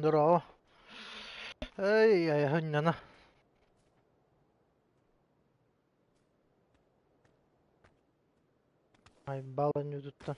Дорообо. Эй, айаһынньана. Айбал анньыытыттан.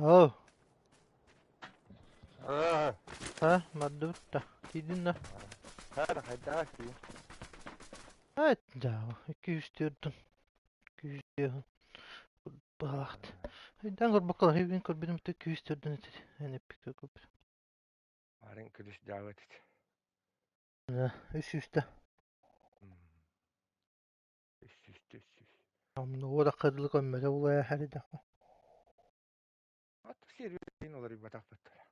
Оо, Аа, ха, мардыбыт да. Тиийдин да? Хара хайдаҕа тиийин. Эт дьаабы, 204 205 быһалаахт. Өйдөөн көрбөккө мин көрбүтүм 204 этит. Эн эппиккэ көрбүтүм. Арын күлүс дьаабы этит. Үс сүүстэ. Үс сүүстэ, үс сүүс. Амнуга да кырдылы көммөтө булая хәридэ. Аттык сервисин уларыйбатахпыттара.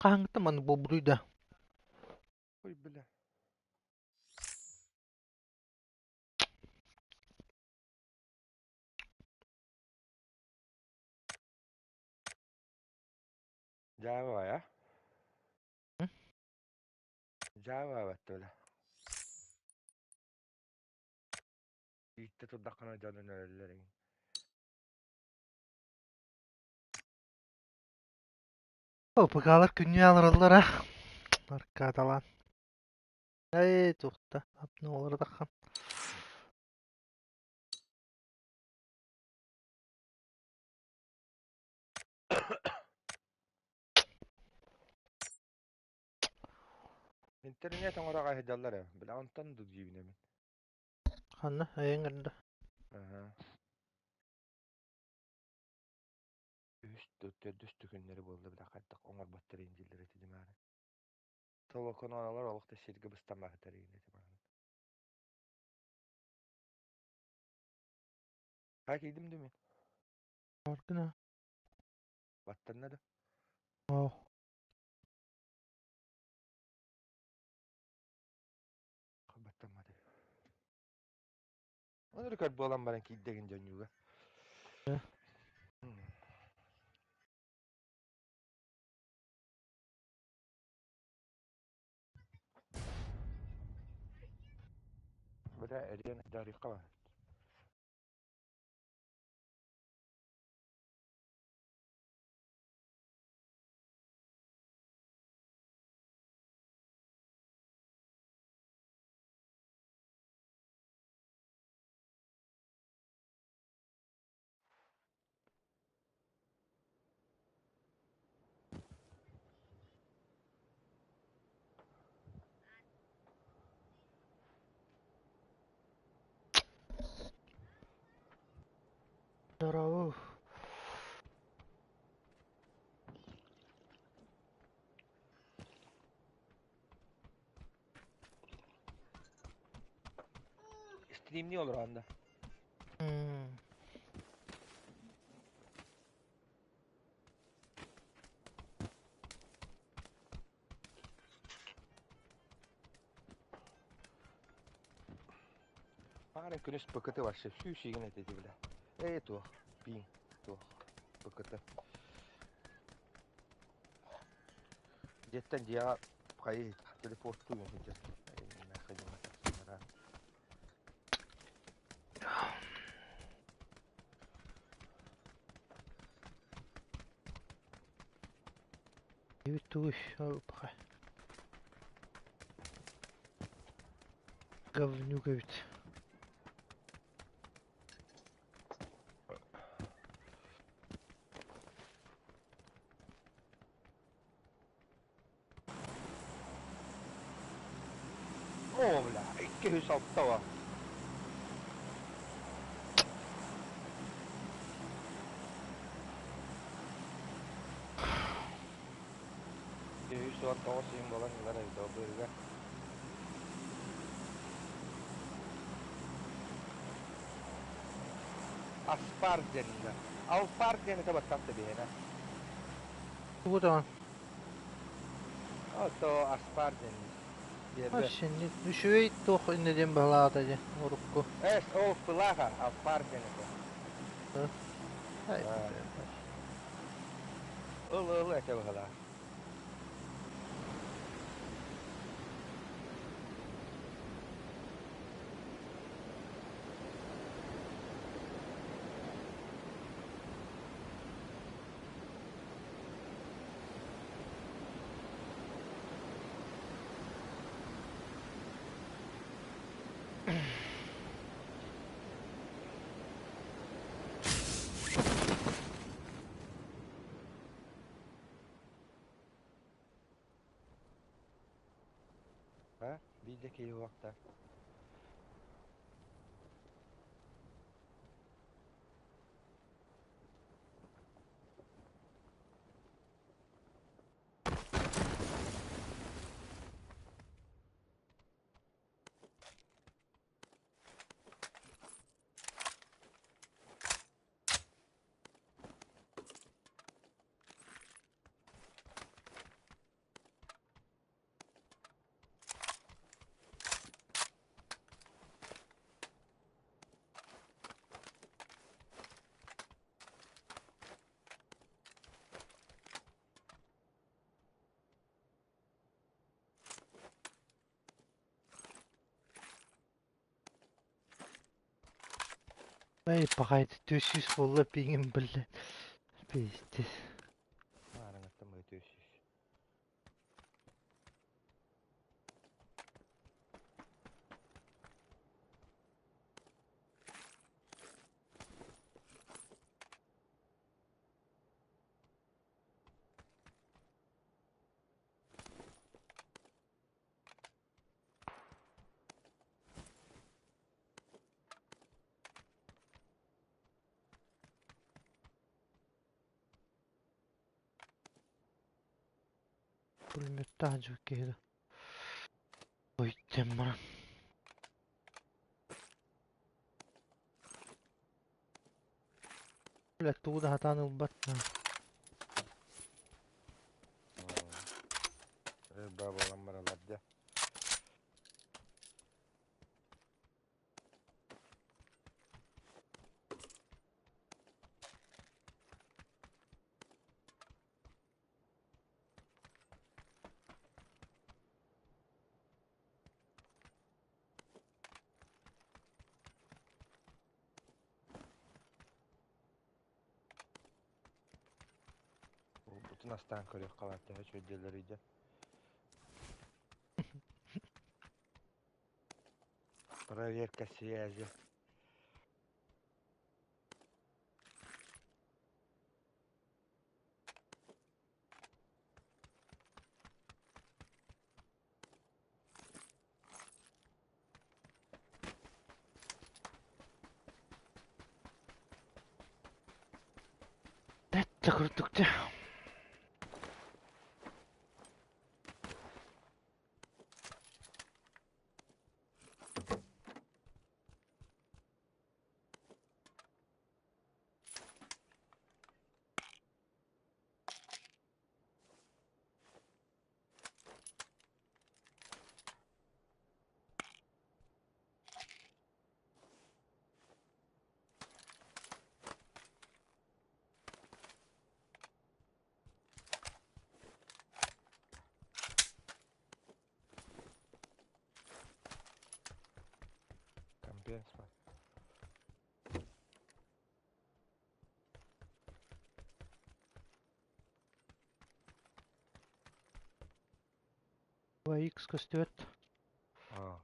Хаһаҥҥыттан маннык буолбутуй да? Ой, бля. Java ya. Java баттыла. Иитте турдаххына дьонун өлөллөр. ПК-лар күннүү алыраллар а. Аркадалаан. Эй, тухта. Апны олардаххан. Интернет оҥоро сылдьаллар ээ. Бля, онтон ду диибин. Ханна эйэҥ эрдэ. Аха. Үс төрдүс түгүннэри буолла бля хайдах оҥорботтор индиллэр ити димаары. Толоконоолор олох да сиргэ быстаммахтар иин ити мааны. Ха киирдим дүү мин. Баргына. Баттанна да. Оо. Баттаммады. Оны көр буолан баран киирдэгин дьонньуга. Бля, эрген дарыйка бар. Здорово. Стримни olur анда. Ары күнүс ПКТ вообще сүүс игин этети бля. Эй туох, пин, туох, ПКТ. Деттен дия кайы телепорт туйун сылдьар. Тугуй, опа. Говнюк эбит. О, бля, 206 var. 219 сыйым болан ылар эбит обырга. Аспар денне. Алфар денне табаттан табиһена. Тугу даҕан? Ото Аспар денне. Диэбэ. Şimdi үчүгэй туох иннэ диэн баһылаата дии урукку. Эс ол пылаха Алфар денне. Ай, Ыл ыл эте баһала. Биир да киһи уохта. Эй, пахай, 400 буолла пиҥим биллэ. Пиздец. Маарыҥаттан быһа 400. Пулеметтаах дьыл киһи да. Ой, баран. Бля, тугу да сатаан ылбат. Рыба буолан баралар дьэ. Бутун астаан көрүөххэ баар төһө үчүгэйдиэллэрий дьэ. Проверка связи. Бэттэ курдук дьэ. Компенс бар. 2X көстүбэт. Аа.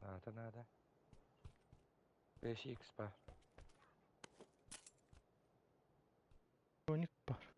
Наада наада. 5X бар. Броник бар.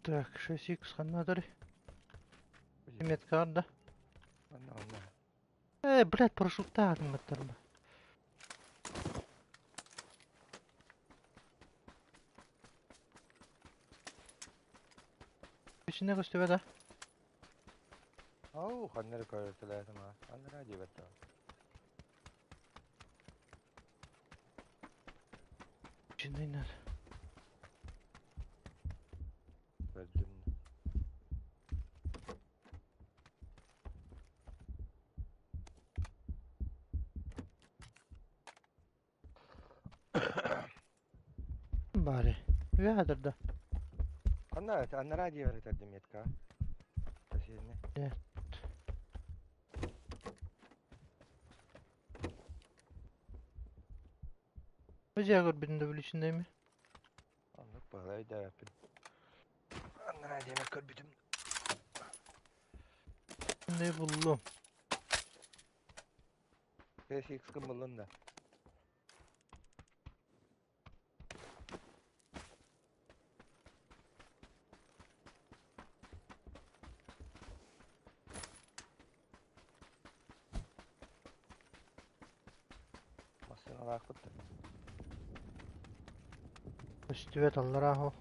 Так, 6X ханна Меткар, да? Онно онно. Блядь, парашюттаах гыммыттар. Ичинэ көстүбэт а? Ау, ханна эрэ көрүтэлээтим аа. Анараа диэбэт. Увеличенный надо. Көрдүм. Бары. Үөһэ да. Ханна анараа дьиэбэр этэрдим метка. Соседний. Нет. Бу дьиэ көрбүтүн да увеличенный ми? Оннук баҕалай өйдөөбөппүн. Анараа дьиэбэр көрбүтүм. Не буллум. PSX кымыллын да. Массыыналаахпыт да. Көстүбэт аллараа ол.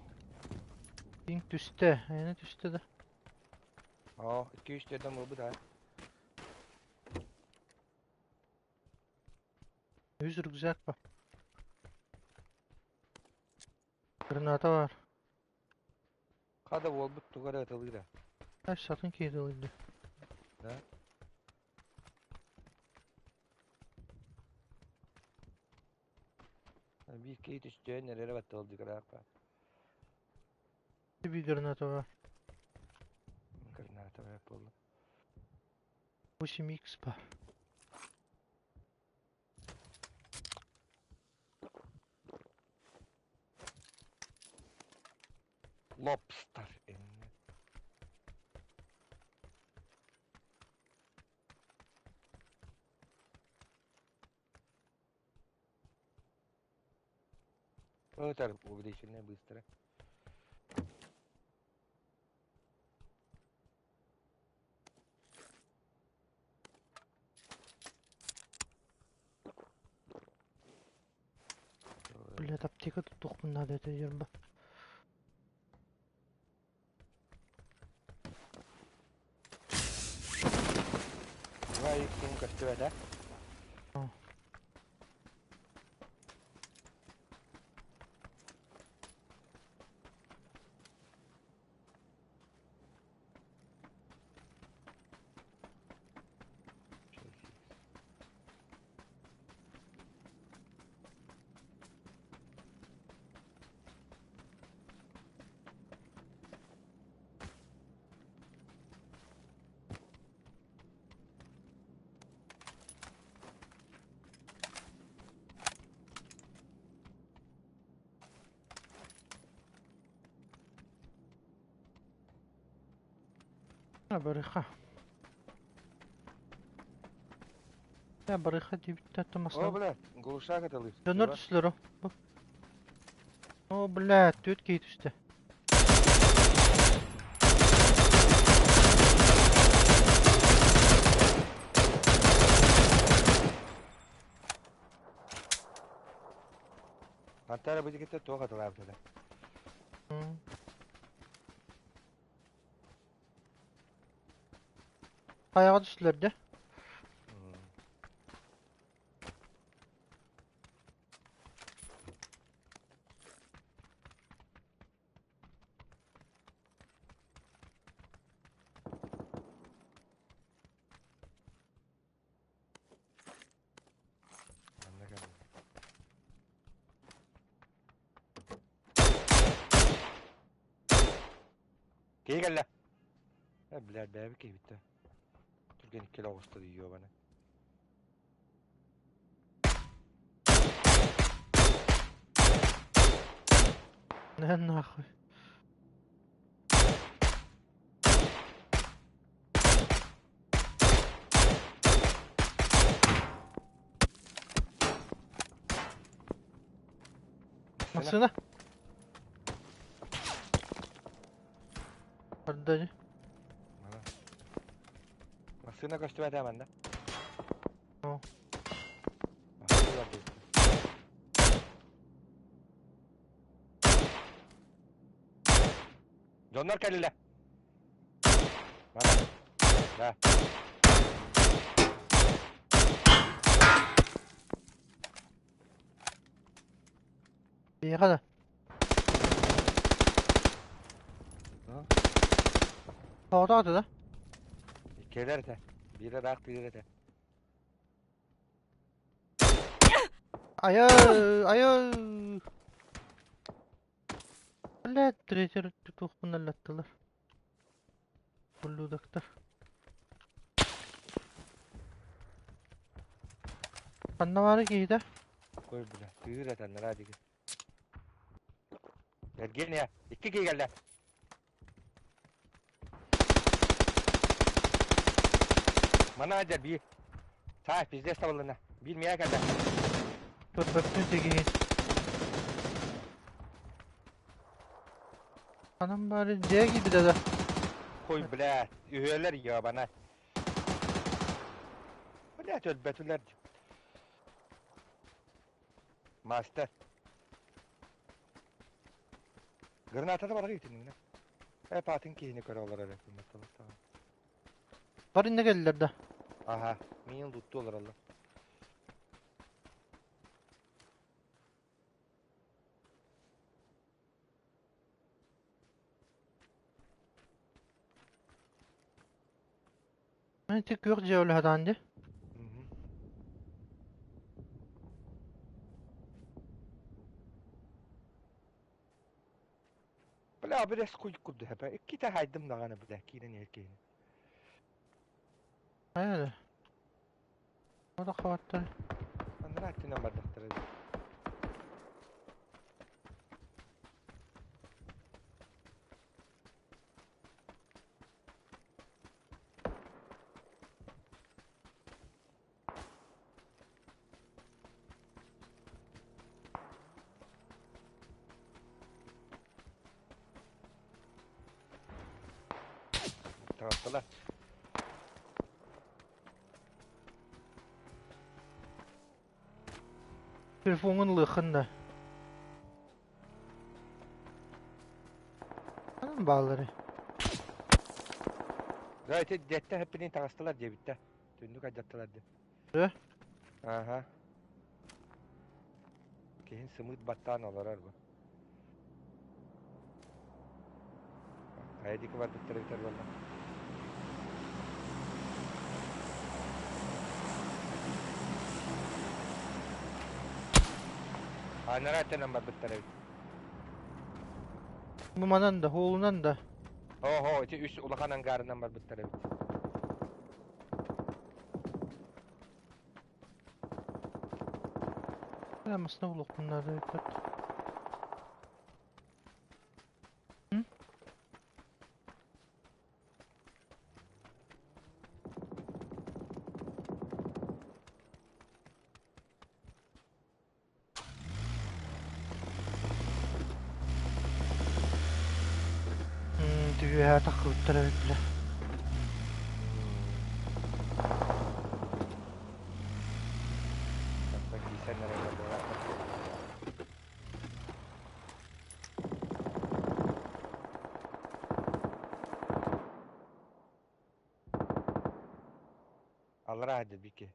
Пинг түстэ, эйиэнэ түстэ да. Оо, 2-3 төрдөн буолбут аа. Үс рюкзак бар. Граната бар. Хада буолбут тугу эрэ ыталыыра. Ай, сатын киһи ылыйда. Да? Биир киһи түстүөн эрэ баттал дьыкыраахпа. Bir граната бар. Граната бар буолла. 8x бар. Lobster инне. Это увеличенное быстро. Блядь, аптека туттуохпун наада этэ дьарба. Два иксин көстүбэтэ. Барыха. Я барыха диэбиттэн О, массыына. бля, глушак ыталыыр. Дьоннор түстүлэр о. О, блядь, түөрт киһи түстэ. Антара бу дикетте туох атылаабыта. Хайаҕа түстүлэр дьэ. Манна кэллэ. Киһи кэллэ. Э, блядь, бэйэбит киһибит Түргэн иккилэ оҕуста дии ёбаны. Не нахуй. Массыына. Массыына. Барда дии. Мана. Массыына көстүбэтэ манна. Оо. Массыына барда. Дьоннор кэллилэр. Мана. Да. Биһиэхэ да. А? Тоҕотоото да. Иккиэлэр этэ. Биирэ ыраах тыыр этэ. Айа, айа. Блядь, третий туохпун аллаттылар. Ублюдоктар. Ханна баары киһитэ? Кой бля, тыыр этэ анараа диги. Евгения, икки киһи кэллэ. Мана дьэ биир. Саа, пиздец табыллына. Биир миэхэ кэллэ. Көрбөппүн тигиһин. Анам баары дьиэ киирбитэ да. Хуй, блядь, үһүөлэр ебана. Блядь, өлбөтүлэр. Мастер. Гранатаны барар итиннэ. Э, паатын киһини көрө олорор этим. Бар инне кэллилэр да. Аха, миин тутту олороллор. Мен ити күөх дьиэ үлэһэтаан дии. Бля, бile скуй курду хапа. Иккитэ хайдым даҕаны бля, киирэн иһэр киһини. Хайа да. Ода хабаттар. Анараа өттүнэн бардахтара дии. Таҕыстылар. Телефоҥҥун ылыаххын да. Ханан баалларый? Да, ити дьиэттэн хэппинин таҕыстылар диэбиттэр. Түннүк алдьаттылар диэн. Э? Ааһа. Киһин сымыыт баттаан олорор бу. Хайа диэки барбыттара эбитэ буолла. Анараа өттүнэн барбыттар эбит. Бу манан да, уолунан да. Оһо, ити үс улахан ангарынан барбыттар эбит. Массыына булуохпун наада эбит. Түһүөһэ таххыбыттар эбит бile. Аллараа дебики.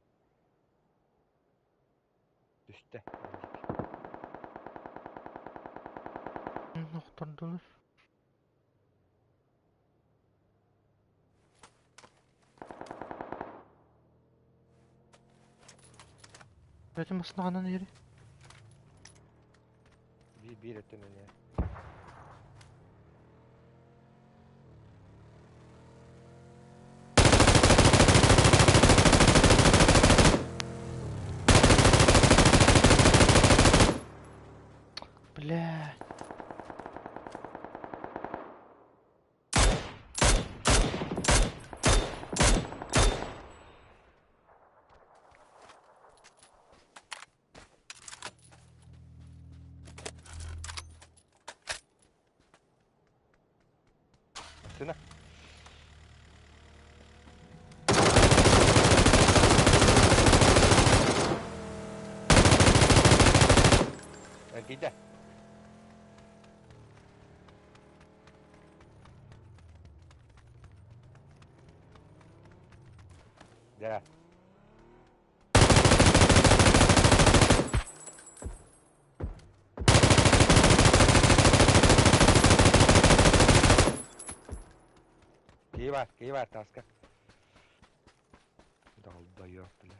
Түстэ. Охтордулар. Бөтүм массынаҕынан иһири. Биир биир өттүнэн иһэр. Бля. Массыына. Эргийдэ. Дьэ. Бар, киһи бар таска. Долбоёб, бля.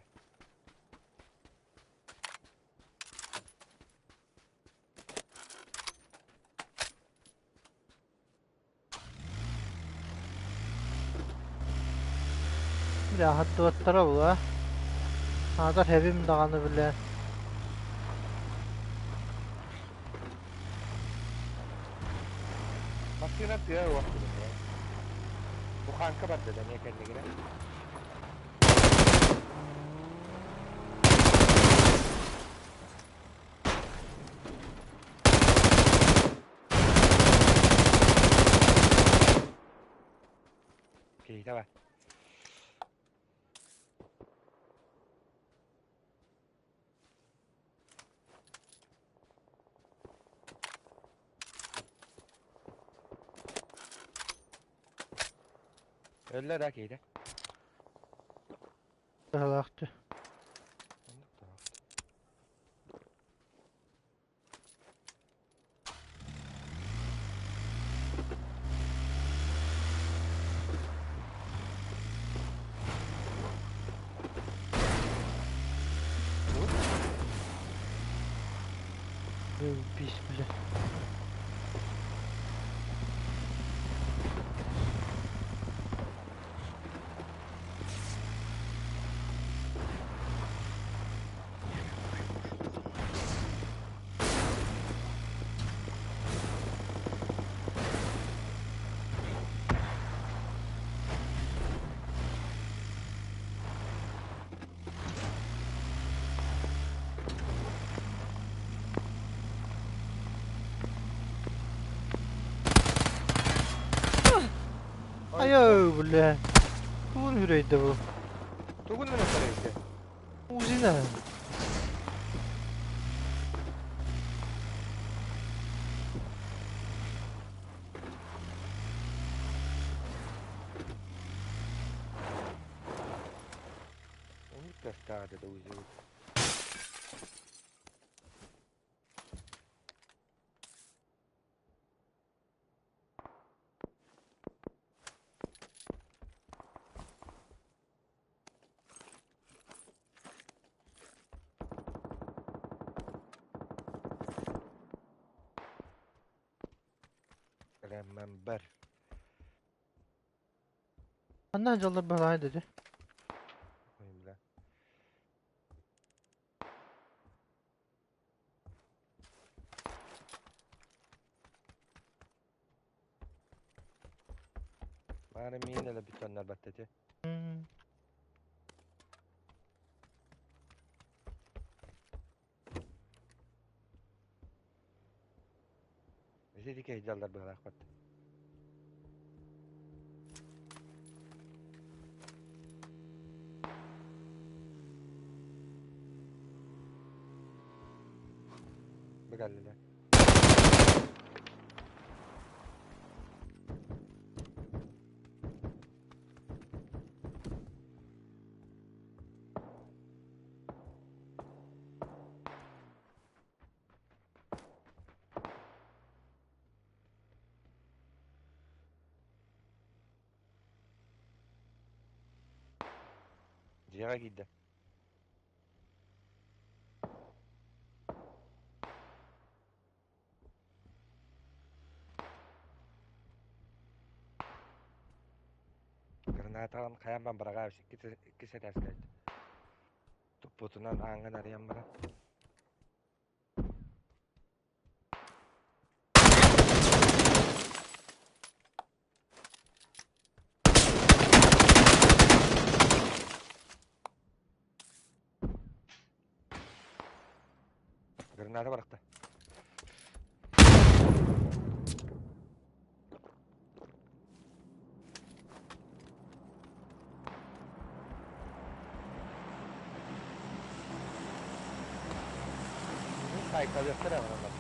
Бля, аһардыбаттара була. Аатар хэбим даҕаны бля. Массыына тыа уох Буханка барда да эмиэ кэннигинэ. Киһитэ бар. Өллө да киһитэ. Быһалаахты. Оннук да. Бис бля. Айоо, бля. Тугун үрейді бұл? Тугун үрейді? Узина. Onu gösterdi de Uzi. Remember. Анна дьаллар баһылай dedi. Ой, бля. Бары миин эле бүтөннөр баттети. Ити кehjallar быһалаах бат. Быгаллылар. Дьиэҕэ киирдэ. Гранатаҕын хайаан бараҕаа икки сэтээскэ туппутунан ааҥҥын арыйан баран. Граната барахта. Хайкалыахтара баралар.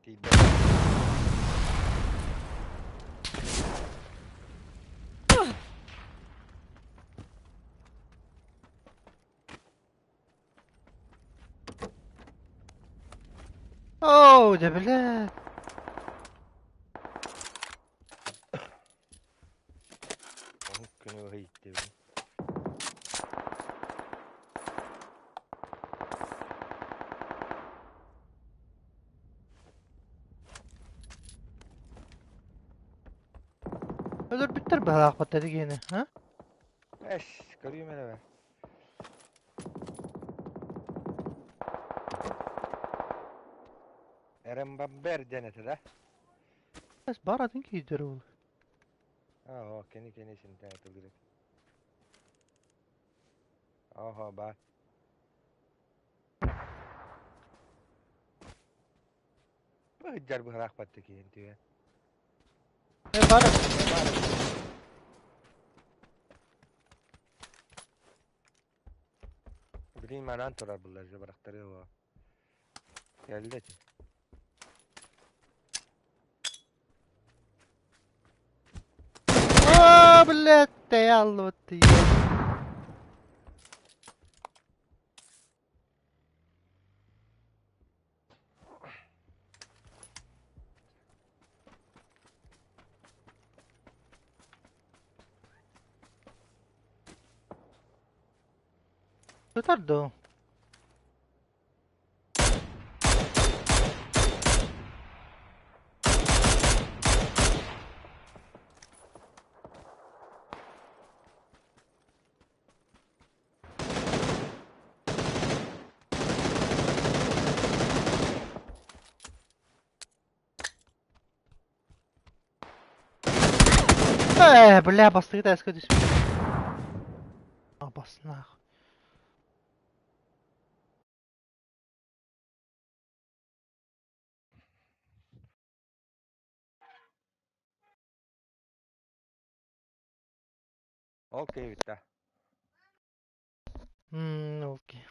Тиийдэ. Оо, дьэ бля. Оһук күнү быһа ииттибин. Өлөрбүттэр быһалаахпыт дигиэни, а? Эс, көрүүм эрэ бэ. Эрэмбамбер диэн этэ да? Эс бар атын киирдэр ол. Аа, кини кини синтэн этилгирет. Охо, бар. Быһыдьар быһалаахпат киһин түһэ. Э бар. Бар. Билин манан турар буллар же барахтары о. Кэллэ ти. Оо, блядь, тэйэ аллыбыт Сытар доо. Э, бля, бастыгы таска түспүт. Абаснах. Окей, Вита. Окей.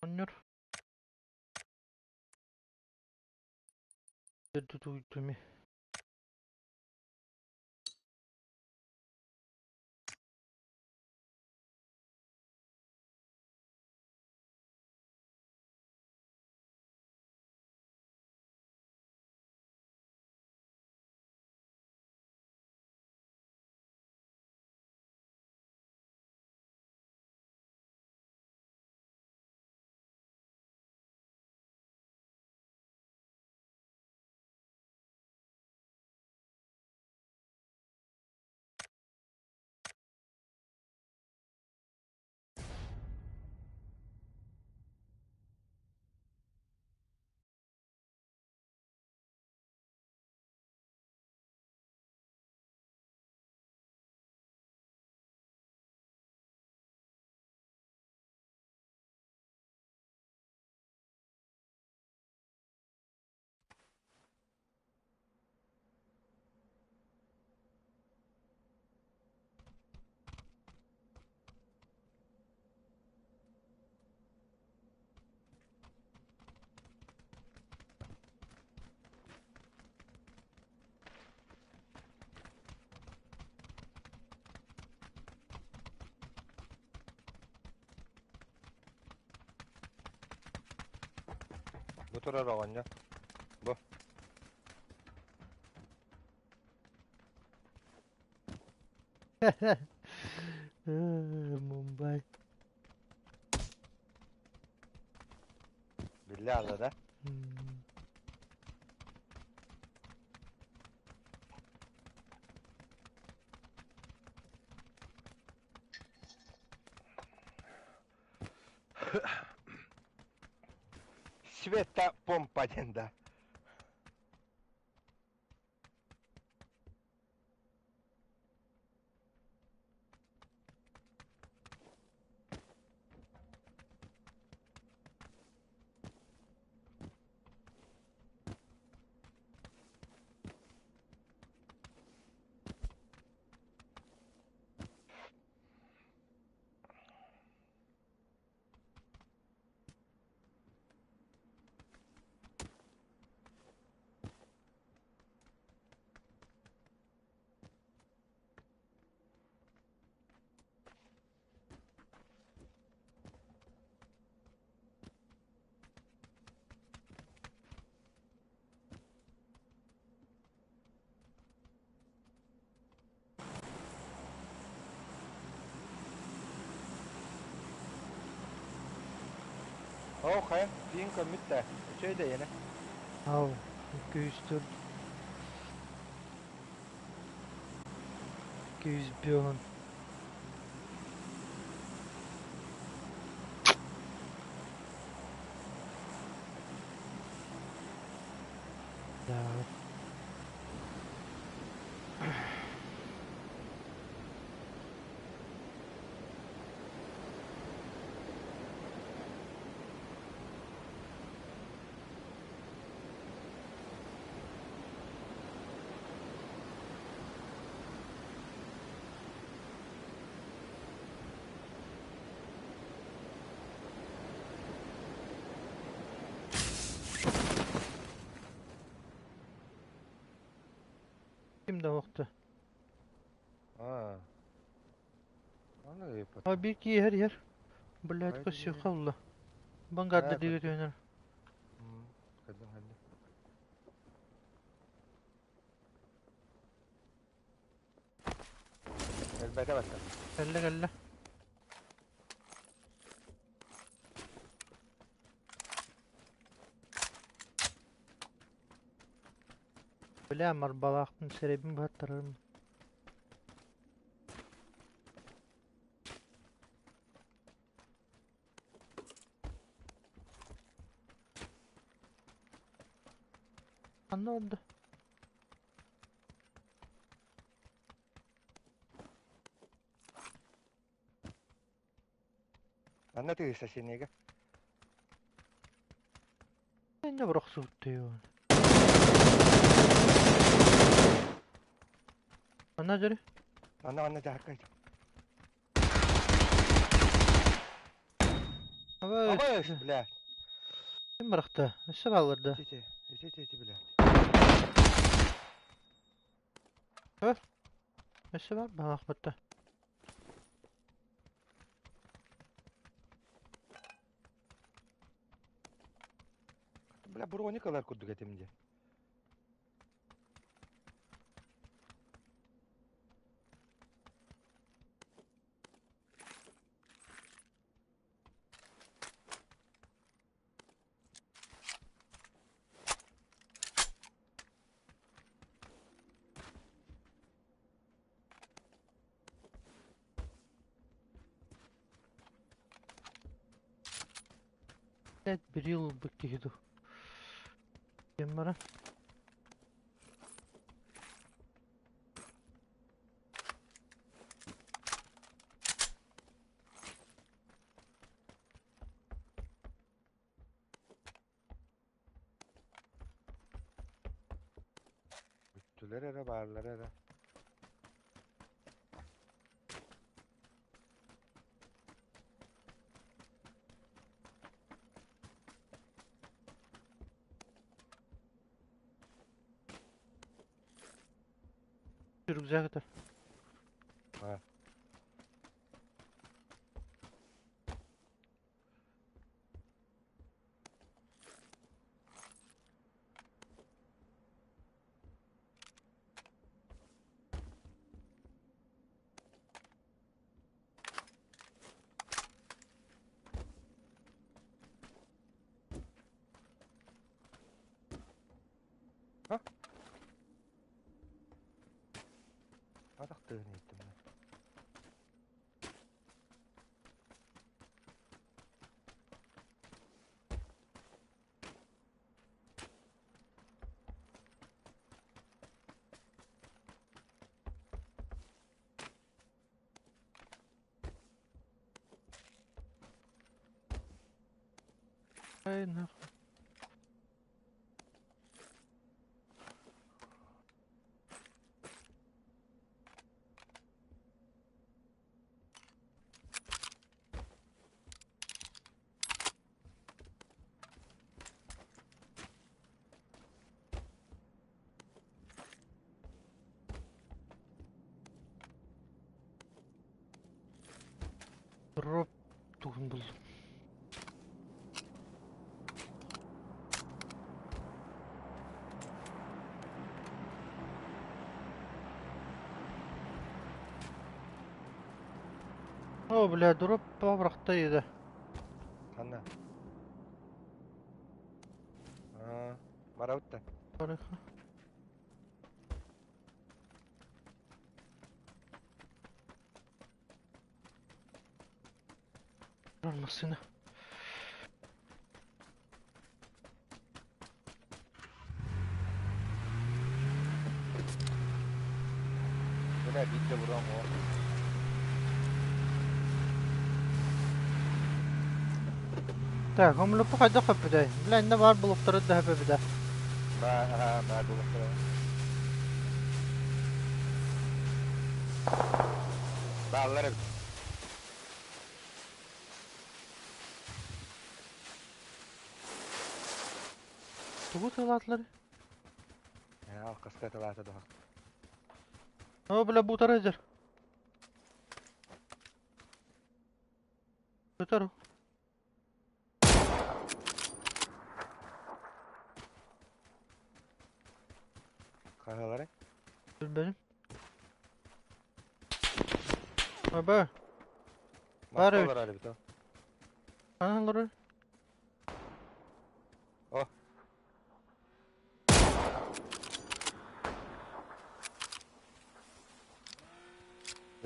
Онньор. Тутуйтуми. турар оҕонньор. Бу. Мумбай. Биллэ аала да? Света помпа диэн да. Оо, хайа, тииҥ көммүт да, үчүгэй да иэнэ. Ау, 204. 201. Да. Ким да охто. Аа. Аны А ыйыппатым. биир киһи иһэр иһэр. Блядь, Хайда көссүөххэ диэри? улла. Бангарда Аа, диэки көрдүм. түһэнэр. Көрдүм, көрдүм. Элбэтэ баттар. Кэллэ кэллэ. Бля, марбалаахпын сэрэйбин быһаттарарым. Ханна барда? Анна тыыса синигэ. Инне бырахсыбыттыы. Анна дьөрү. Анна анна дьааркай. Абай, Абай, бля. Ким бырахта? Өссө бааллар да. Ити, ити, ити, блядь. Өссө бар баҕахпытта. Бля, броникалар курдук этим дии. Блядь, бирил ылбыт киһи дуу. Ким бара? Бүттүлэр эрэ, бааллар эрэ. Рюкзак это. А. Ha? Атах тыаһын иһиттим мин. Ай, нахуй. Дроп тугун буллум. О, бля, дроп абырахта еді. Ханна? Аа, барабыт да. Барыха. Массыына. Бля, биирдэ буруом оо. Так, хомлуппу хайдах хөппүтэй? Бля, иннэ баар булуктары да хөппүтэ. Баа, аа, баар булуктара. Бааллар эбит. Тугу тылаатылар? Ээ, алкаска тылаата доһах. О, бля, бутара сылдьар. Сытар. Хаһалары? Билбэтим. Аба, Бар Маска эбит. олорор эбит ол. ханан олорор? О.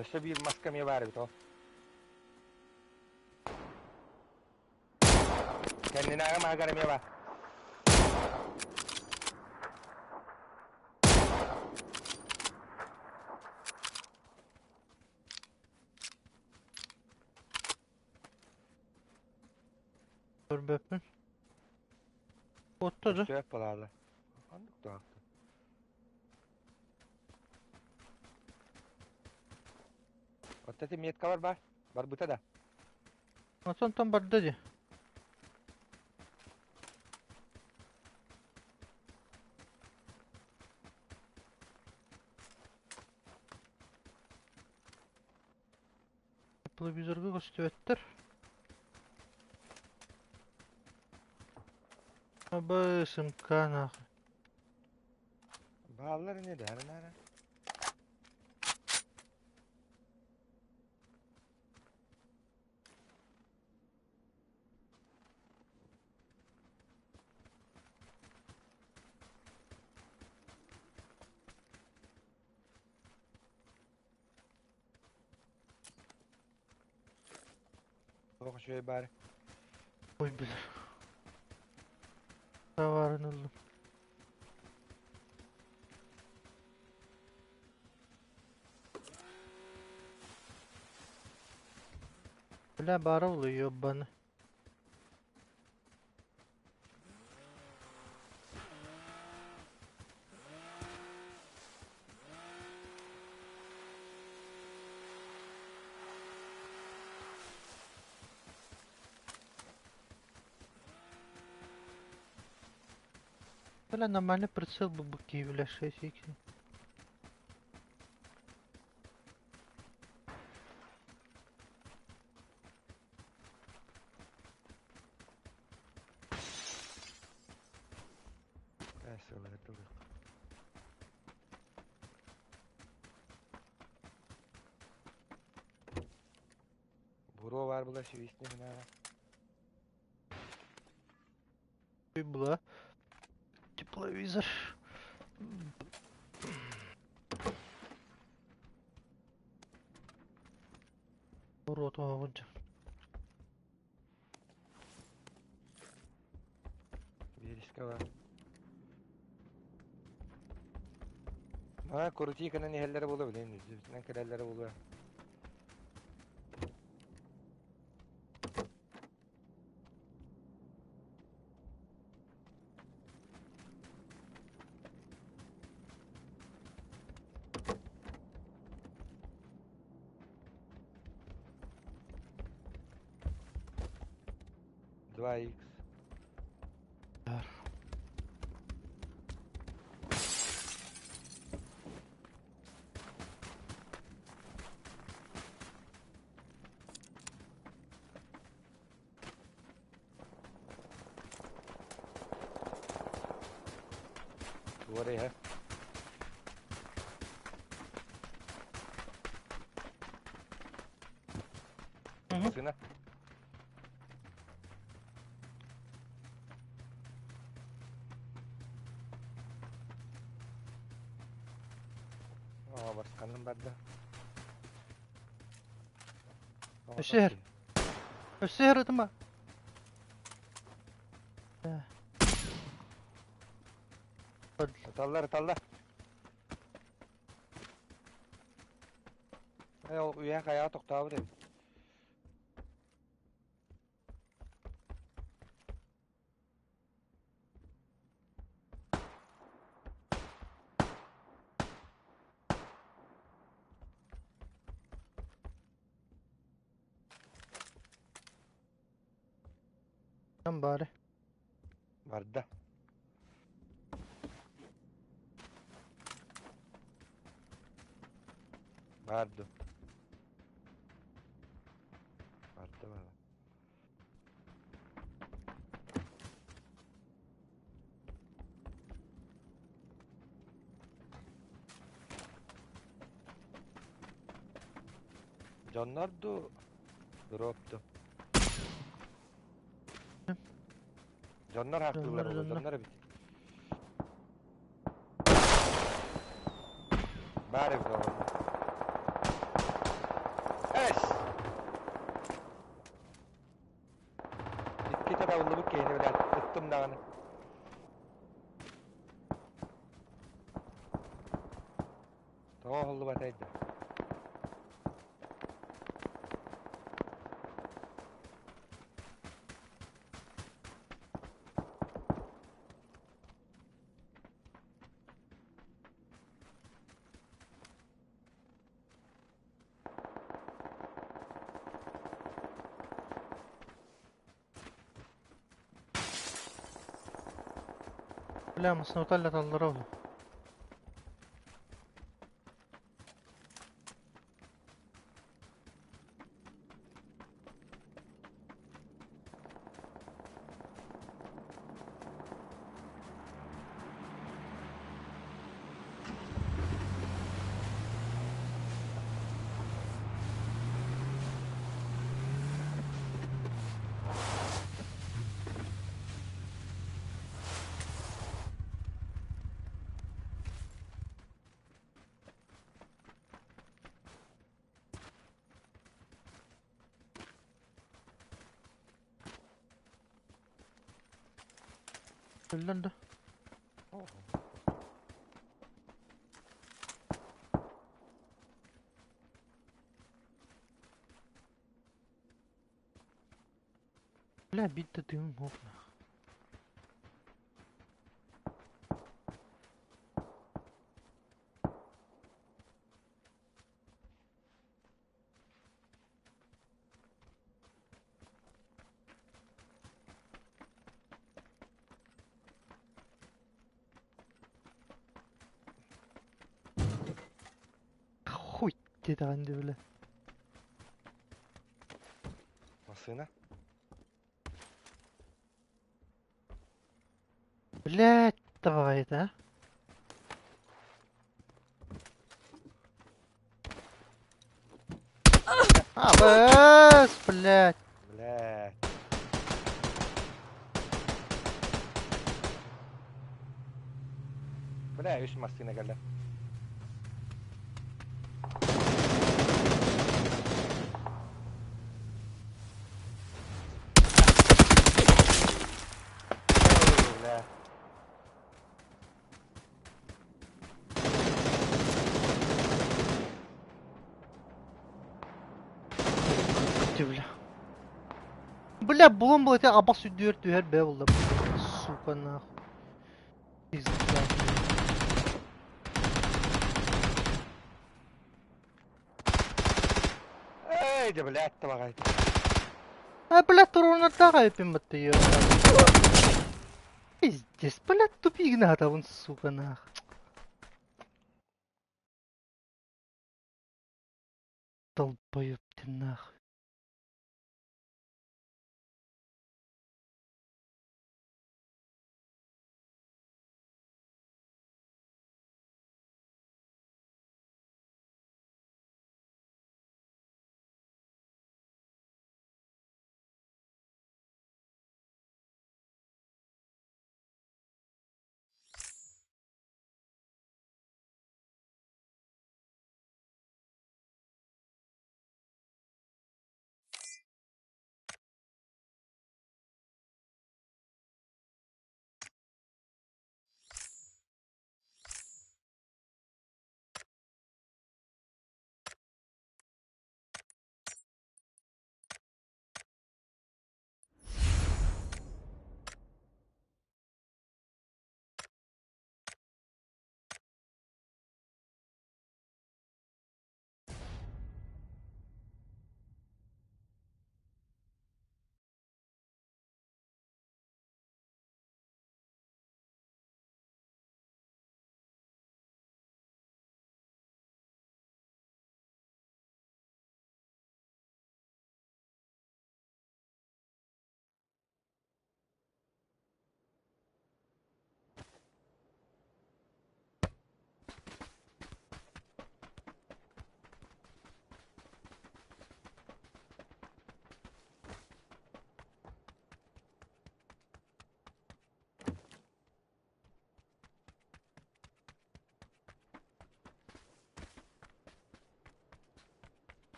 Өссө биир маска эмиэ баар эбит ол. Кэннинээҕи маһыгар эмиэ баар. Көрбөппүн. Отто да. Өстөөх балаалар. Ханнык туһахты? Отто ити меткалар бар. Барбыта да. Онтон барда дии. Телевизорга көстүбэттэр. Абы сымка нахуй. Бааллар ини дары нара. Туох үчүгэй баар. Ой, бля. Товарын ыллым. Бля, баара ёбаны. Бля, нормальный прицел бы быки, бля, 6 х. Э, сылы тылы. Буруо баар була свистни гынара. Была. Тепловизор. Уруотуоҕун Биэрискэ бар. А, крути кэнэн иһэллэрэ буолуо, билин үрдүбүтүнэн кэлэллэрэ буолуо. Два икс. Туора иһэ. Сына. Aa, басқаным барда. Өссө Өссө ытыма. Ыталлар, ыталлар. Э, ол үйэ хайаҕа тохтообут эбит. Бары. Барда. Барды. Барда барда. Дьоннор ду дроп ду. Дьоннор хаактыыллар буолуо, дьоннор эбит. Баар эбит оҕо. Эс! Иккитэ табыллыбыт киһини билээт, ыттым даҕаны. Тоҕо оһоллубатай да? Бля, массыына таллара ол. Өллөн да. Бля, биир да тыым суох. Хуй диэтэҕин дии бля. Массыына? Блядь, давай, да? А, бэс, блядь. Блядь. Бля, үс массыына кэллэ. Ты, бля. Бля, булан был это абас үдүөр түһэр бэ булла. Сука нахуй. Пизда. Эй, да блядь, табаҕай. А, бля, туруонардаах эбиппин батта ё. Пиздец, бля, тупигин аһатабын, сука нахуй. Долбоёб ты нахуй.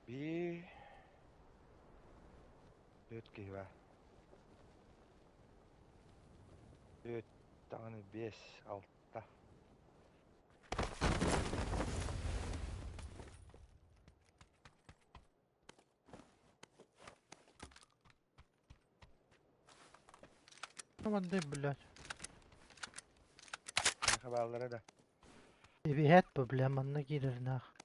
Биир, түөрт киһи баар. Түөрт даҕаны биэс, алта. Воды, блядь. Миэхэ бааллара да. Эбиһээт бу, бля, манна киирэр нах.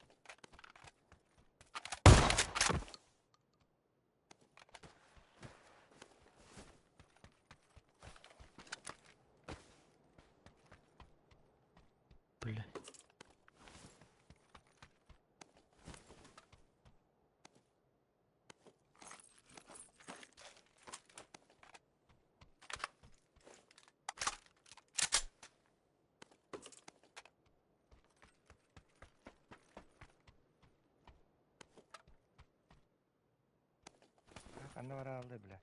Бля. Ханна барааллай, блядь?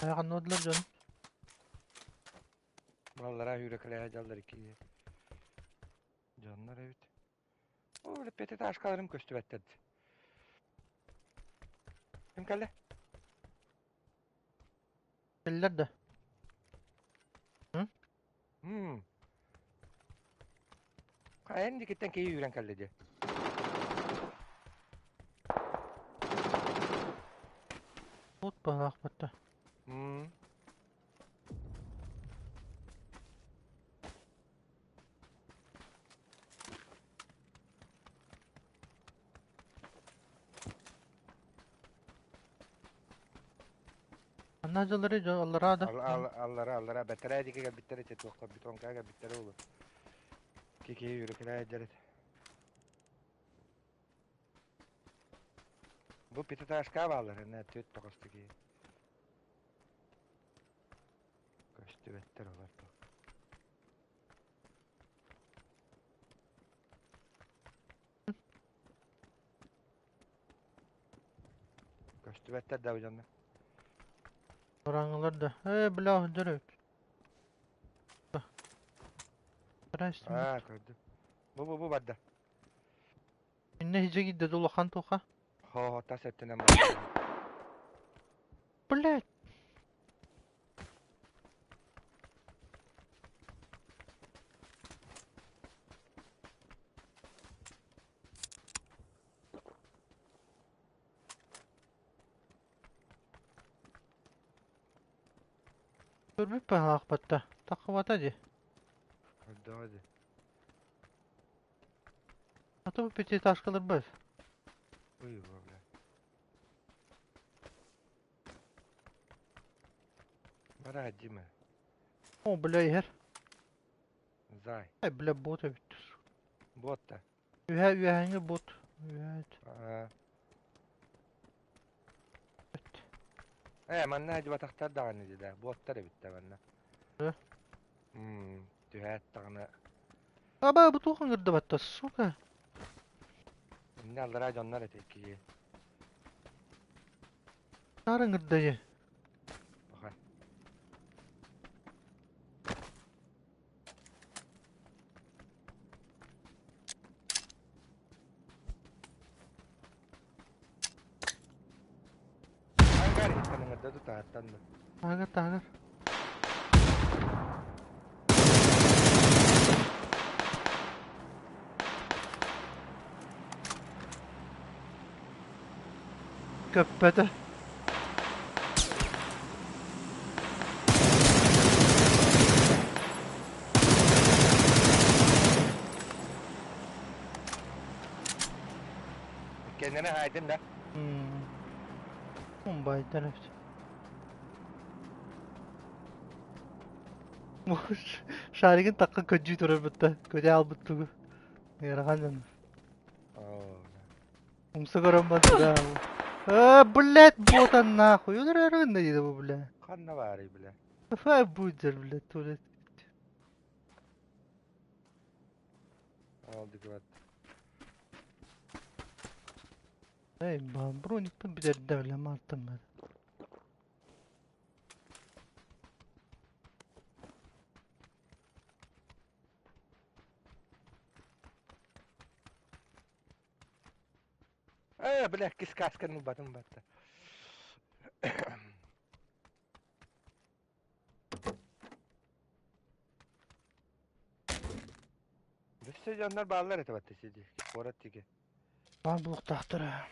Ханнодылар дьон. Баллара хүрекелere дьаллар икки. Дьоннор эбит. О, пятиэтажкаларым көстүбэттэр. Ким кэллэ? Кэллэр да. Хайан дикиттен киһи үүрэн кэллэ дии. От баҕаахпатта. Анна дьыллары дьон аллараа да. Аллара аллара бэтэрээ диэки кэлбиттэр ити туохха бетонкаҕа кэлбиттэрэ буолуо. Киһи үүрүкэлээ дьэрит. Бу пятиэтажка бааллар, эн түөрт тоҕус киһи. Көстүбэттэр олор. Көстүбэттэр да дьонно. Бараңылар да. Э, бля, дөрөт. Здрасте. Аа, көрдүм. Бу барда. Инне хиджи гидде улахан туха. Хо, тас өттүнэн барда. Блять. Көрбүт баһаахпатта. Таххыбата дии. Көрдөҕө дии. А то пятиэтажкалар бар. Ой, бля. Бара Дима. О, бля, иһэр. Зай. Ай, бля, бот эбит. Бот-то. Үһэ, үөһээҥҥи бот. Үһэ. Э, манна дьыбатахтар даҕаны дии боттар эбит да манна. Түһээт даҕаны. Аба, бу туох ыҥырдыбатта, сука. Инне аллараа дьоннор этэ иккиги. Наар ыҥырда дии. Пахай. Ангар иһиттэн ыҥырда тутааттан да. Таагар, таагар. Көппөтө. Kendine haydın da. Байдар эбит. Шаригын такка көдьүү турар бытта. Көдө албыт тугу. Ыарахан дьон. Умса көрөн бардыга. Э, блядь, ботан нахуй. Өлөр да диде бу, бля. Ханна баарый, бля? Фай будет, блядь, туалет. Ол дикибат. Эй, броникпын бүтэрдэ, бля, мартым бер. Э, бля, кис касканы батым батта. Өссө дьоннор бааллар этэ батта сиди. Куорат тиги. Баар булуктаахтара.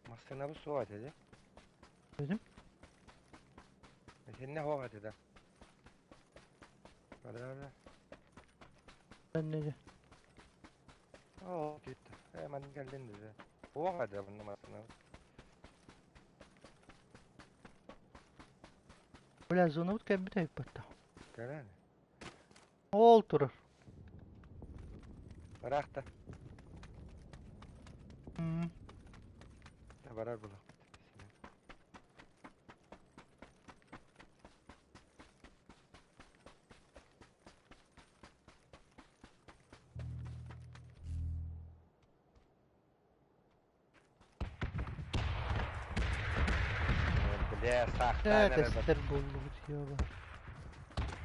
Массыынабыт суох этэ дии. Dedim. Итиннэ суох этэ да. Бара Ben ne Оо, киттэ. Э, манна кэллин дии. Суох этэ манна массыынабыт. Бля, зонабыт кэлбит эбит. Кэлэн. Ол турар. Ыраахта. Барар буолуохпут. Бля, саахтаан эрэр бат. Тэстэр буллубут ёба.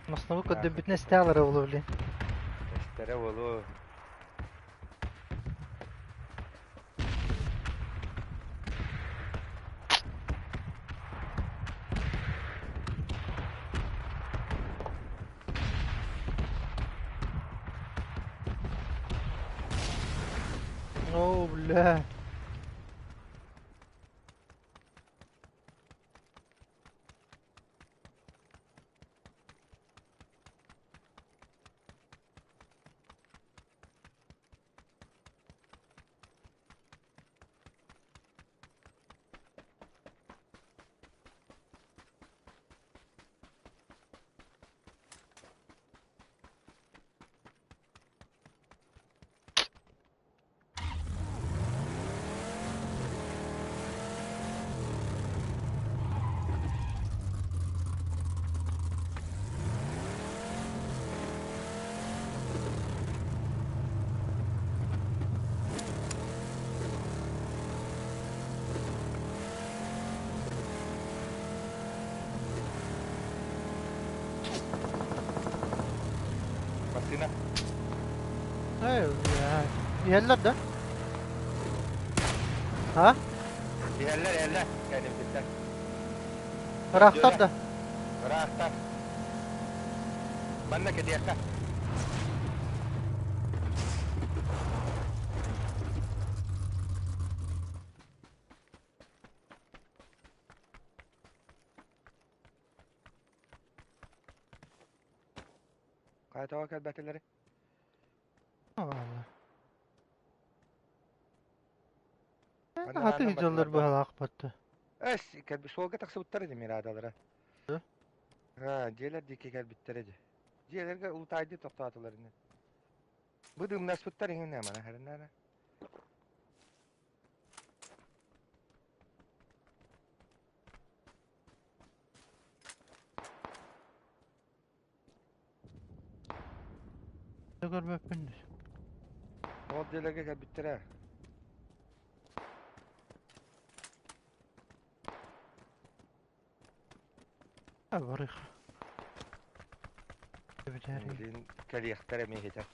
Массыынабыт көрдөбүтүнэ эстэ болу, блин. Эстэрэ буолуо. О, бля. Массыына. Эй, бля. Иһэллэр да? А? Иһэллэр, иһэллэр. Кэннибититтэн. Ыраахтар да? Ыраахтар. Манна кэтиэххэ. Хайа тоҕо кэлбэтилэри? Allah. Манна Хаты хаанан дьоллор бардылар да. быһалаах батты. Эс, кэлби суолга тахсыбыттар ини мирадалара. Ha, дьиэлэр диэки кэлбиттэр ди. Дьиэлэргэ улутаайды тохтоотулар ини. Бу дымнаспыттар иҥин мана хэриннэ. Көрбөппүн. Ол дьиэлэргэ кэлбиттэр ээ. Барых. Бүтэр. Билин кэлиэхтэр эмиэ хитэ.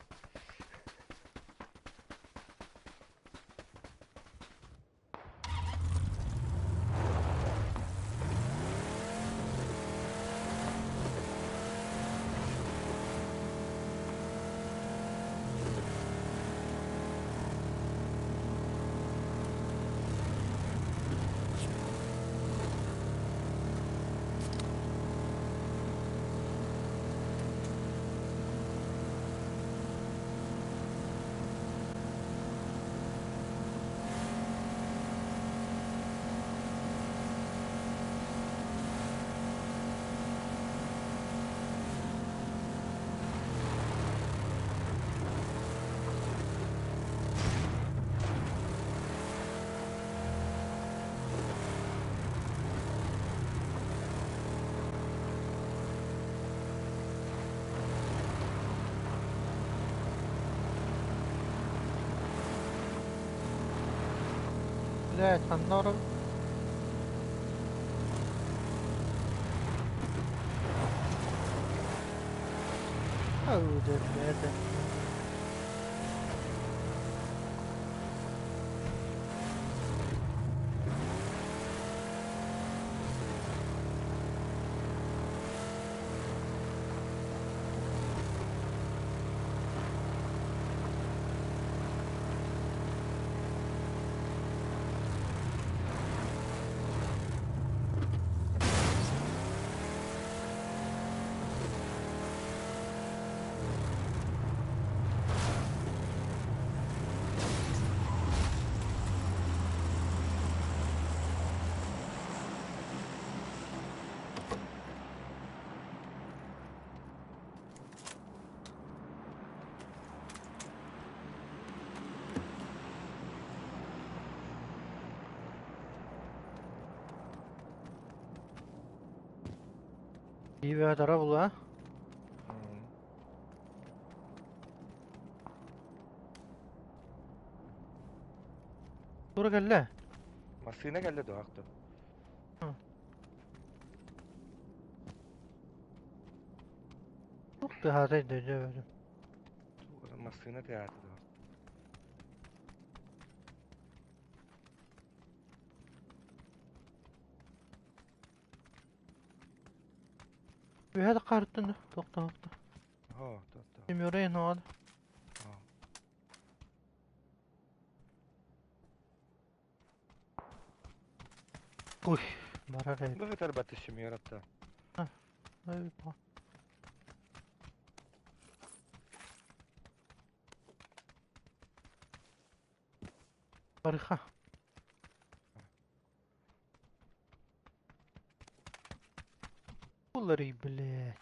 Блядь, ханна олоробут? Ау, дьэ, блядь. Биир була. Тура кэллэ. Массыына кэллэ дуо ахтын. Туох тыаһаатай да дьэ. Массыына тыаһаата дуо. Үһэ да хаартын да туохтаахта. Оо, туохта. Семерей ноod. Уй, барар эбит. Бу бытар баты семерата. Ой, ба. Барыха. Уларый, блядь.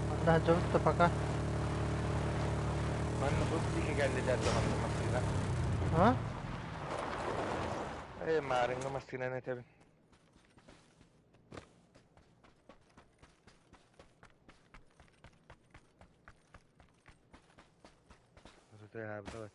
Манна дьон пока. Манна бу диэки кэллилэр даҕаны массыына. А? Ээ, маарыҥҥа массыынаны этэбин. Тыаһаабыта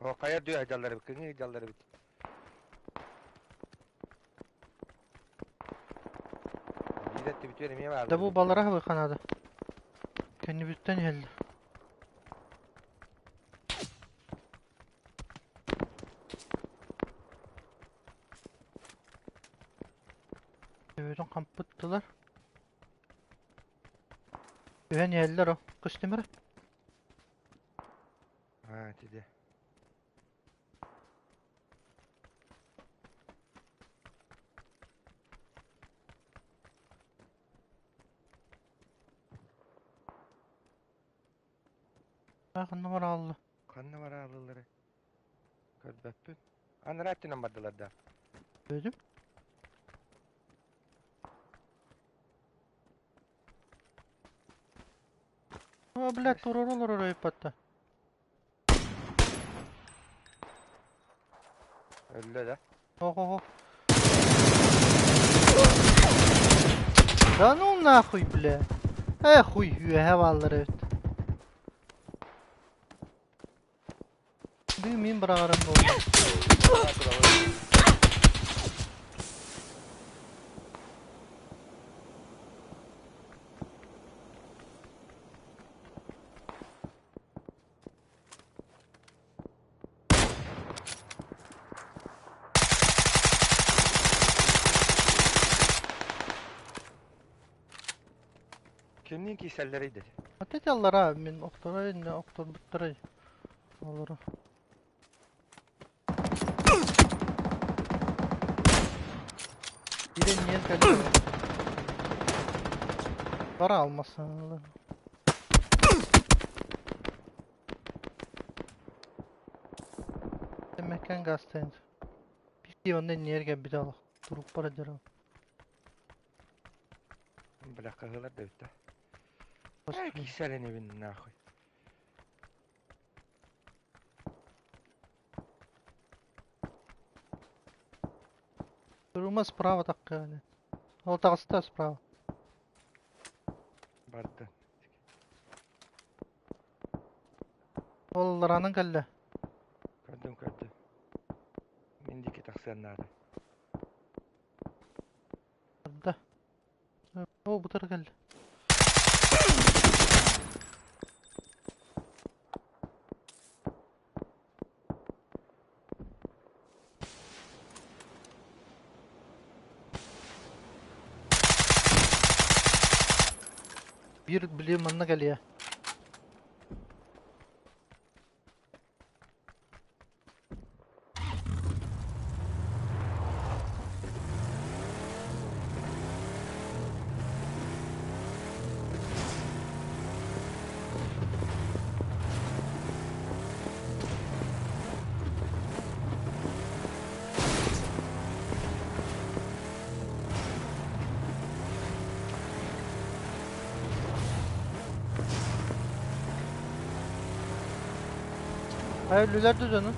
О, хайа дүү сылдьаллар эбит, кыҥыы сылдьаллар эбит. Биир өттүбүтүгэр эмиэ Да бааллар бу эбит. балара хабы Кэннибиттэн иһэллэр. Төбөтүн хампыттылар. Түһэн иһэллэр о. Көстүмэрэ. А, тиде. Ханна бар алла. Ханна бар аалылары? Көрбөппүн. Анараа өттүнэн бардылар да. Өзүм. А, блядь, турар олорор Өллө да. Ого-го. Да ну нахуй, бля. Э, хуй, үөһэ бааллар эбит. Бу мин быраҕарым буолла. Кимниин киисэллэрий Атетяллар а, мин охторой, не охторбуттарай. Олору. Бире niye кэллэ? Бара алмасын. Демеккен гастен. Бити онно нерге бит алах. Турукпар дьарам. Бля, хаһыылар да бүттэ. Эй, киселенебин нахуй. Турума справа такканы. Ол таҕыста справа. Барды. Ол ларанан кэллэ. Көрдүм, көрдүм. Мин диэки тахсыан наада. Барда. О, бутар кэллэ. Биир били манна кэлиэ. Hayır өлүлэр да дьону.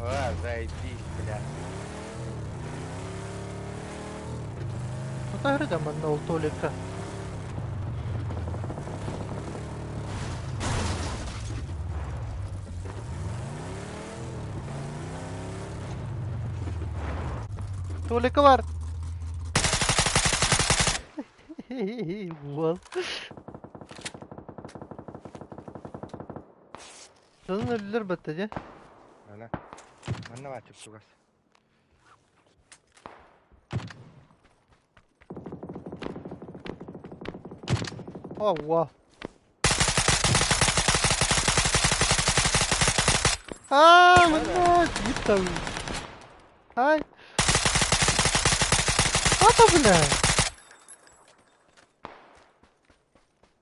А, заебись, бля. Ну та манна ол туалекка. Туалекка бар. Уол. Дьонун өлүлэр батта дьэ. Ана. Манна баачып чугас. О, уол. Аа, манна тиип Ай. Ата бля.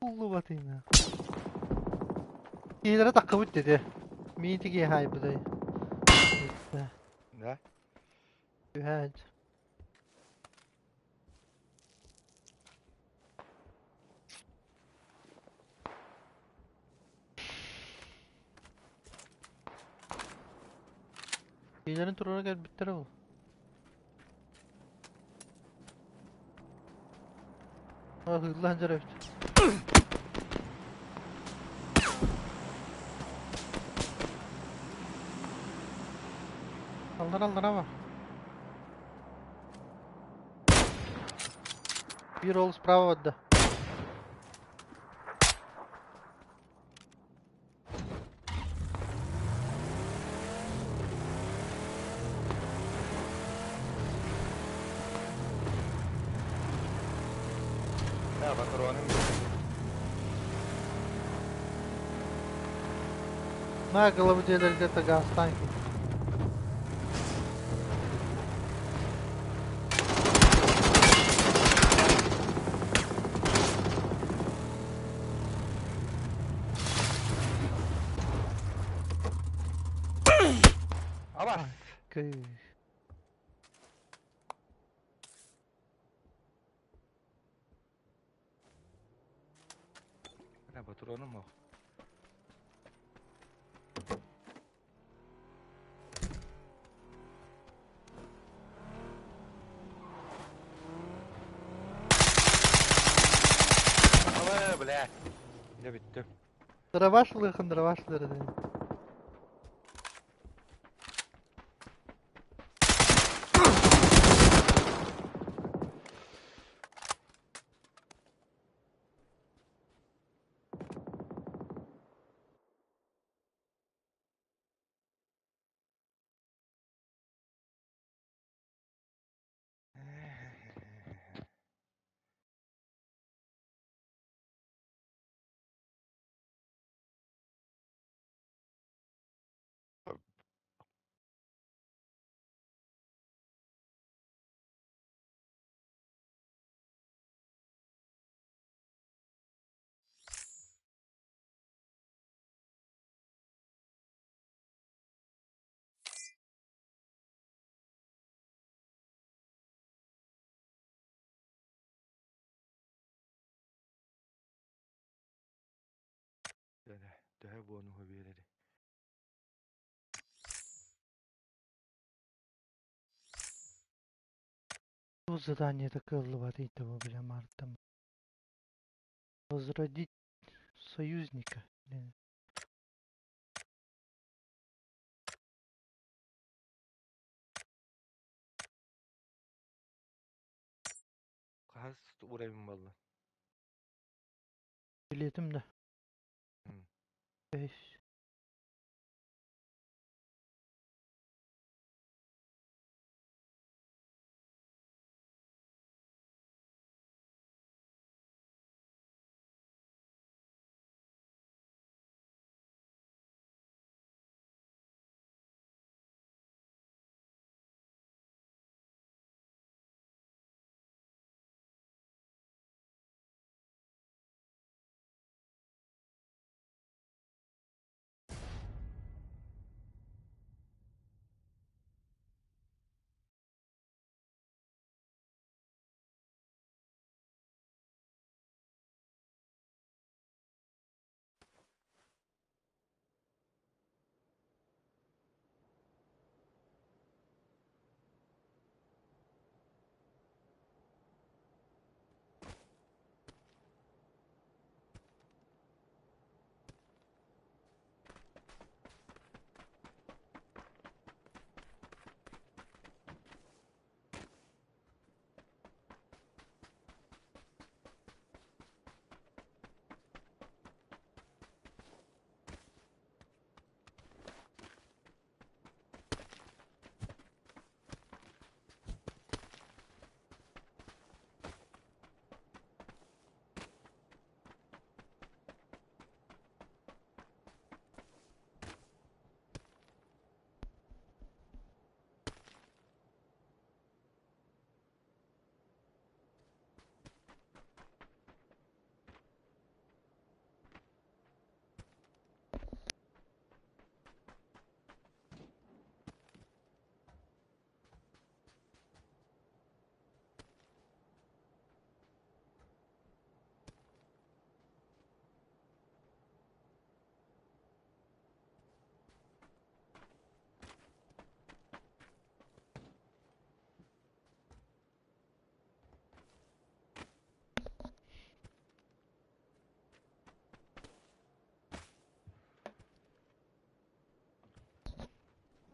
Уллубатыйна. Киһилэрэ таххыбыт деді. Миитиги хайбыдай. Да? Түһээт. Киһилэрин туруора кэлбиттэрэ ол. Аһыыллаан дьар эбит. Аллара аллара бар. Биир ол справа барда. Да, патроным. На голову делали где-то газ танки. Аба! Кый. Бля, патроным ох. Аба, бля. Дьэ бүттүм. Дровашлыхын дровашлары ден. Төһө бонуһу биэрэр? Бу заданиета кыаллыбат ыйда бу бля Мартам. Возродить союзника. Хаһыс уровень буолла? Билиэтим да. Бэһис.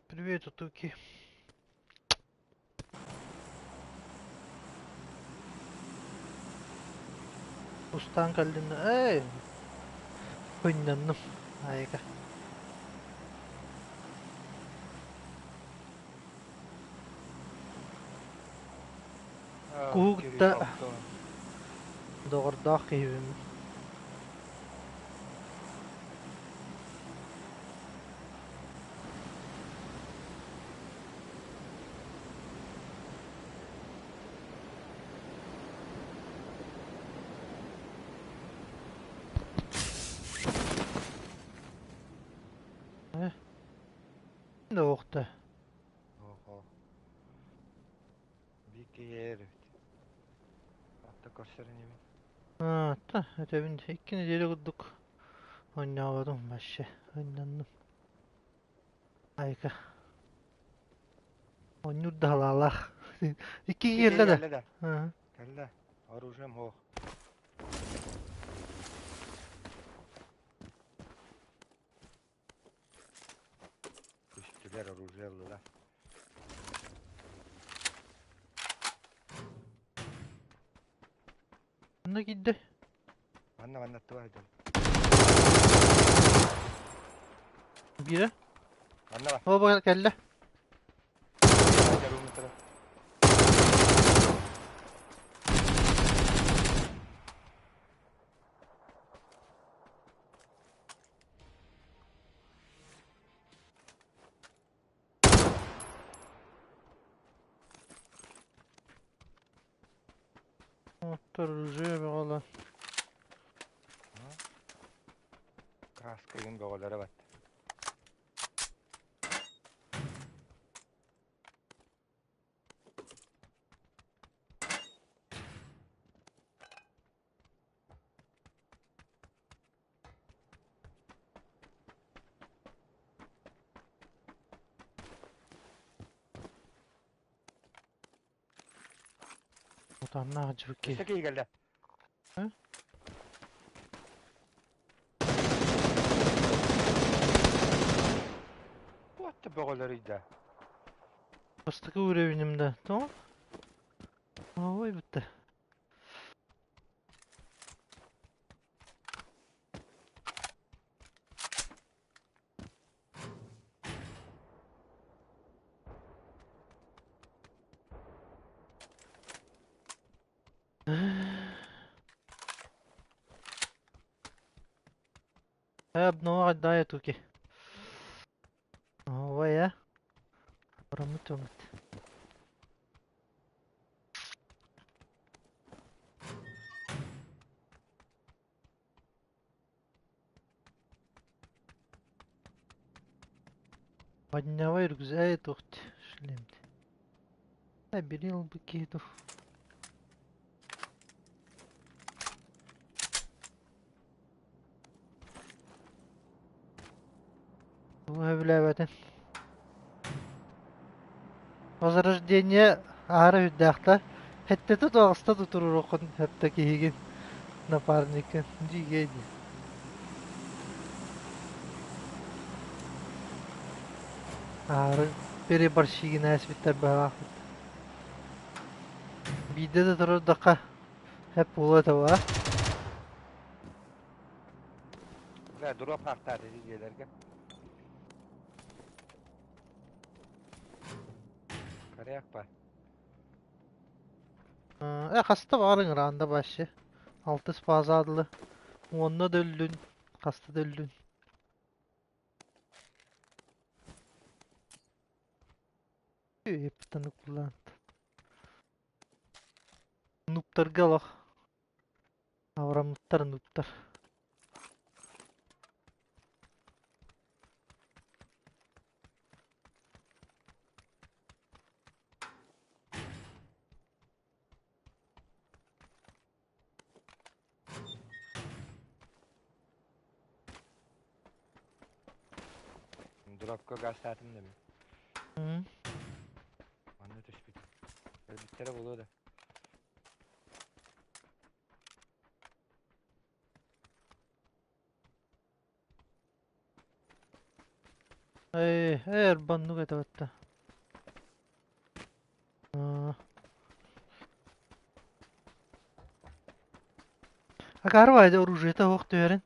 Привет, Утуки. Устаан кэллин эй Кынньанным айка. Куһук да доҕордоох киһибин. Уохта. Охо. Биир киһи эбит. Атта көрсөр инибин. Та, этэбин икки неделя курдук оонньооботум вообще оонньоннум. Айка. Оонньуур да халаалаах. Икки кэллэ да. Кэллэ да. Кэллэ. Оружием суох. Түстүлэр оружие ыллылар. Манна киирдэ. Манна манна аттыбар сылдьар. Биирэ. Манна бар. О, кэллэ. Оружие бөҕөлөр. Краска игин бөҕөлөрө бат. Отаннаах дьүкки. Өссө киһи кэллэ. Туох да бөҕөлөрүй да. Бастакы уровенем да. То? Ой, бутта. Обнова дай туки. Ой, а. Промутумт. Поднявай рюкзак тухт шлемт. Берил бы киһи Билээбэтин. Возрождение аһара үрдээхтэ. Хэттэтэ тоҕуста тутуруоххун хэттэ киһигин напарникын дьигээ дии. Аһары переборщигин ээспиттэр быһалаахпыт. Биирдэ да турардахха хэп буолуо этэ буолаа. Бля, дроп хаахтаат ити дьиэлэргэ. Коряк ба. Э, хаста баҕар ыҥыраанда вообще. Алтыс фаза Уонна да өллүн, хаста да өллүн. Эптаны кулаант. Нуптарга олох. Аврамыттар нуптар. Дропка газтаатым да мин. Манна түспүт. Өлбүттэрэ буолуо да. Эй, эр баннук это вот. Акарвайда оружиета суох түһэрин.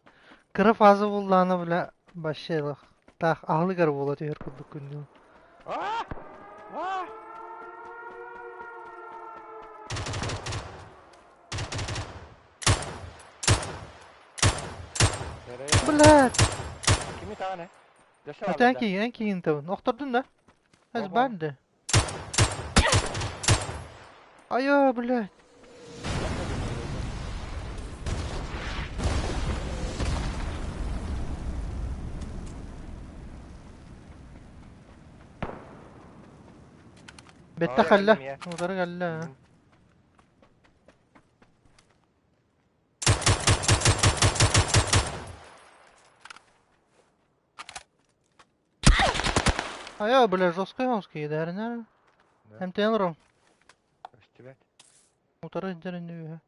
Кыра фаза буллаана бля вообще таах аһылыгар буола түһэр курдук күннүү. А! А! Блядь! Kimi tane? Эн киин, эн киин табын. Охтордун да? Аз баар да. Айа, блядь. Бетте халла. Удары калла. Айа, бля, жесткий омский, дәрінер. Эмтен ром. Өстүбэт. Утары дәрін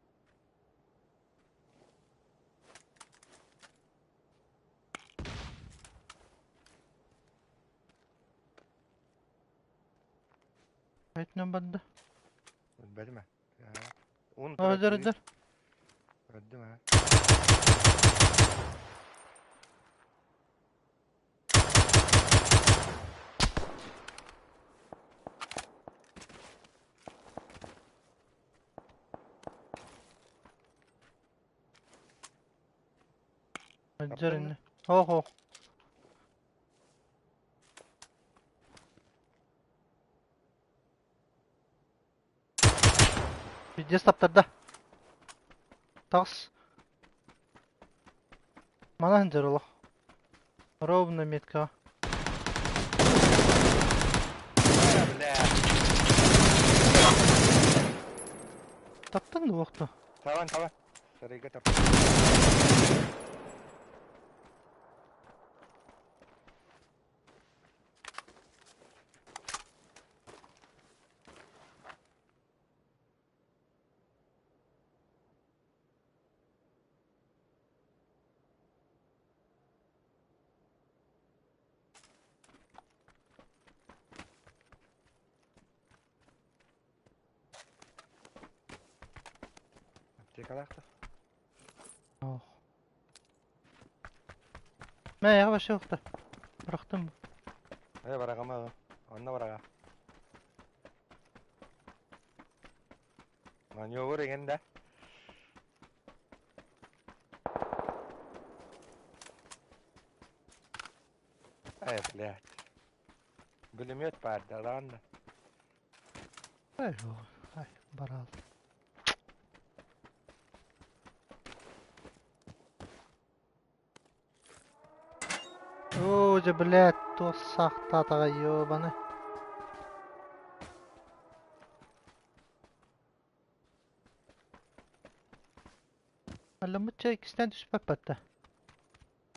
Айтынан барды. Өлбөтүм ээ. Уун Öldür öldür. Öldüm ha. Öldür inni. Ho ho. Пиздец таптарда. Тас. Манан дьарылах. Ровно метка. Бля. Таптың да уохту. Таван, таван. Сарайга тап. Аптекалаах да? Ох. Мэ, вообще охта. Бырахтым. Э, бараҕама, онно бараҕа. Маневр эҥин да. Э, блядь. Бүлүмүөт баар да, ладно. Ай, ай, барал. Оо, дьэ, блядь, туох саахтаатаҕай, ёбаны. Алламмыт чай иккистээн түспэппэт да.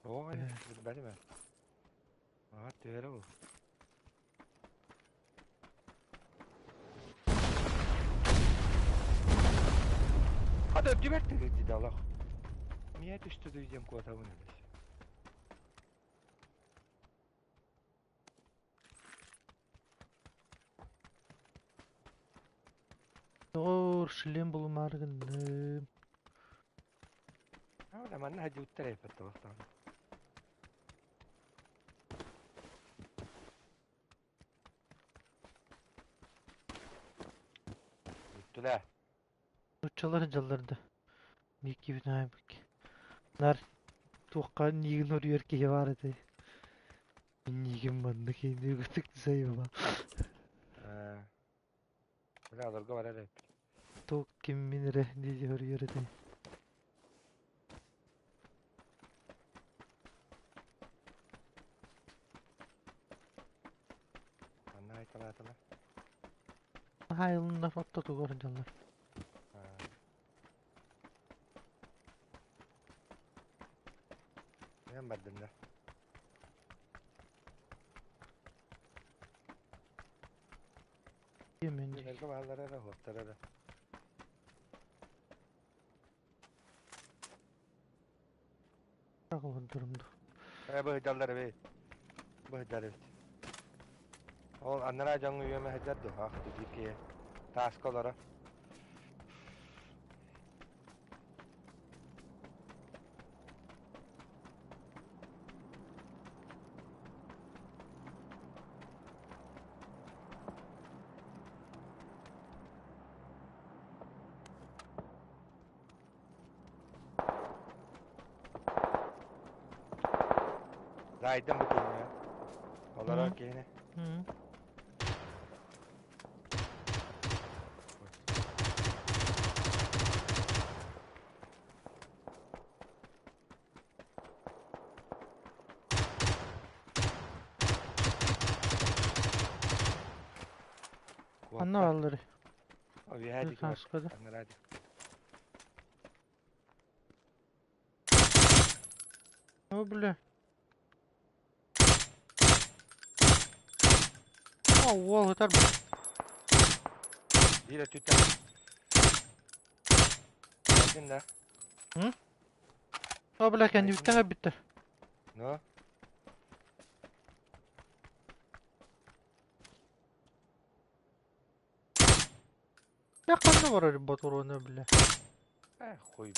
Оо, билбэтим ээ. Аа, түһэрэ бу. Хата үрдүбэр тыгырдыда олох. Миэ түстэ диэн куотабын элэс. Доҕоор, шлем булумаары гынным. Аа, манна хадьыбыттар эппэт табахтаҕына. Бүттүлээ. Нууччалар дьалларда. Микки Нар туохха ниигин оруйар киһи баар этэй. Миигин маннык иинигытык сайыба. Ээ, бля, олорго барар эбиппит. Туох киммин эрэ дии хоруйар этэй. Манна айталаатылар. Хаайылыннар ортотугар дьаллар. Мен бардым да. Yemen Кинилэргэ бааллара эрэ, уһуктара эрэ. Олордорум да. Ээ, быһыйдаллар эбит. Быһыйдар эбит. Ол анараа дьоҥҥо үөмэ сылдьар дуо? Ах, биир киһи тааска олоро. Зайдым бу киһини. Олорор киһини. Ханна Куотта. бааллары? Үөһээ диэки бар. Таскада. Анараа диэки. О, бля. О, уол ытар бу. Биир өттүттэн. Бардын да. О, бля, кэннибиттэн өлбүттэр. Ну? Я ханна барар ботуруона, бля. Э, хуй.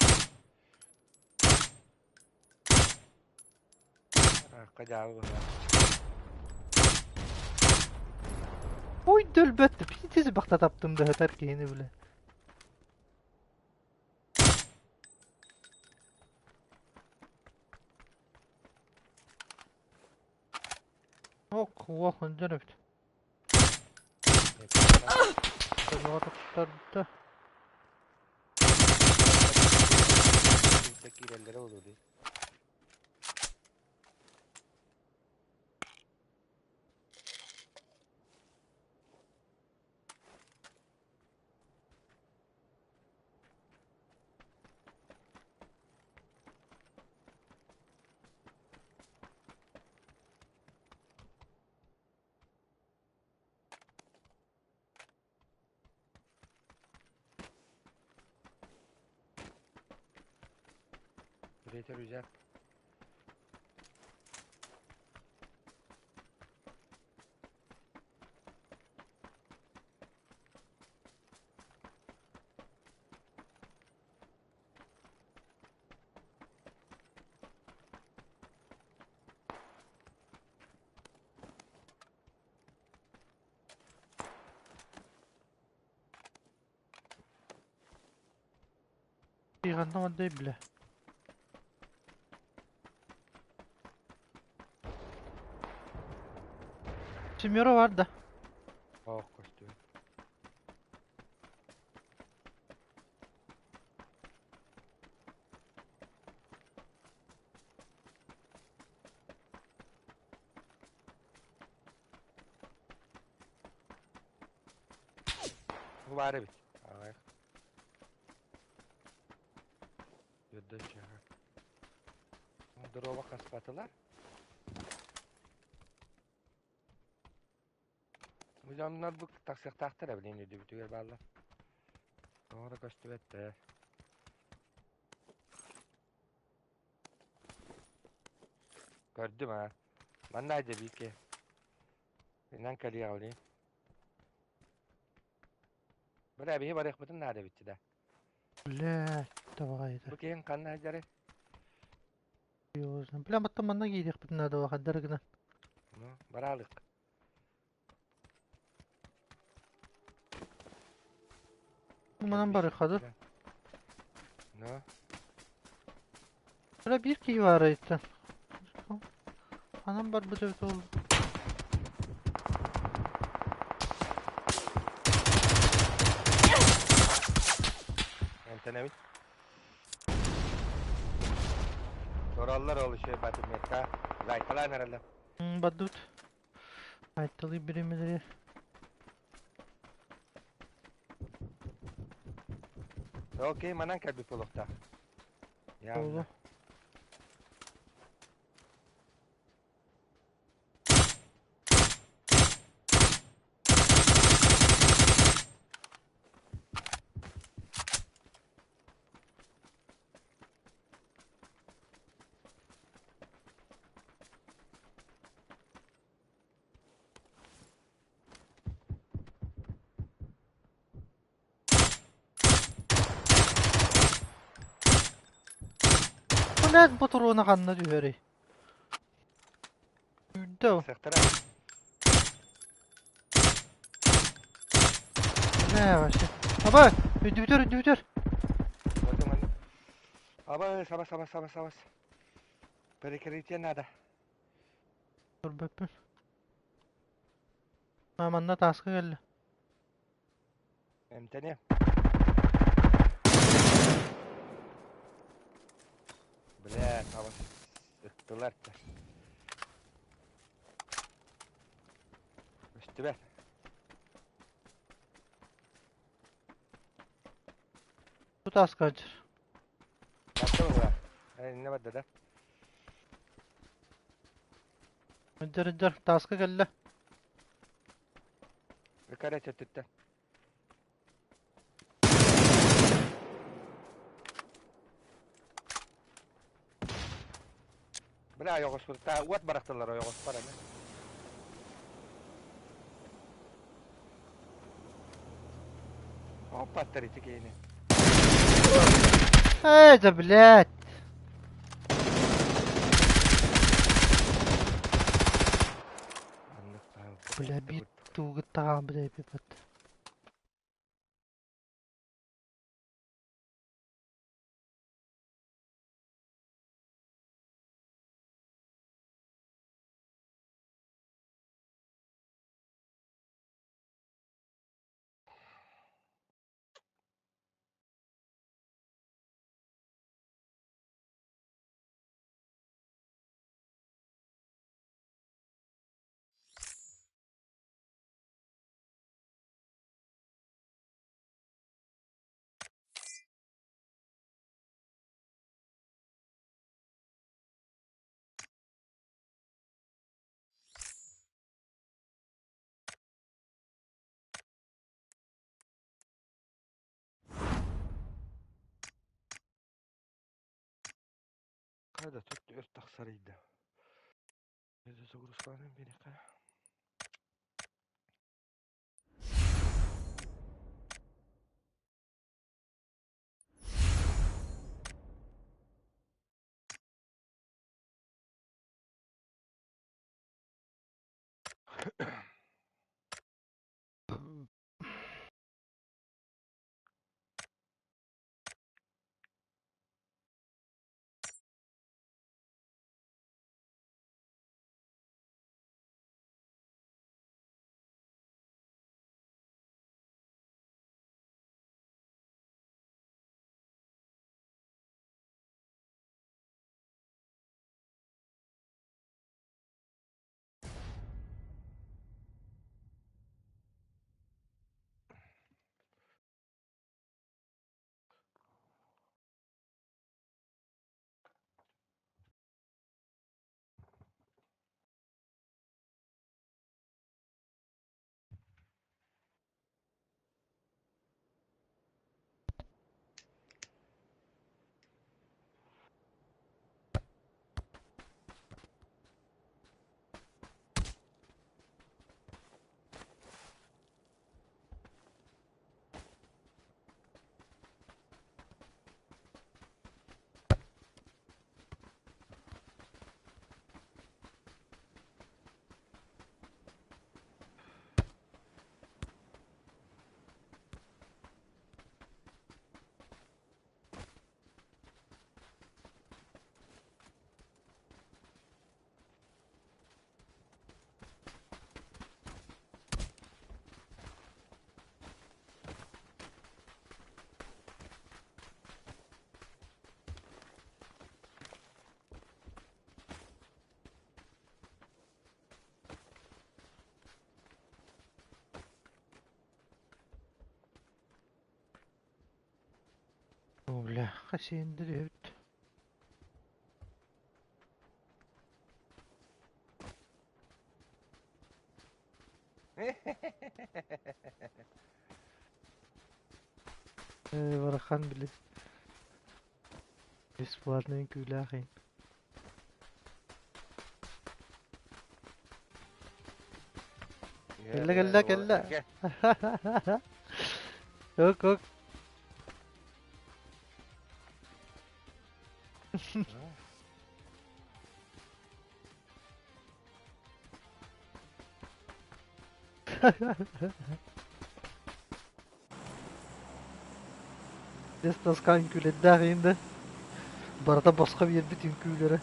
Аахха дьаабы быһа. Ой, өлбөттө. Пиздец бахта таптым да ытар киһини, бля. Ок, уох, өндөн эбит. Туттарда. Киирэллэрэ буолуо дии. Третий рюкзак. Ханна бардай бля. Семеро бар да. Ох, көстүү. Бу баар эбит. Аҕай. Үрдүн чаһа. Дрова хаспатылар. Бу дьоннор бу тахсыахтаахтар эбилин үрдүбүтүгэр бааллар. Тоҕо да көстүбэт ээ. Көрдүм аа. Манна дьэбиикэ. Инан кэлиэҕилии. Бля, биһи барыахпытын наада эбит да. Бля, давай Бу киһин ханна сылдьарый? Серьезно. Бля, маттан манна киириэхпитин наада хандар гынан. Ну, бараалык. Манан барыхады. Ну? Бля, биир киһи баар айыттан. Анам барбыт эбит ол. Эмтэнэбит. Тураллар ол еще батымекка. Зайкалаан эрэллэр. Бардыбыт. Айталый биримилери. Окей, манан кэлбит буолуохтаах. Буолуо. Блядь, ботуруона ханна түһэрий? Үүрдэ ол. Сехтара. Бля, вообще. Аба, үрдүбүтэр, үрдүбүтэр. Абас, абас, абас, абас, абас. Перекрытие надо. Көрбөппүн. А, манна тааска кэллэ. Эмтэниэ. Бля, абас. Ыттылар да. Көстүбэт. Бу тааска сылдьар. Барда быһыылаах. Иннэ барда да. Ыдьар ыдьар тааска кэллэ. Ыкара өттүттэн. Бля, ойоҕоспутта уот барахталар ойоҕоспор аны. Оппаттар ити киһини. Эй, да блядь! Бля, биир туугуттаҕаан бля биппит. Хада тут өр тахсарыйда. Загрузкаланан биэриэххэ. Бля, хасиэннэр үһүбүт. Барахан били бесплатный үҥкүүлээх иһин. Кэллэ кэллэ кэллэ. Ок ок. Дьэс таска үҥкүүлэрдээх иһин да барыта босхо биэрбит үҥкүүлэрэ.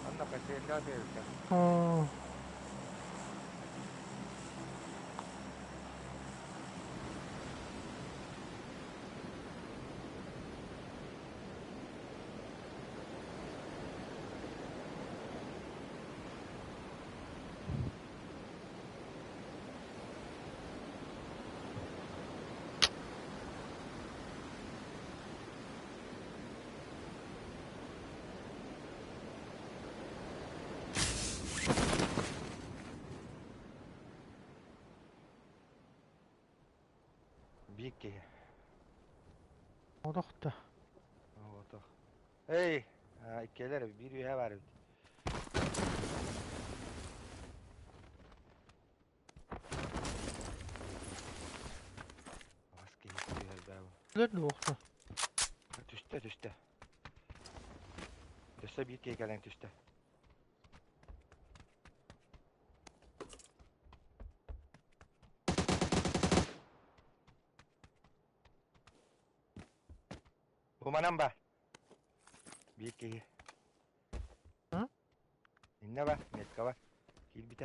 Анна хозяйка бербитэ. Оо. Биир киһи. Олох да. Отох. Эй, иккиэлэр биир үөһэ баар эбит. Бас киһи түһэрбээ. Түстэ. Түстэ, түстэ. Өссө биир киһи кэлэн түстэ. Бу манан ба. Биир киһи. Иннэ ба, метка бар. Киирбитэ.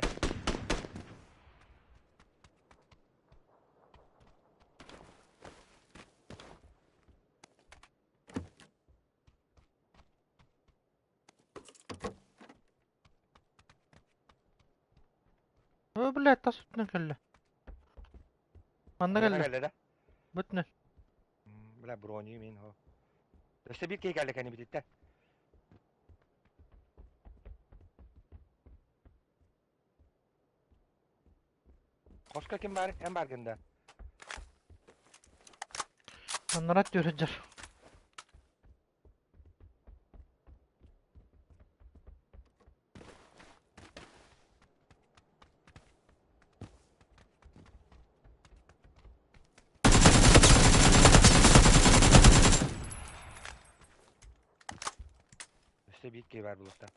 О, блядь, тас үтүнэн кэллэ. Манна Айана кэллэ. кэллэ да? Бүтүнэн. Бля, броню мин хо. Өссө биир киһи кэллэ кэннибититтэн. Хоско ким бар? Эн баргын да. Аннара түөрэ дьар. Өссө биир киһи бар булуктан.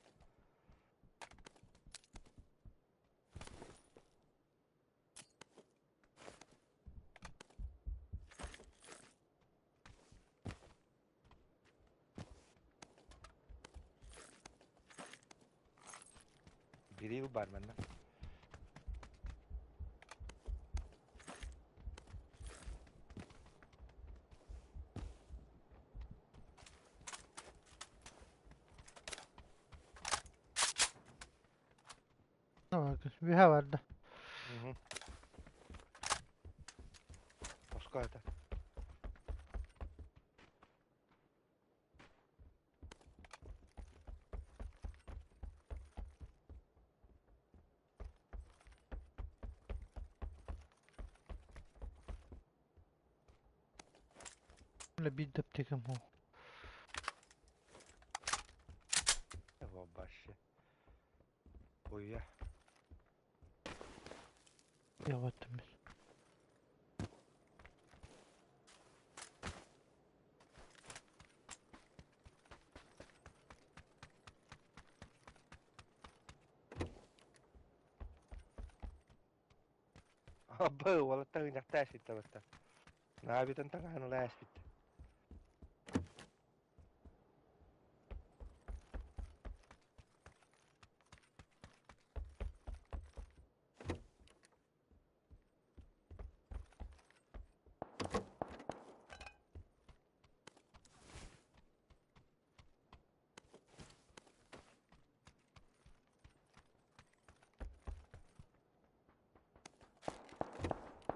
Бирил бар манна. Үһэ барда. Хоско это. Биир да аптекам суох. Вообще. Ой, Яваттым мин. Абы, уолаттар ыҥыртаа эспиттэ баста. Наабитын таҥаһын ыла эспит.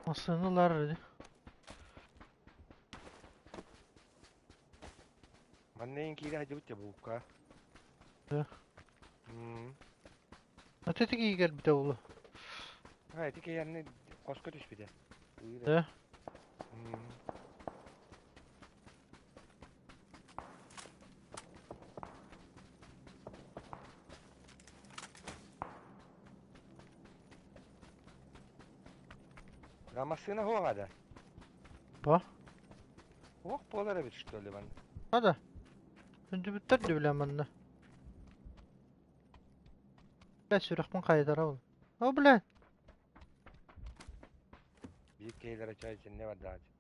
Массыына ылар ини. Манна иин киирэ сылдьыбыт дьэ булка. Да. М. Аты тигии кэлбитэ буолуо. А, ити киһи хоско түспүтэ. Ыыр Да. М. А массыына суоҕа да? Ба. Суох буолар эбит что ли манна? Хада. Үндүбүттэр да билэ манна. Бля, сүрэхпин хайытара ол. О, бля. Биир киһилэрэ чай итиннэ бардаҕа дии.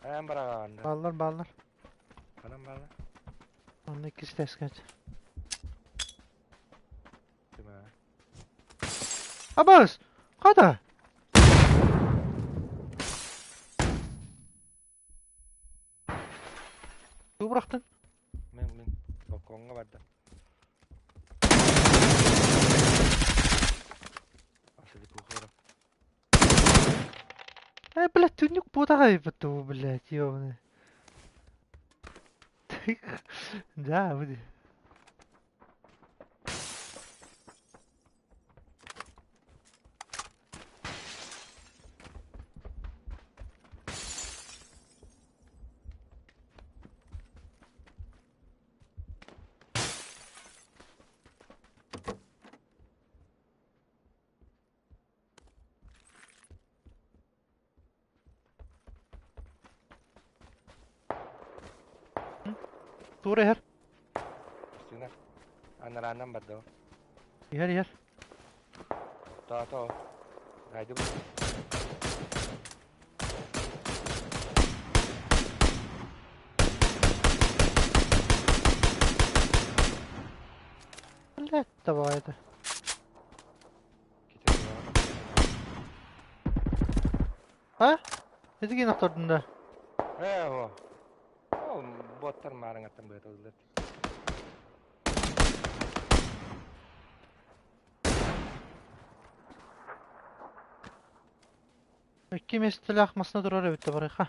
Хайаан бараҕаҕын да? Бааллар, бааллар. Ханан бааллар? Онно иккис тэскэт. Абас! Хата! Тугу бырахтыҥ? Мин мин балкоҥҥа барда. Э, блядь, түннүк буотаҕа эбит дуу, блядь, ёбаный. Да, бу Туора иһэр. Массыына. Анарааннан барда. Иһэр, иһэр. Тоото. Гайды бу. Блядь, давай это. А? Эдигин охтордун да? Ээ, о. Ол боттар маарыҥаттан быһытыллар. Икки миэстэлээх массыына турар эбит да барыха.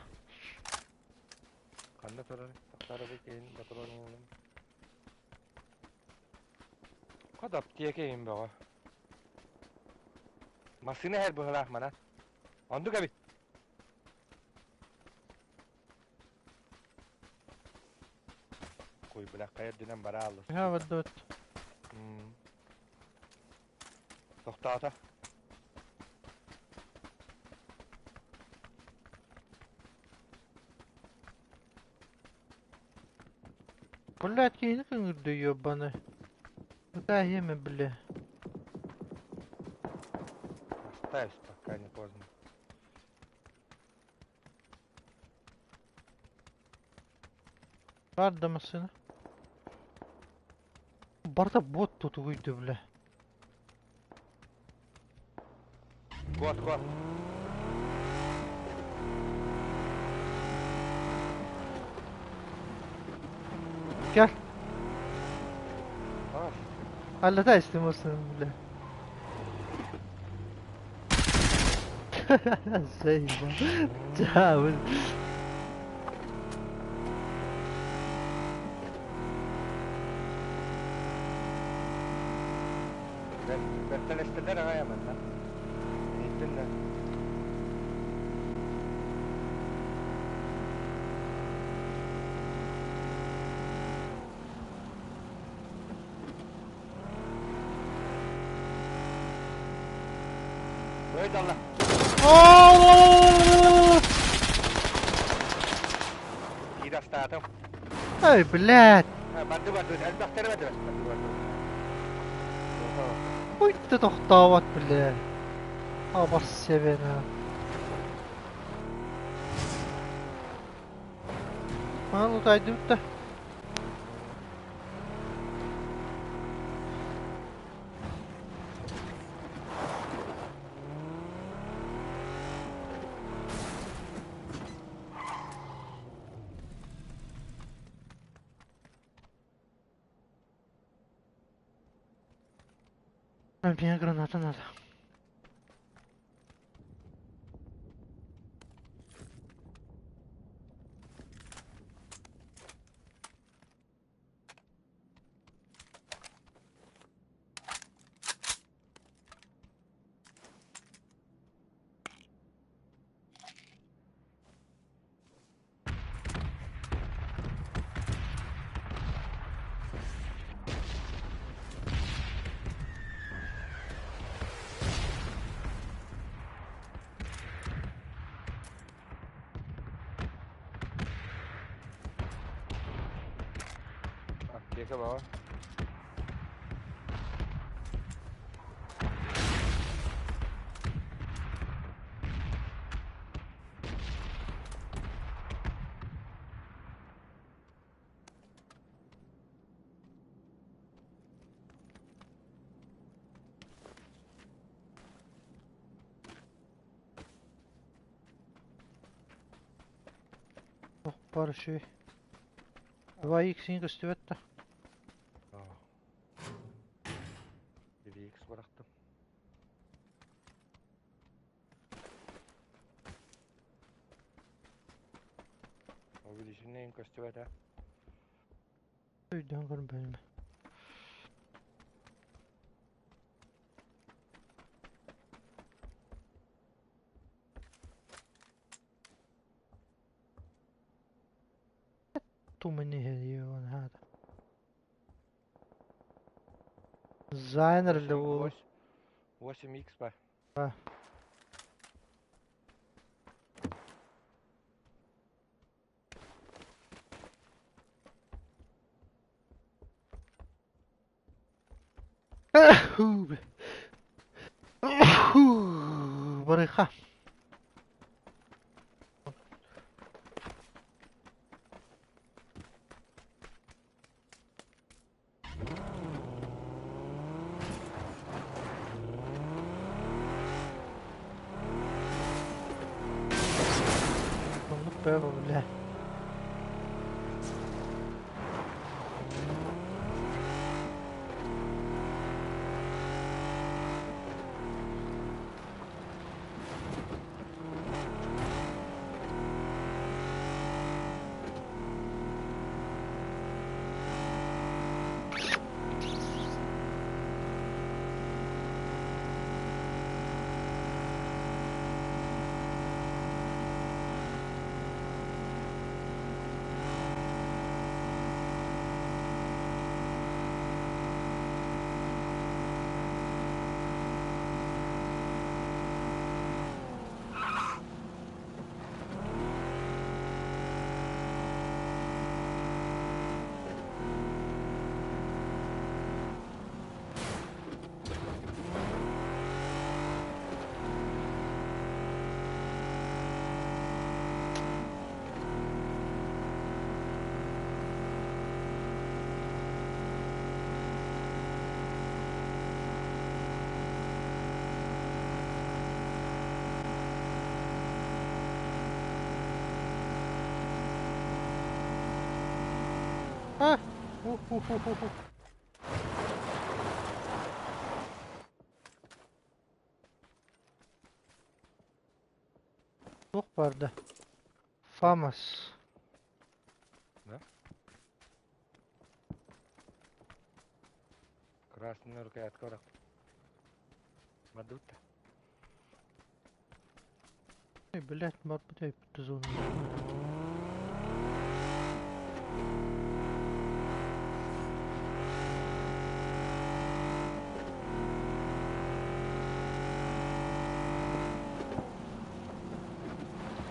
Ханна турар? Тахсарыбы киһин батырар уолум. Ход аптека иһин бөҕө. Массыына иһэр быһылаах манан. Оннук эбит. Куй бля хайа үрдүнэн бара аалла. Ха бардыбыт. Тохтоото. Блядь, киһини кыҥырды ёбаны. Куда еми, бля. Оставь, пока не поздно. Бар да массыына. Барда бот тутугуйду, бля. Кот, кот. Gel. Ас. Аллата истемezsin, бля. Заебал. Да, вот. Бэртэлэстэлэр аҕай манна. Иһиттин да. Ой, далла. Киир астаатым. Ай, блядь. Барды барды, элбэхтэр барды. Барды барды. Ой да тохтообот бля. Абас себе на. Маны утайдыбыт да. Мне граната надо. Аптека баар. Ох, баар үчүгэй. 2X-ин көстүбэт да. 2X бырахтым. Увеличенный көстүбэт ээ. Өйдөөн көрөн бэлэм. Тумани هذا. Зайнер اللي هو 8 X баар. Барыха. Оннук бээ бля. А! У-ху-ху-ху-ху. Туох баар да? Фамас. Да? Красный рукоятка бырахпыт. Бардыбыт да. Ой, блядь, барбыт зона.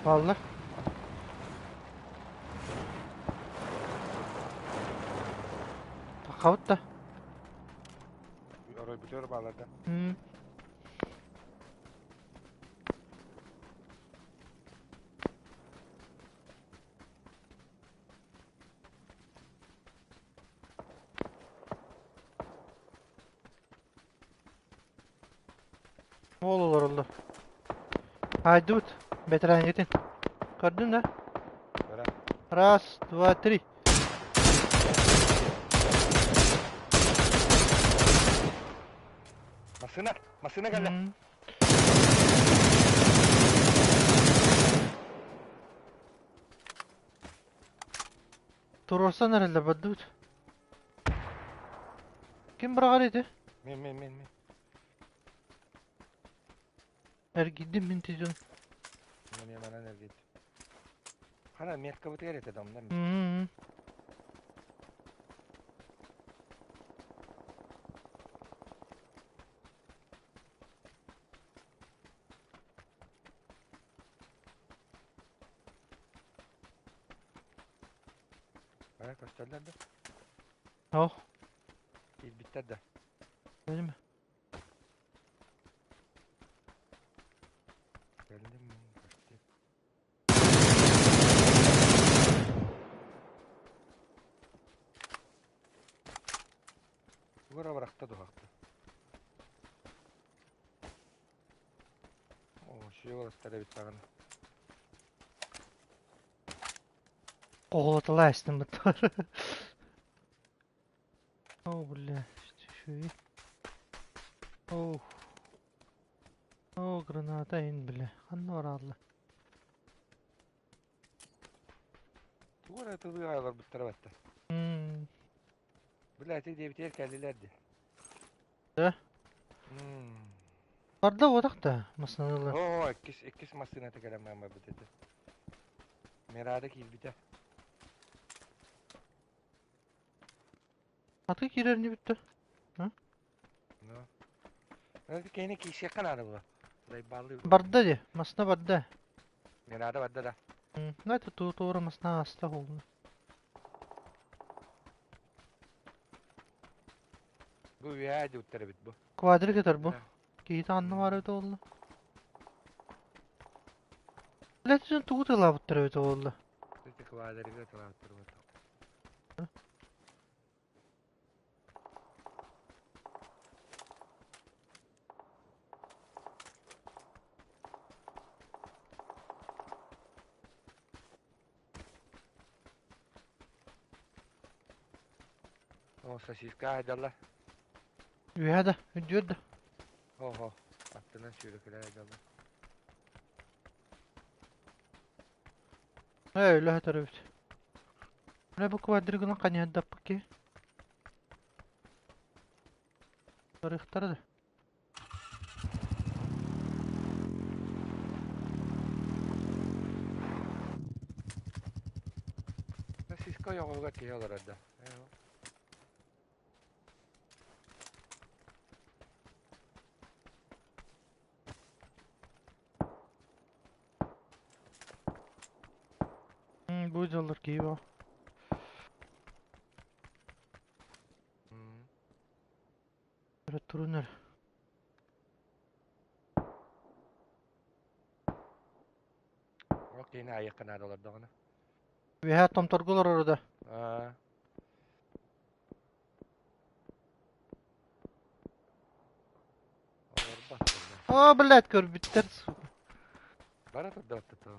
Бааллар. Таххабыт да. Оройбутугар бааллар да. Ол олороллор. Айдыбыт. Бэтэрээнҥитин. Көрдүн да? Раз, два, три. Массыына! Массыына кэллэ! Туруорсан эрэллэр бардыбыт. Ким быраҕар ити? Мин, мин, мин, мин. Эргийдим мин тизон. Мен манан эргийдим. Хана меткабытыгар этэ домна. Бара көстөллөр да? Ох. Киирбиттэр да? Öyle mi? Geldim mi? Kaçtı. Тугу бырахта дуһахта. Оо, үчүгэй эбит даҕаны. Оҕолотолаа истим быттар. О, бля, үчүгэй. О. О, граната ин, бля. Ханна бараалла? Тугу эрэ тылыы ааларбыттара батта. Бля, ити диэбитигэр кэллилэр дии. Да? Барда буотах да массыыналар. Оо, иккис, иккис массыыната кэлэн барбыт этэ. Мирада киирбитэ. Аты киирэр ини бүттэ. Ну. Кини киисиэххэ наада була. Барда дии, массыына барда. Мирада барда да. Давайте туора массыына ааста холуна. Бу үөһээ дьуттар эбит бу. Квадрик этэр бу. Киһитэ анны баар эбитэ буолла. Блядь, тугу тылаабыттар эбитэ буолла. Ити квадрига тылаабыттар буолла. О, сосиска айдалла. Үөһэ да, үрдүөр да. Оһо, аттынан сүүрэкэлэр айдалла. Ээ, өлө сытар эбит. Бля, бу квадригынан ханьыһардаппыт киһи. Барыахтара да. Сосиска ойоҕоһугар киһи олорор да. Бу дьаллар киһи баа. Өрө турунар. Ол киһини айыахха наада олордоҕуна. Үөһээ томторго олорор да. Аа. Олорбат. О, блядь, көрбүттэр, сука. Бара турда оттото.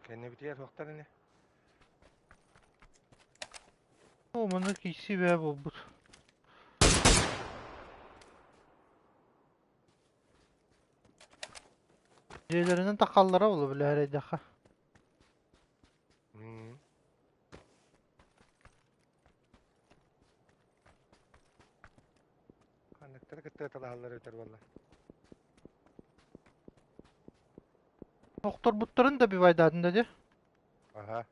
Кэннибитигэр суохтар ини. О, манна киирсии бэйэ буолбут. Дьиэлэринэн таххаллара буолуо бile эрэйдэххэ. Кыра кытта ыталаһаллар өтөр буолла. Охторбуттарын да бивайдаатын да дии. Аха.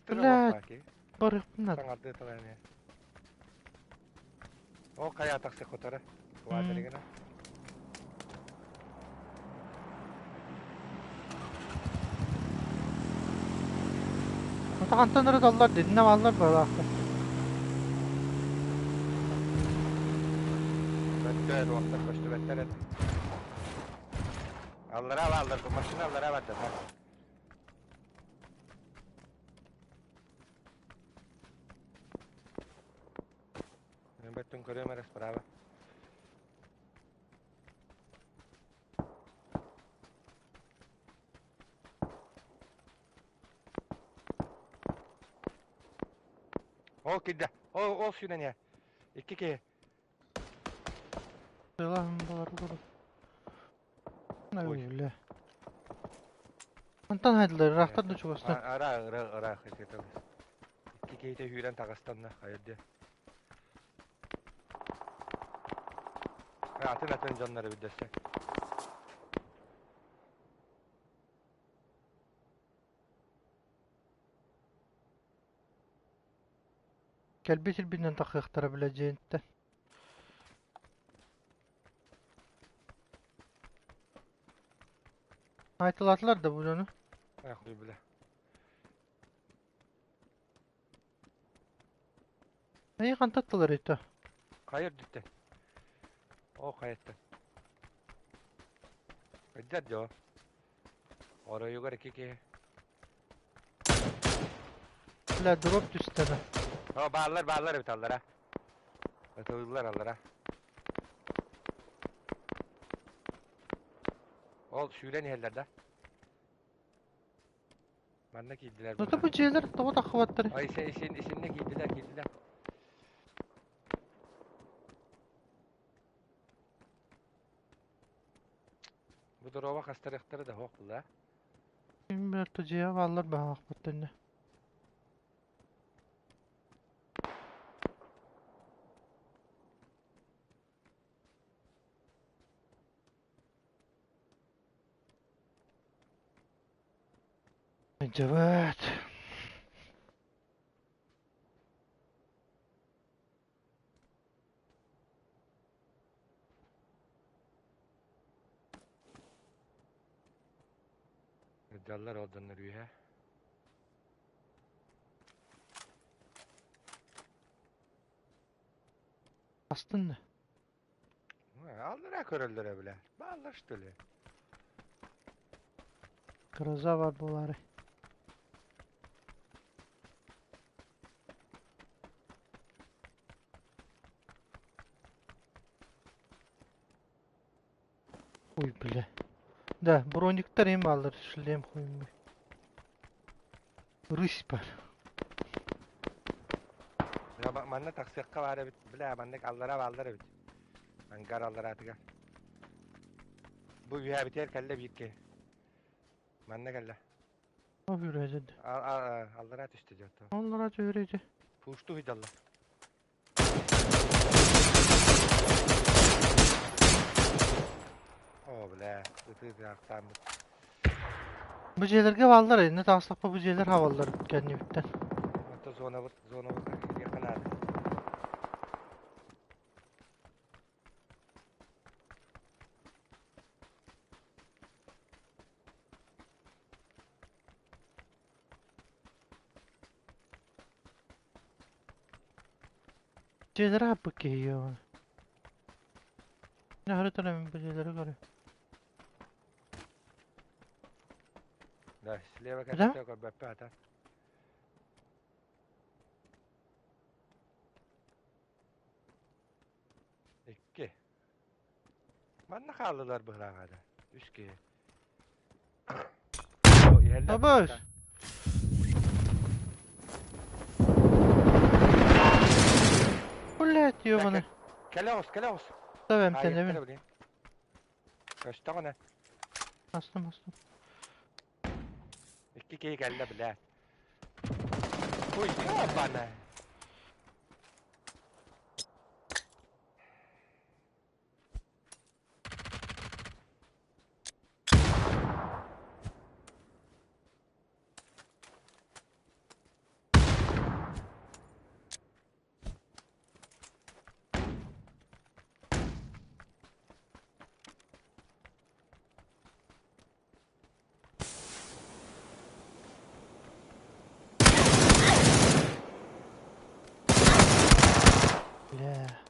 Блядь, барыахпын наада. Саҥардыы талааны. Ол хайа тахса хотора. Квадригана. Хантан ырыталлар дединэ бааллар быһалаахтар. Бөттөр, уохтар көстүбэттэр этэ. Аллараа бааллар, бу машина аллараа барда. Мен бөттүн көрүөм эрэ справа. Ол кирдэ. Ол ол сүүнэн иһэ. Икки киһи. Сылаһым балар Ой. Бля. Онтон хайдылар, ыраахтар да чугастан. Ыраах, ыраах, ыраах ититэн. Икки киһитэ сүүрэн таҕыстанна, хайа диэ. Атын атын дьоннор эбит дэссе. Кэлбит сирбинэн тахыахтара бля дьиэнтэн. Айтылаатылар да бу дьону. Ах, бля. Эйи хантаттылар ito? Хайа үрдүттэн. О, хайаттан. Кырдьар дьо. Оройугар икки киһи. Бля, дроп түстэ. О, бааллар, бааллар эбит аллара. Ытыллар аллара. Ол сүүрэн иһэллэр да. Манна киирдилэр. Ну бу дьиэлэр тоҕо таххыбаттар? Ай, исин, исинне киирдилэр, киирдилэр. Бу дорова хастарыахтара да суох була. Ким билэр дьиэ бааллар баһаахпыт инне. Дьэбэт. Дьаллар ордоннор үөһэ. Астын да. Аллара көрөллөрө билэ. Бааллар что ли? Гроза бар буолаары. Ой, бля. Да, брониктар им бааллар, шлем хуймы. Рысь бар. Манна тахсыахха баар эбит. Бля, маннык аллара бааллар эбит. Ангар аллараатыгар. Бу үһээбитигэр кэллэ биир киһи. Манна кэллэ. О, үрээдэ. Аллараа түстэ дьэ. Аллараа түһүрээдэ. Пушту хуйдалла. О, бля, ытыы-ытыы Бу дьиэлэргэ бааллар, иннэ таҕыстахпа бу дьиэлэр хабаллар кэннибиттэн. Онто зонабыт, зонабыт киириэххэ наада. Дьиэлэр хаппыт киһи Харытар мин бу дьиэлэри көрө. Да, слева кэлбитэ көрбөппө ата. Икки. Манна хааллылар быһылааҕа да. Үс киһи. Абас! Блять, ёбаный. Кэлэ оҕус, кэлэ оҕус. Давай эмтэнэбин. Көстөҕүнэ. Астым, астым. Икки киһи кэллэ, блядь. Ой, ёбана. Бля.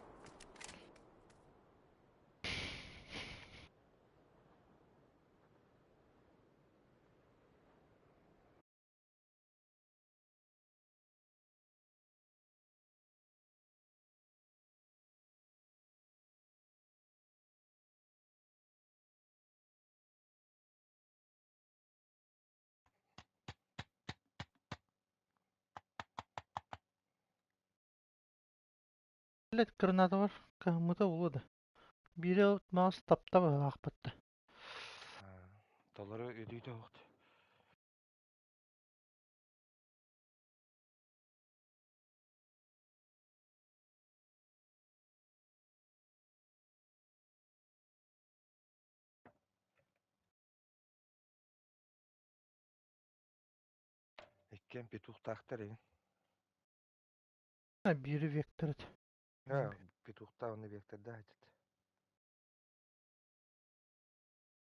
Блядь, граната бар. Кыһаммыта буолуо да. Биирэ маас тапта быһалаахпытта. Толору үдүүтэ уһут. Иккиэн петухтаахтар эбин. Биири вектор этэ. Петухтаах уонна вектордаах этит.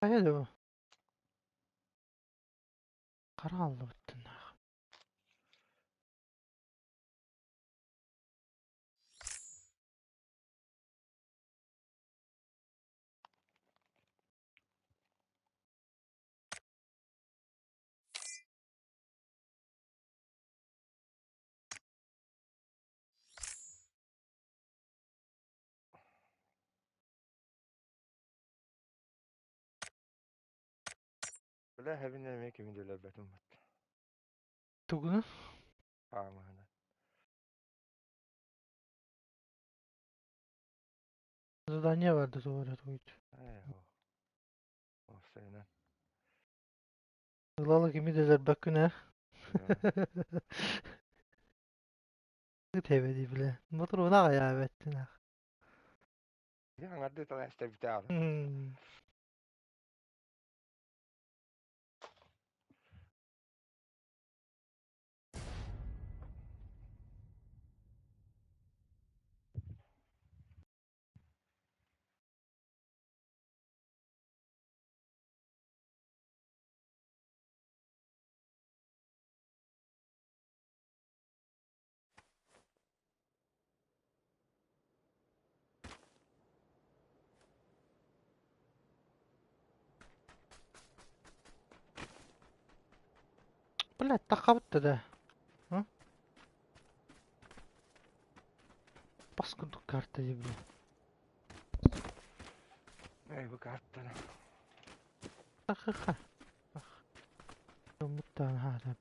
Хайа да бу? Хара аллыбыттыннаах. Бля, хэбин эмиэ кими да өлөрбөтүм бат. Тугуну? Хаамыһына. Задание барды тугу тугуйт. Ээ, о. Сайынан. Ылалы кими да өлөрбөккүн ээ. Тэбэди биле. Мотуруна аҕайаабэттин ах. Аңарды таласта бүтэ. Блядь, тахабытта да. Бас курдук карта дии, бля. Эй, бу картаны. Ахыха. Муттаан хаата,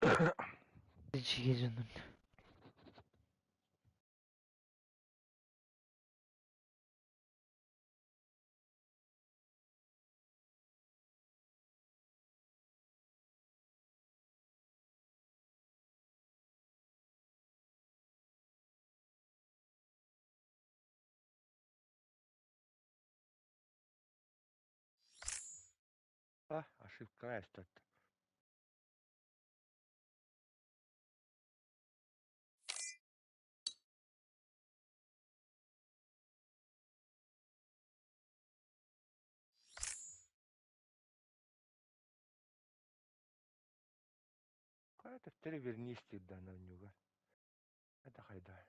бля. Жиге жонун. А, ошибка эстет. Кая вернись да на нюга. Это хайда.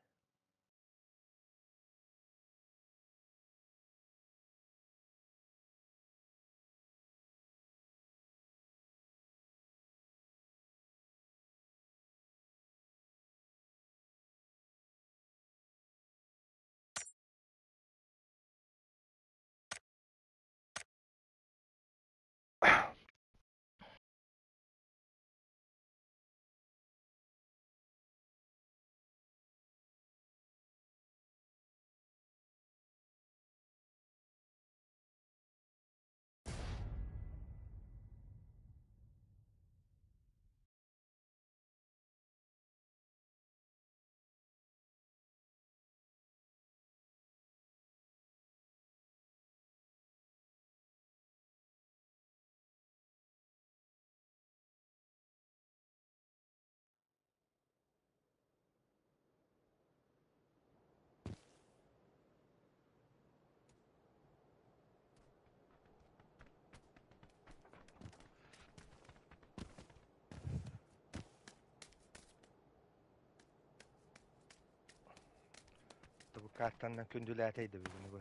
Картаннан күндүлээтэй да бүгүнү бу.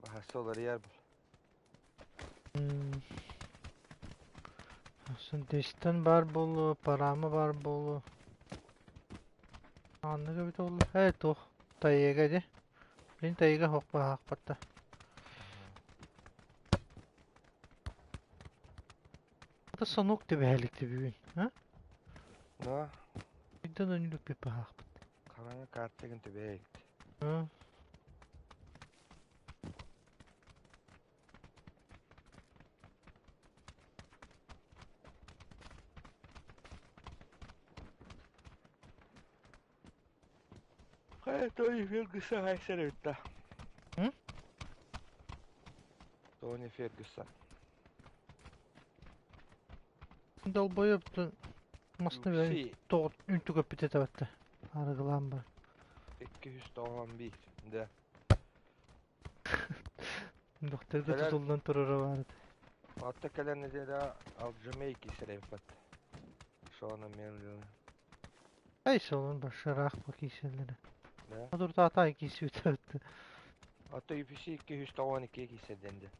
Баһасы уларыйар бул. Дестен бар буолуо, парама бар буолуо. Аннык эбит буолла. Ээ туох тайыга дии. Мин тайыга суох баһаахпатта. Это сонук түбэһэликти бүгүн. А? Но Үйден өнүлүк пиппа хаахпыт. Хараҥа картыгын түбэһэ А? Хайа Тони Фергюсон хайсар эбит да. М? Тони Фергюсон. Долбоеб масны UFC тоҕо үнтү көппүтэ табатта. Арыгылаан бар. 291 да. Докторга Кэлэр тутуллан турара баар. Атта кэлэр нэдиэлэ Алджамей киирсэр эбит. Шона Мелвилл. Эй солон башараах бу кииселлere. Да. Одуртаата киисүүтэ. Атта UFC 292 киирсэр дэнди.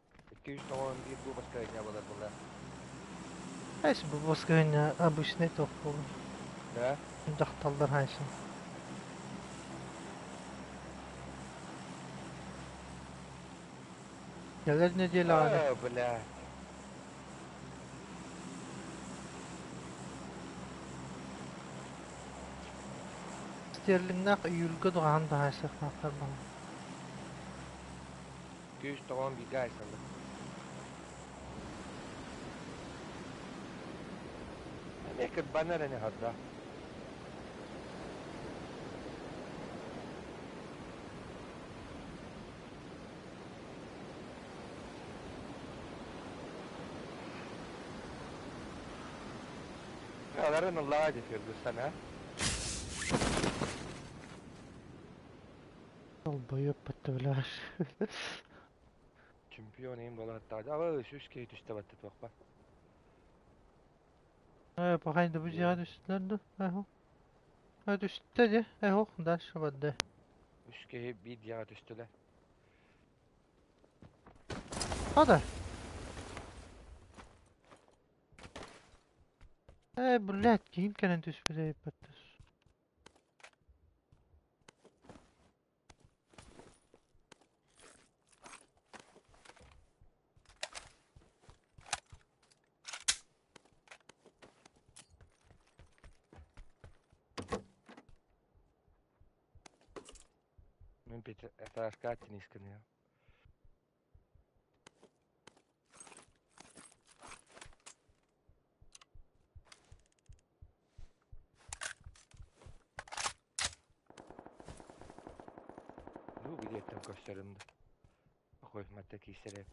291 бу баскайня болар була. Эйс бу баскайня обычный тоқ болу. Да. Дьахталлар хайсын. Кэлэр нэдиэлэҕэ А, бля. Стерлиҥнээх июльга дуҕаһан таһаайсыахтаахтар баҕа. 291 айсаллар. Эмиэ кырбанар эни харда. Аларын ыллаҕа дии Фергюсон, а? Долбоеб бля. Чемпион им болаттаҕа. Аба үс киһи түстэ батты туохпа. Э, пахай да бу дьиэҕэ түстүлэр да? Эһо. Э, түстэ дии. Эһо, дальше барда. Үс киһи биир дьиэҕэ түстүлэр. Хада. Э, блядь, киһим кэлэн түспүтэ эппэттэр. Мин этажка теннискин. Ну, билеттен көстөрүм да. Охой, матта киисэрэ.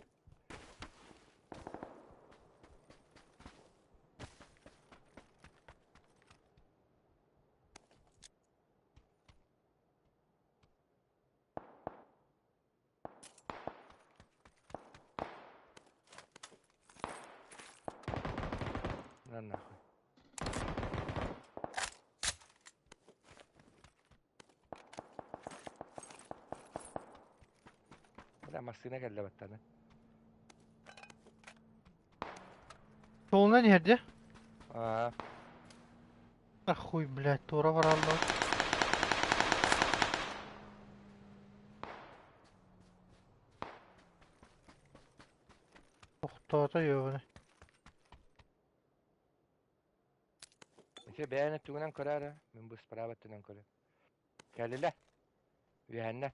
На нахуй. Бля, массыына кэллэ баттаны. Суолунан иһэр дии. Аа, Ахуй, блядь, туора бараллар. Тохтоото ёбаны. ити бэйэни тугунан көрөөрө, мин бу справа өттүнэн көрө. Кэллилэ. Үөһэннэ.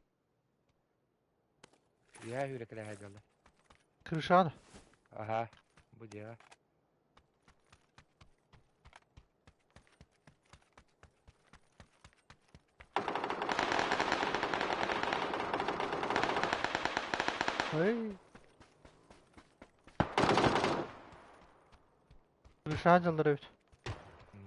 Үөһэ үүрэ кэлэ Крышаны. Аха, бу дьиэҕэ. Эй. Крыша дьаллар эбит. М.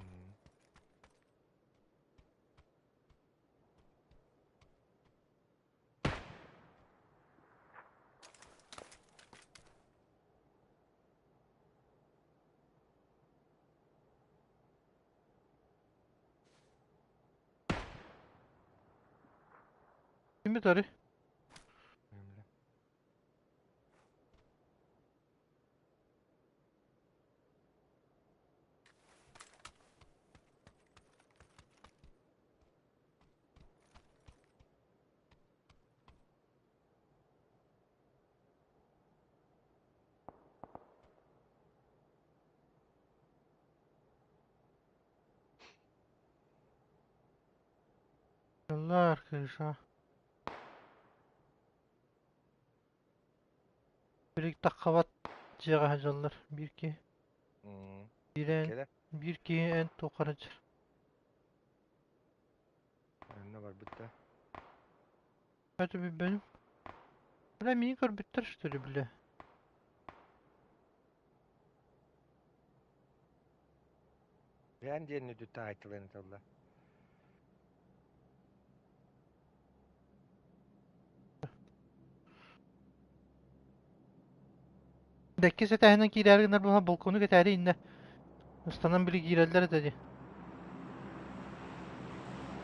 Kimi tarih? Yıllar kırışa. Bir таххабат дьиэҕэ сылдьаллар. Биир киһи. Биир эн, Кэлэ. биир киһи эн туоххара дьар. Онно барбыт да. Это билбэтим. Бля, миигин көрбүттэр что ли, бля? Бэйэн диэн үдүттэ айтылын тылла. Иккис этээһинэн киирээри гынар буолан балкону кэтээри иннэ. Ыстанан били киирэллэр этэ дии.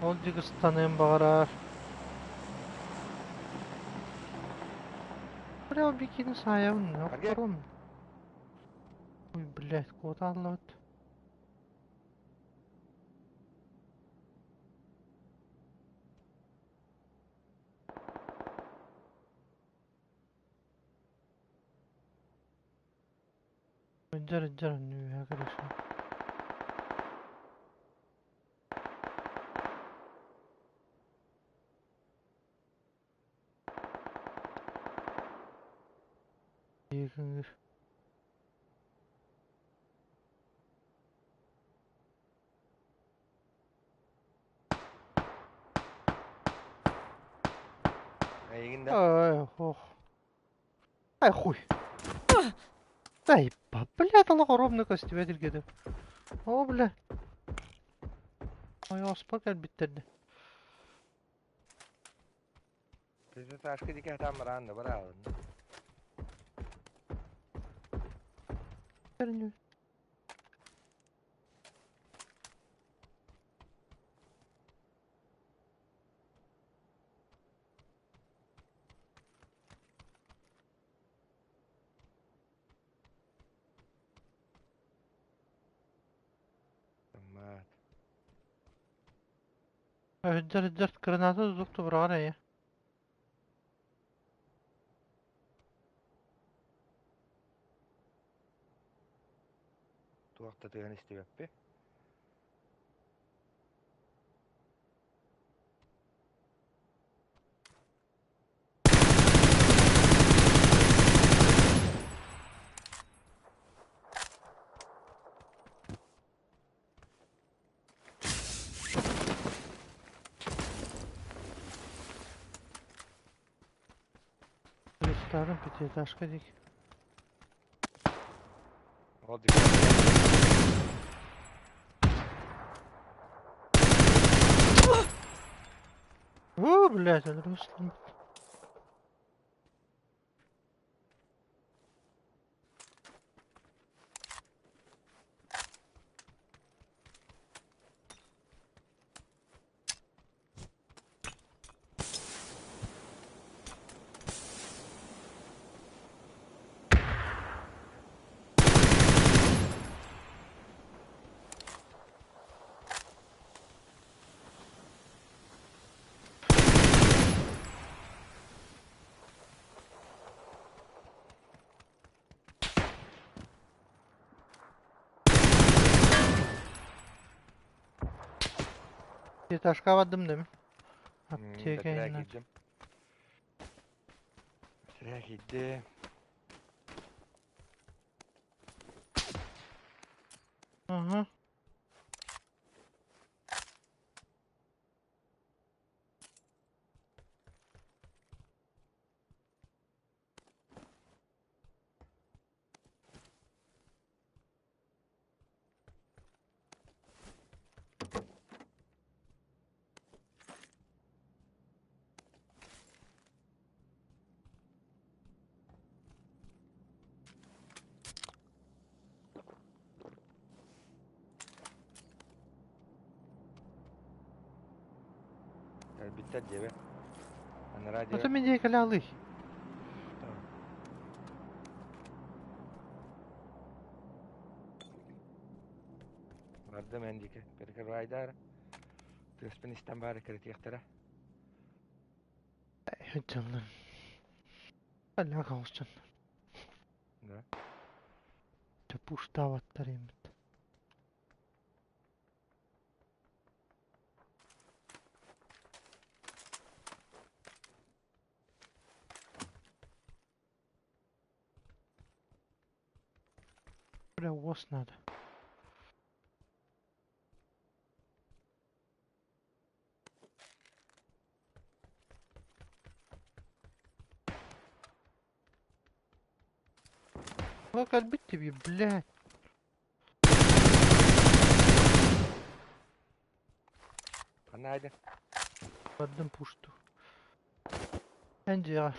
Ол дьик ыстаныан баҕарар. Бля, ол бикини саайабын, Арге. охторум. Ой, блядь, куотааллабыт. Ыдьар ыдьар үөһэ кырыша. Кыҥыр. Эйигин да. Ай, ох. Ай, хуй. Дай, блядь, олох ровно көстүбэт илгэтим. О, бля. Ой, оспа кэлбиттэрди. Пятиэтажка диэки хатаан бараан да бараалын. Мат. Ыдьар ыдьар граната тутук тубураҕар эйэ. Туох да тыаһын истибэппи. Старым пятиэтажка диэки. Ол диэки. О, блядь, өлөрүм. Пятиэтажка бардым дemi. Аптека Бэтэрээ иннэ. киирдим. Бэтэрээ киирдим. Ага. Кэлбиттэр диэбэ. Анараа Ото диэки. мин диэки кэлэ Бардым эн диэки. Перекрывайдаар. Тыаспын истэн баары киритиэхтэрэ. Дьоннор. Алла каҕысчан. Да. Пуштаабаттар иммит. Бля, уос надо. Ну кэлбит тебе, блядь. Ханна айда? Бардым пушту. Эн дьиэҕэр.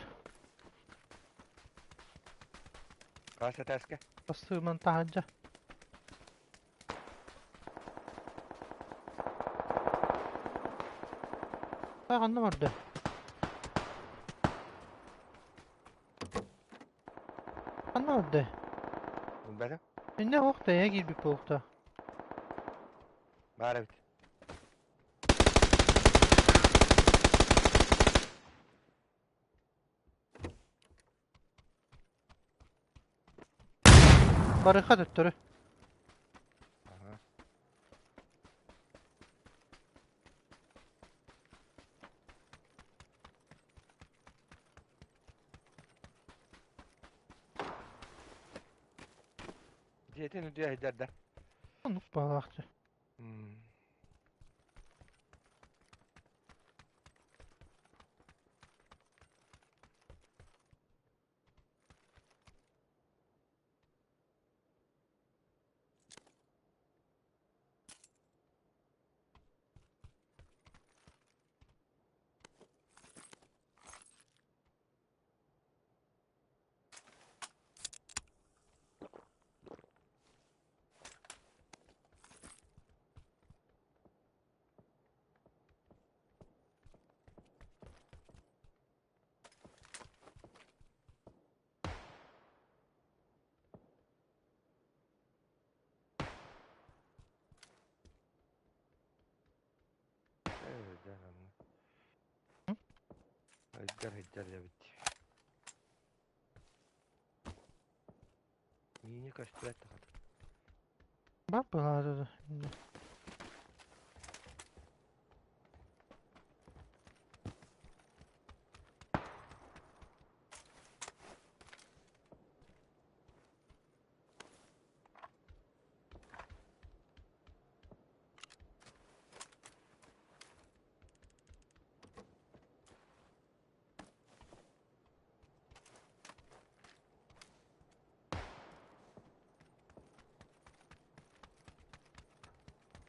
Хас этээскэ? Бастыгынан таһырдьа. Ханна барда? Ханна барда? Билбэтим. Иннэ ох тэйэ киирбит буолуохтаах. Баар эбит. Барыха төттөрү. Аха. Дьиэтин үрдүө сылдьар да. Оннук баҕалаахчы. М. Сылдьар онно. Сылдьар сылдьар эбит. Миини көстүбэт да хата. Бар быһаарара.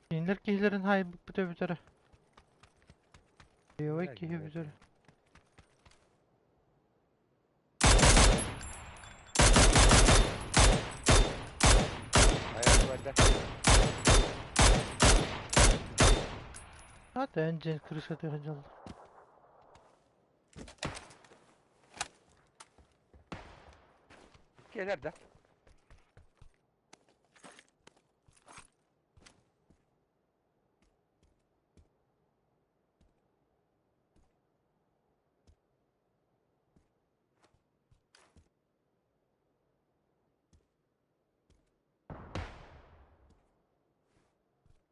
Кинилэр киһилэрин хаайбыппыт эбитэрэ. Левай киһи эбитэрэ. Ата эн дьиэн крышатыгар дьолло. Кэлэр да.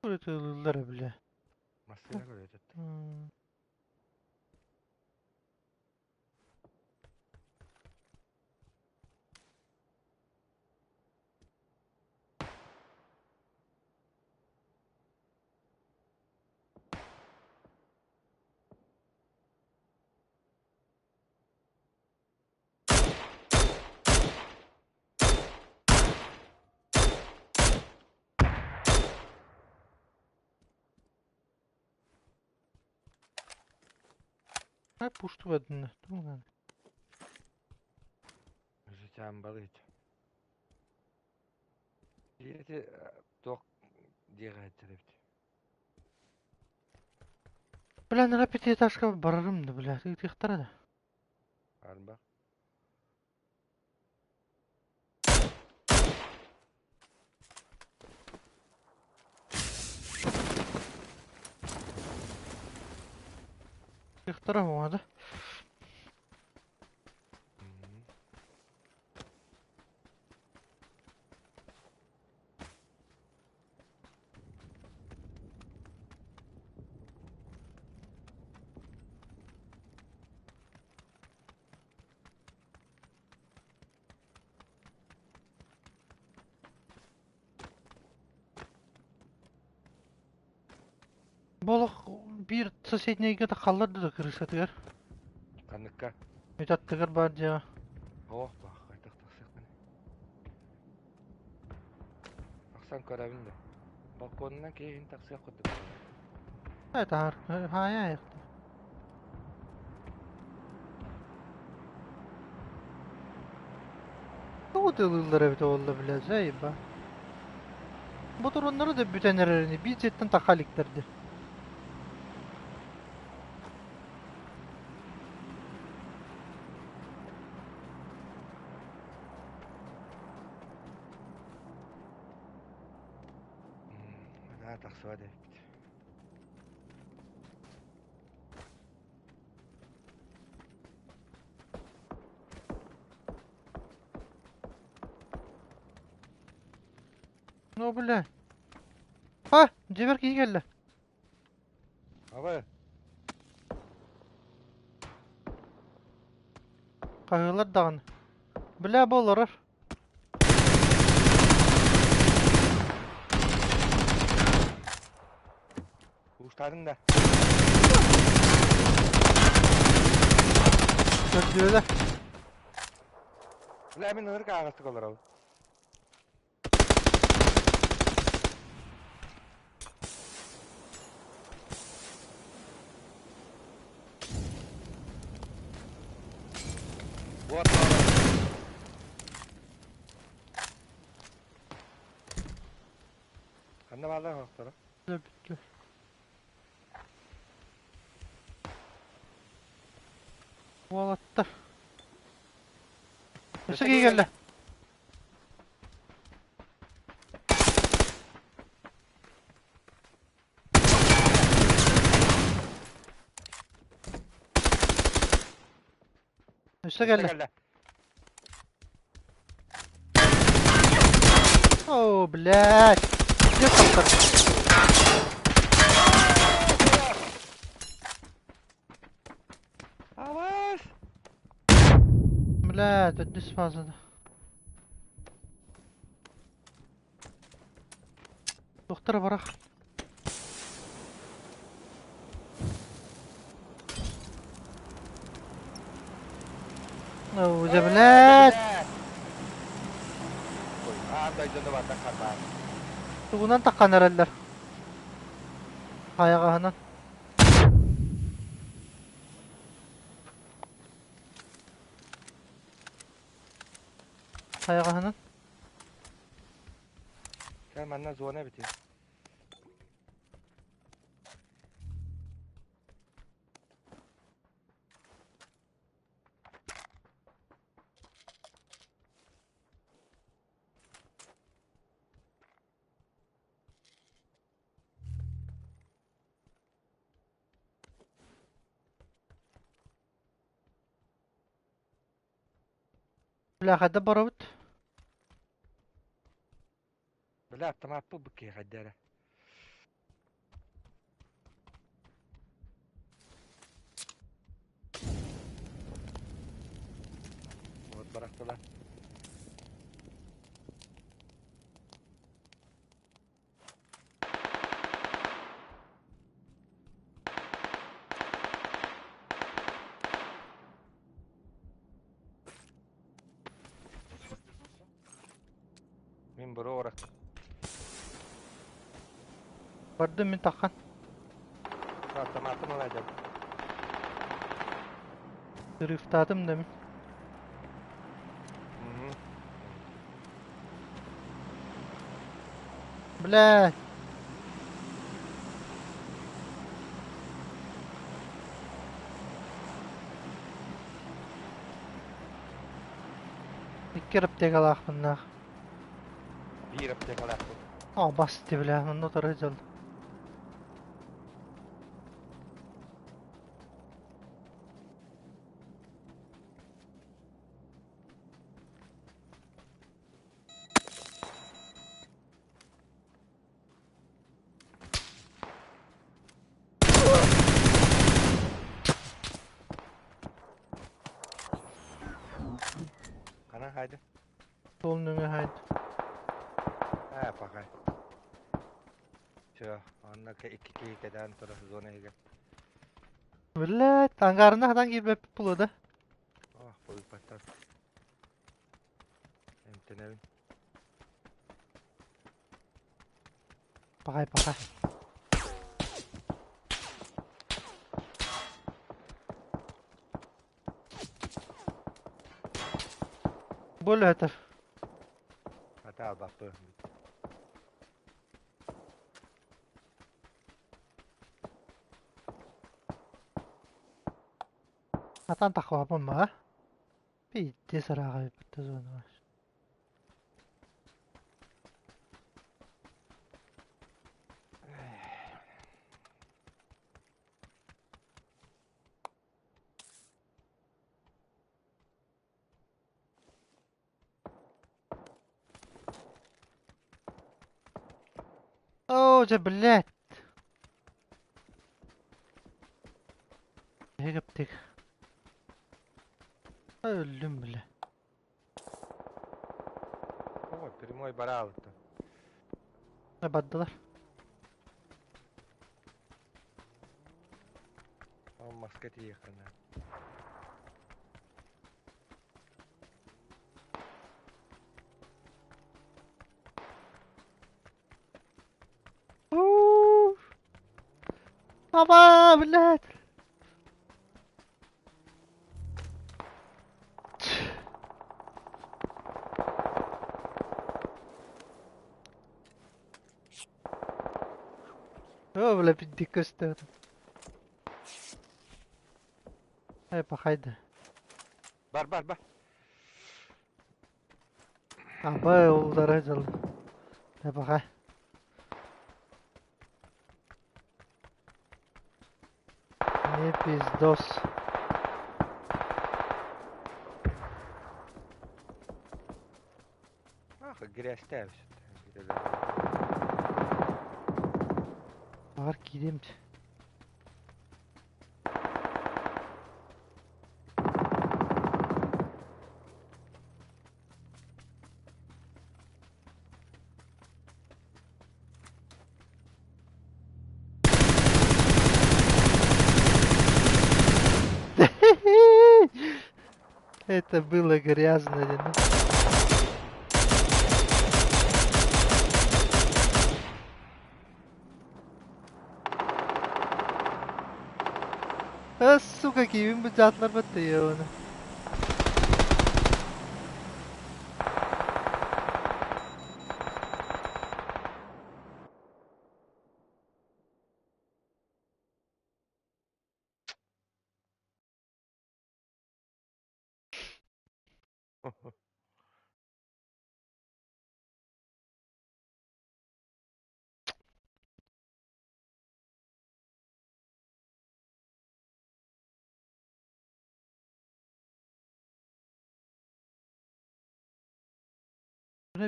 Ыллар бile. Массыына көрөтөт. Ha пуштубадын. Тугунан. Житям балыт. Эти туох диэҕэ эбит. Бля, нара пятиэтажка барарым да, бля, ыытыахтара да. Арба. Ыытыахтара буолла да. Бу олох биир соседнейга да халлар да крышатыгар. Ханныкка? Үт аттыгар баар дьиэҕэ. Оох баах, хайдах тахсыахпын. Тахсан көрөбүн да. Балконунан киһин тахсыах курдук. Таһар, хаайа Тоҕо тыалыыллар эбитэ буолла, бля, заеба. Ботуруоннары да бүтэн эрэрини биир дьиэттэн таха иликтэрди. Наһаа тахсыбат эбиппит. Ну, бля. А, дьиэбэр киһи кэллэ. Абы. Хаһыылар даҕаны. Бля, бу олорор. Куустаатыҥ да? Көрдүөлэ. Бля, мин ынырык ааҕастык олоробун. Вот Ханна бааллар хоһохторо? Бүттү. Уолаттар. Өссө киһи кэллэ. Өссө кэллэ. О, блядь. Где тахсар? Авас! Блядь, төрдүс фазада. Доктор барах. Оо, дьэ, блядь! Аан дойдуну барда харбаан. Тугунан таххан эрэллэр? Хайаҕаһынан. Хайаҕаһынан. Кэл манна зона эбити. Бля, хайда барабыт? Бля, автомаппы быккы хайдара. Вот барахтала. Мин бро Бардым мин таххан. Автоматым ылайдым. Рифтаатым да мин. Блядь. Икки аптекалаахпыннаах. Биир аптекалаахпын. О, бас бля, онно утары дьон. Ханан хайда? Суол нөҥүө хаайд. Ээ, пахай. Все, онно икки киһи кэтээн турар зона иһигэр. Блядь, ангарына хатан киирбэппит буолуо да? Ох, буолбаттар. Эмтэнэбин. Пахай, пахай. Бу үлэһитэр. Хата албаппы. Хатан тахвапын ма? Пиздец ыраах эбит зона. Оо, дьэ, блядь. Эһиги Өллүм, бля. Ой, прямой бараалыттан. Бардылар. Ол маска тиийиэххэ Уу! Аба, блядь! Оо, бля, пиздик көстөр. Э, пахайды. Бар, бар, бар. Аба, улдара дьыл. Э, пахай. Не пиздос. Ах, грязьтää Бар киирим. Это было грязно, ну. А, сука, киһим бу дьатлар баттайа оны.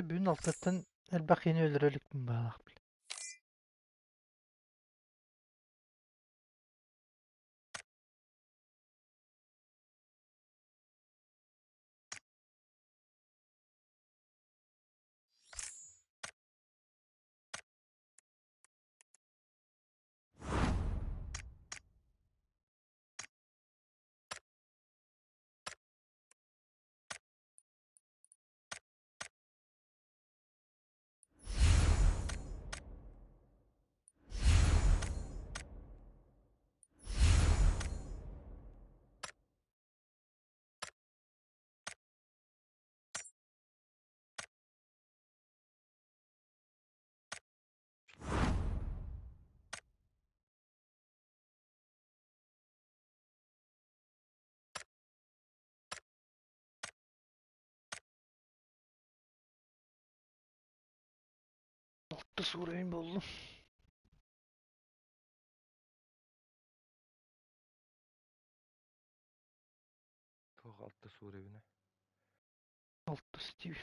Бүгүн алтаттан элбэх киһини өлөрө иликпин баалаах. Алтыс уровень буоллум. Туох алтыс уровень? Алтыс диибин.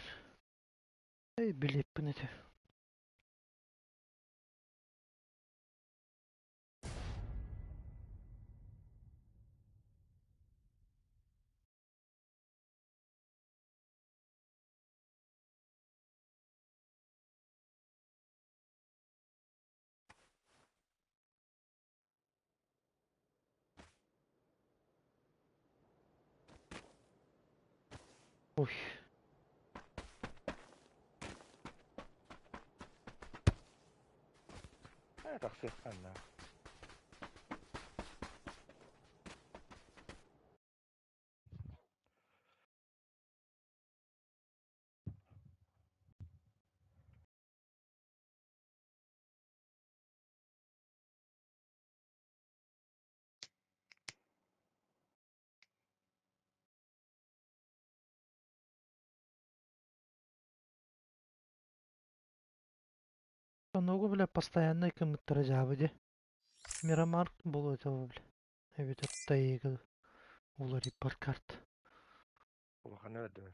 Эй, билиэппин этэ. Ой. Тахсыахха анна. Онугу, бля, постоянно кымыттара дьаабы дии. Мирамар буолуо этэ бля. Эбэтэр Тайга уларыйбар карта. Улаханы өрдөмөп.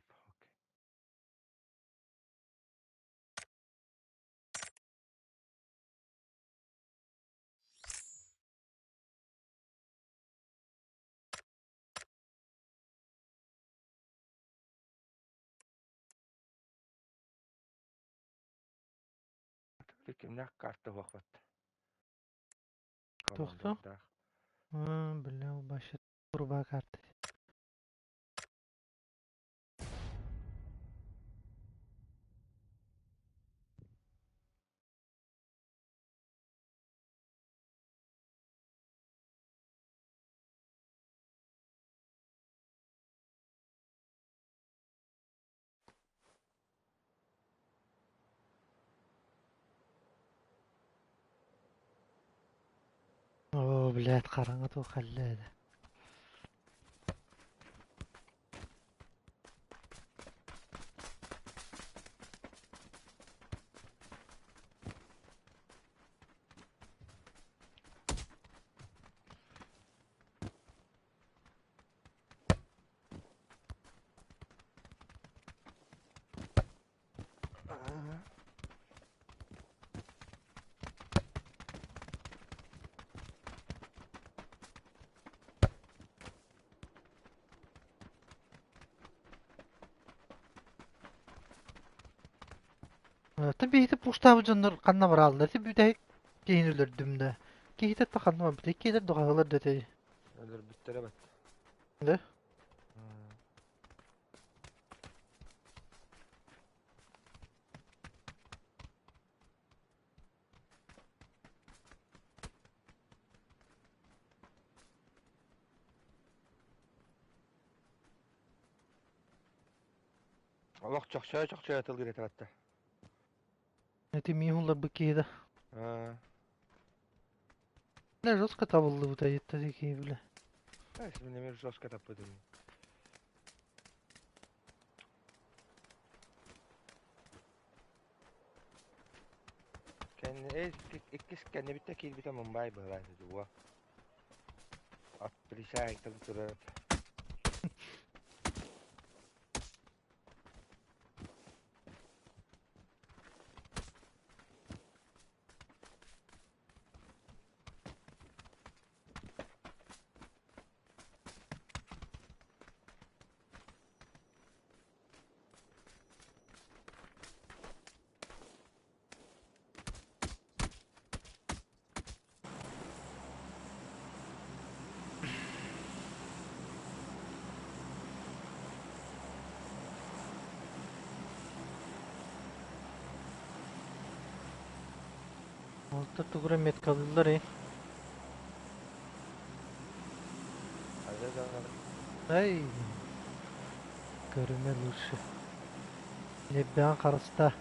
Кимнээх карта уохпат. Туохта? Командордаах. А, бля, вообще труба карта. О, блядь, хараҥа туох хеллээ. Та биһиги пуштаабыт дьоннор ханна барааллар? Ти бүтэһик киһини өлөрдүм да. Киһитэ та ханна барбыт? Иккиэлэр дуҕаһылар да этэй. Өлөрбүттэрэ бат. Да? Олох чохчойо чохчойо тылгыр этэ батта. Эти миин уларбыт киһи да. Бля, жестко табыллыбыта еттэ киһи, бля. Мин эмиэ жестко таппытым. Кэнни иккис кэннибиттэ киирбитэ Мумбай быһылаан дуо. От присяйтан турар. Алта тугура меткалыыллар ээ. Ай, көрүмэ лучше. Леббэҕин харыстаа.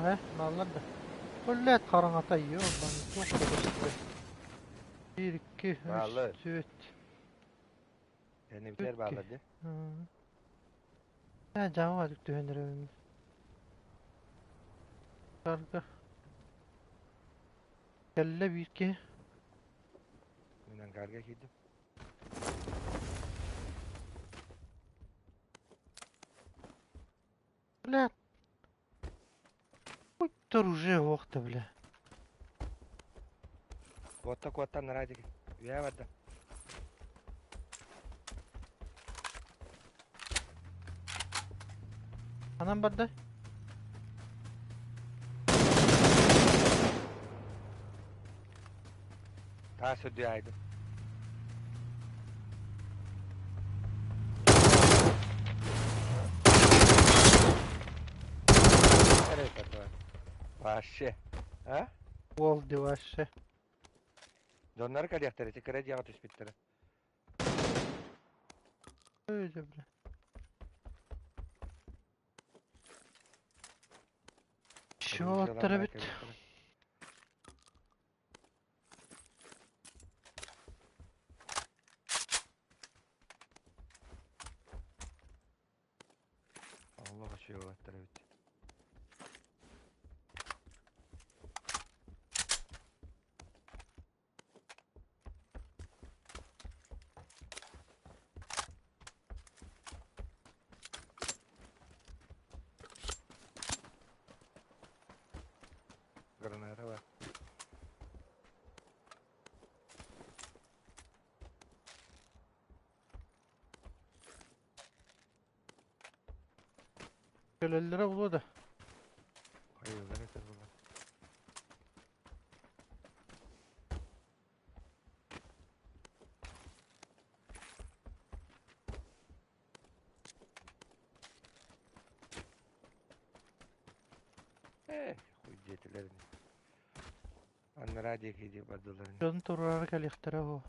Ээ, бааллар да. Блядь, хараҥата ёбаный, туох да көстүбэт. Биир, икки, үс, Бааллар. түөрт. Кэннибитигэр Икки. бааллар дии. Ээ, дьаама түһэн эрэбин. Сарга. Кэллэ биир киһи. Мин ангарга киирдим. Бля. Будь уже охта, бля. Куотта куоттан нарадик. Үйэ барда. Анан барда. Таас үрдү айдым. Вообще. А? Уол ди вообще. Дьоннор кэлиэхтэрэ, ити кыра дьиэҕэ түспүттэрэ. Öyle бля. Чё бит. Allah үчүгэй эбит. Граната бар. Кэлэллэрэ буолуо да. Хайыылар этэр буолар. Э, хуй диэтилэр ини. Анараа диэки дии бардылар ини. Дьон туруорар кэлиэхтэрэ буо.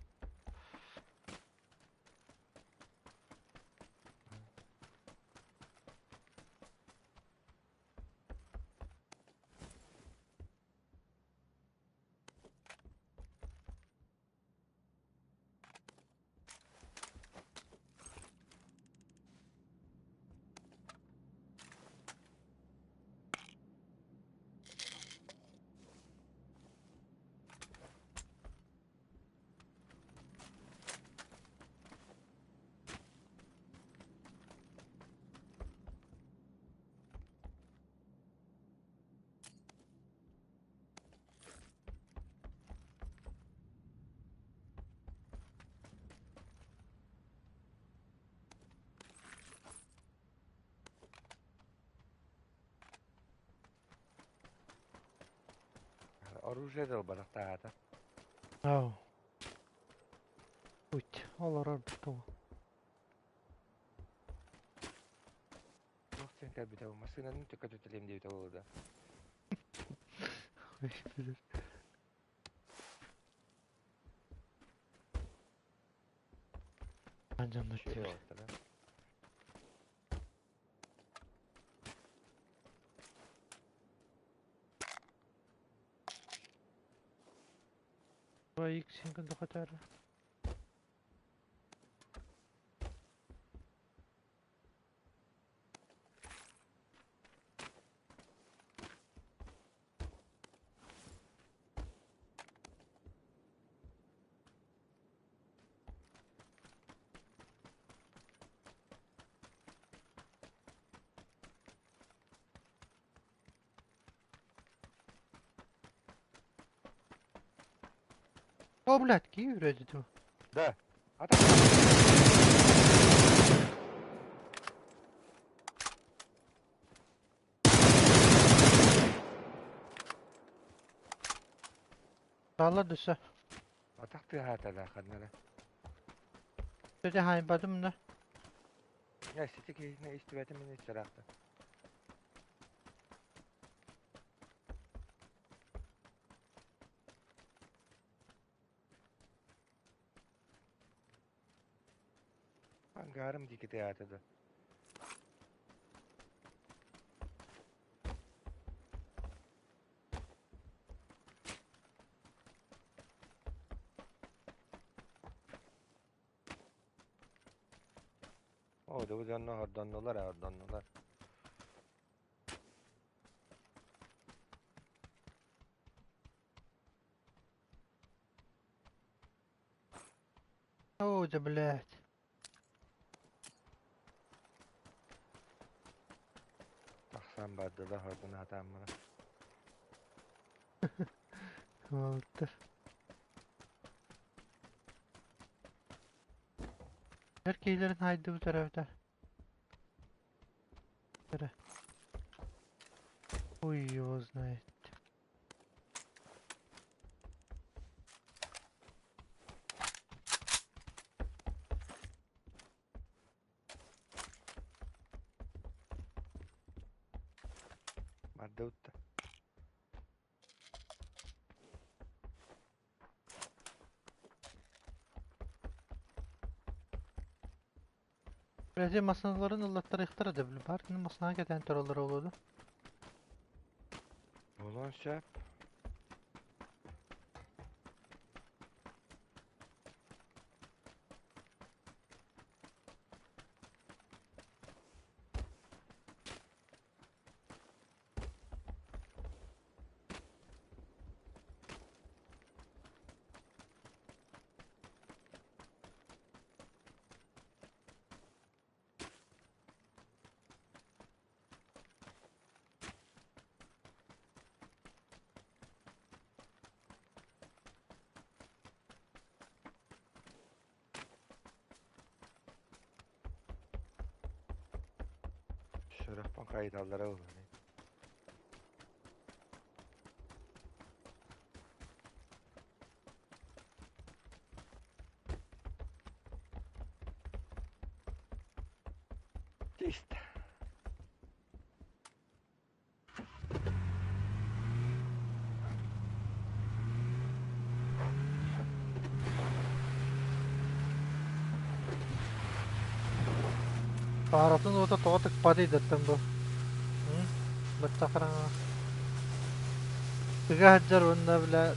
Оружие да ылбатахтаата. Ау. Путь. Олорор буту. Туох сен кэлбитэ бу массыынаны төкөтүтэлиэм диэбитэ буолуо да. Дьоннор Үчүгэй тиэр. уолаттар, а. Иксин кындахатара. О, блядь, киһи үрээди дуу. Да. Ата. Бааллар дөссө. Атах тыаһаата да ханнара. Дьэ хаайбатым да. Я сити киһини истибэтим мин истэрэхтэ. Ангарым диэки тыаһаата да. Оо, дьэ бу дьонно хордоннулар ээ, хордоннулар. Оо, дьэ, блядь. Тахсан бардылар, хордоно сатааммына. Уолаттар. Эр киһилэрин хаайдыбыт эрэбитэ. Эрэ. Хуй его знает. Бардыбыт да. Бэйэтин массыыналарын ыллаттарыахтара да били баар кини массыынаҕа кэтээн тураллара буолуо дуо? Буолуон сөп. Сүрэхпин хайыталлара буолуо. Чисто. Пааратын уота тоҕо тыкпатый даттан бу? Бачча хараҥаҕа. Тыга сылдьар уонна бля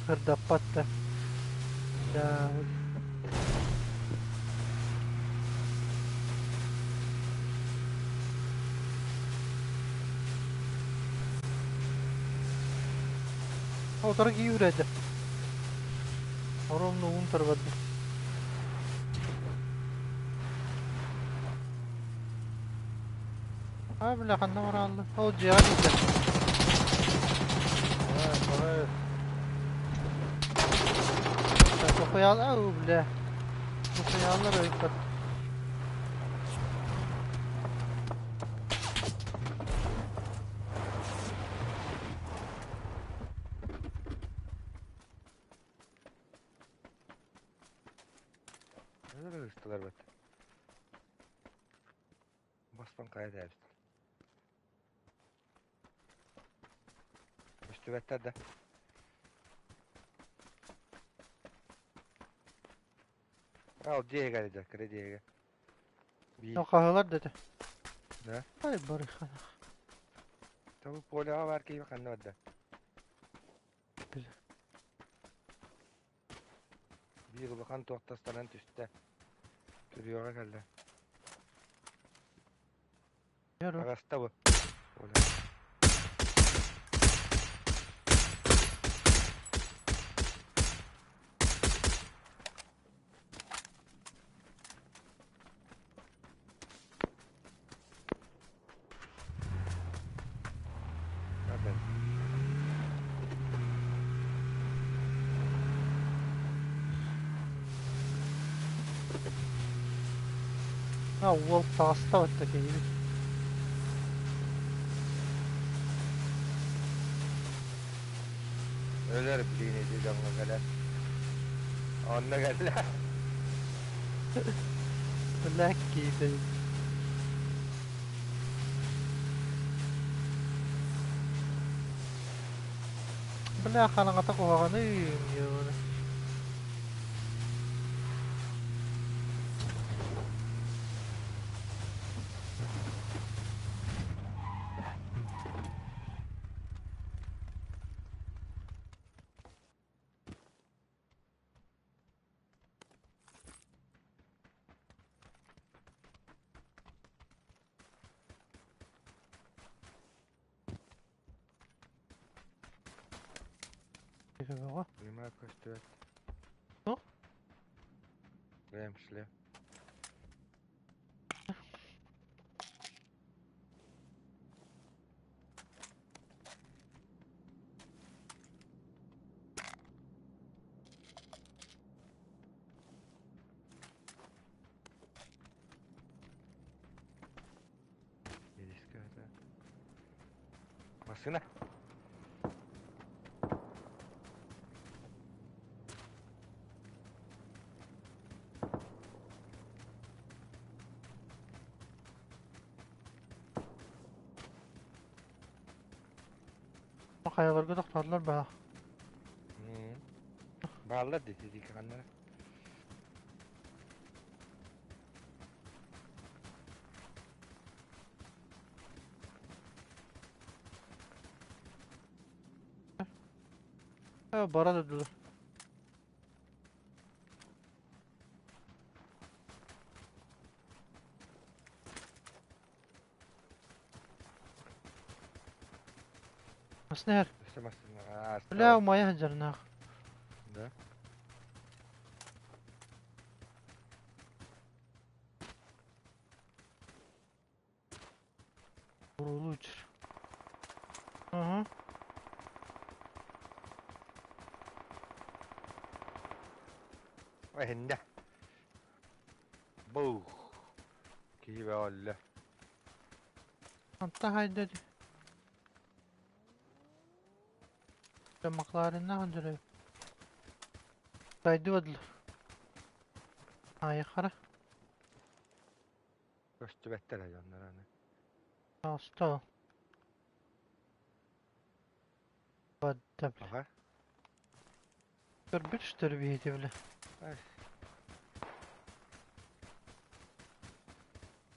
сырдаппат да. Да Утары кии үрээдэ. Оромно уун тарбадды. Аа бля ханна бараалла? Ол дьиэҕэ киирдэ. Давай, Сухуял, ау бля. Сухуяллар өйпөт. Нелер ыстылар бат. Бастан кая тээбистэр. Көстүбэттэр да. Ал дьиэгэ дьэ, кыра дьиэгэ. Биир. Хаһылар дэтэ. Да? Ай барыхана. Тобу поляҕа баар киһи ханна барда? Биир улахан туохтастанан түстэ. Түрүөҕэ кэллэ. Аҕаста бу. А уол таҕыста батта киһибит. Өлөр билигин ити дьоҥҥо кэлэр. Онно кэллэ. Бля киһитэ. Бля хараҥата куһаҕаный ёбана. Бөҕө. Пулемет көстүбэт. Туох? Бэйэм шлем. Массыына. Хайаларга тохтоотулар баа. Бааллар дии дии ханнара. Бара дедилер. Маснер. Бля, умайа сылдьарнаах. Да. Буруулуу үчүр. Аха. Эһиннэ. Бух. Киһи бөҕөллө. Ханта хайда дии. Маклареннаах дьөрөй. Сайдыбадылар. Айхара. Көстүбэттэр дьоннор аны. Аста. Бадда бля. Аха. Көрбүт что ли биһити бля.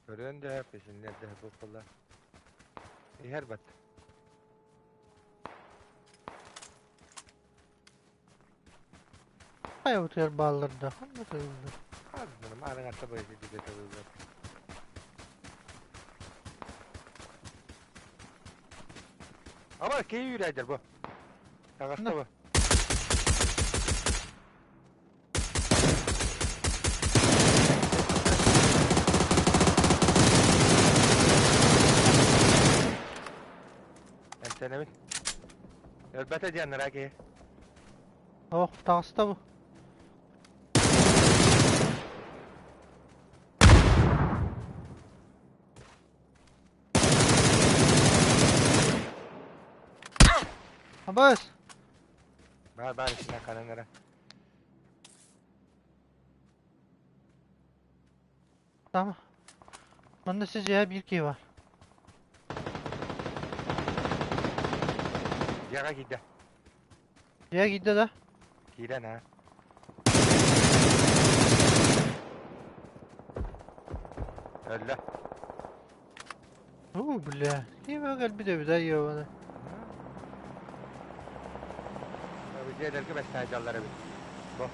Көрүөн да песиннер да буолла. Иһэр бат. Хайа утуйар бааллар да ханна тыыллар. Ханна маарын атта бойы диге тылылар. Ама кей үйрәдер бу. Таҕыста бу. Эмтэнэбин. Өлбөтө диэн нара киһи. Ох, таҕыста бу. Абас! Баар баар ичинэн ханан эрэ. Tamam. Манна сизиһэ биир киһи баар. Дьиэҕэ киирдэ. Дьиэ киирдэ да? Киирэн аа. Өллө. Уу, бля. Ким кэлбит эбит ай ёбана. Дьиэлэргэ бэстаайдаллар эбит. Бу.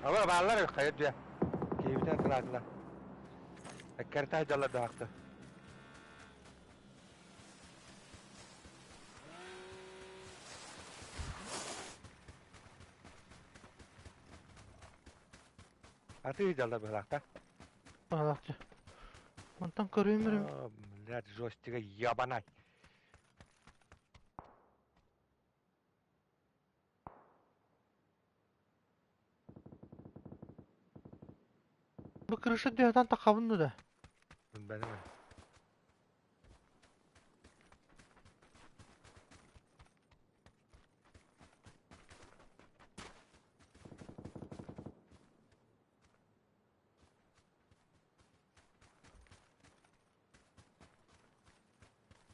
Ала бааллар эбит хайа дьиэ. Киһибитин атылаатылар. Эккэртэ дьаллар даахты. Атыы дьаллар быһалаахта. Быһалаахчы. Онтон көрүүм эрэ. Блядь, жестига ебанай. Бу крыша түһэтэн тахабын да. Бәлеме.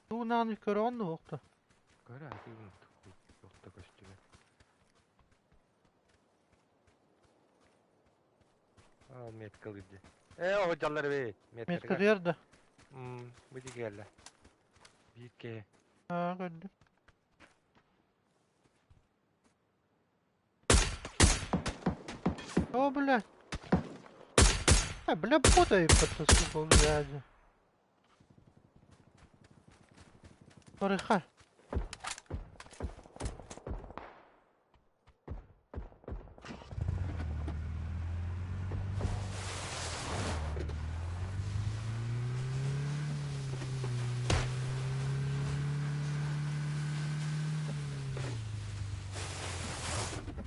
Тугунааны көрөҕүн дуо охто? Көрө атыыбын охто көстүбэт. Ал меткалыыр дии. Ээ оҕо дьаллар эбит. Меткатыгар да? Бу дии кэллэ. Биир киһи. Аа көрдүм. О, бля. А, бля, бота еппата, сука, блядь. Барыха.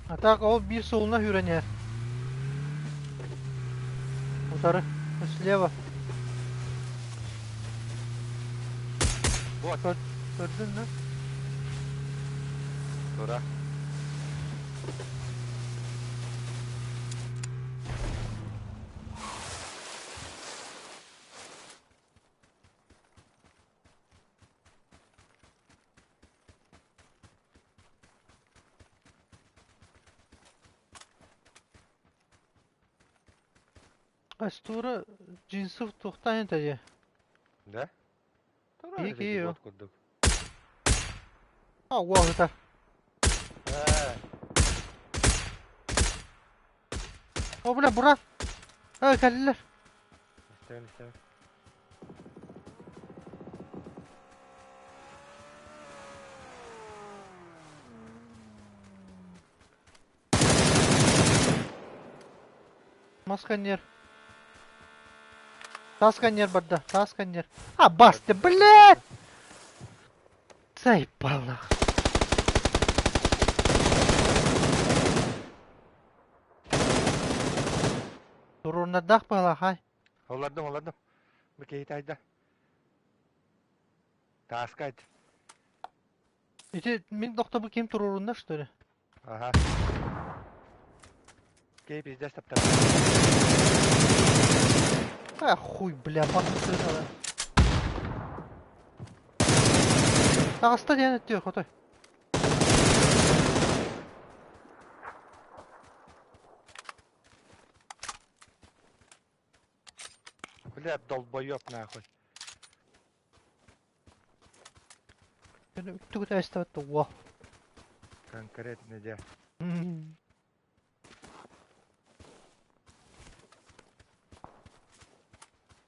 А так ол биир суолуна сүүрэн иһэр. Утары. Слева. Вот. Көрдүн да? Тура. Астура джинсов туохтаан этэ Да? Тура Ии киһи вот курдук. А, уоһута. Ээ. О, бля, буран. Э, кэллилэр. Истэбин, истэбин. Мас коньер. Таас коньер барда, таас коньер. А, басты, блядь! Заебал нах. Туруннардаах быһалаах Олордум, олордум. Бу киһи тайда. Тааска айт. Ити мин дохтобу ким туруорунна что ли? Ага. Кей пиздец таптар. А хуй, бля, пахнет. Таҕыста диэн өттүө хотой. Бля, долбоёб нахуй. Тугу эстебет уо. Конкретно дьэ.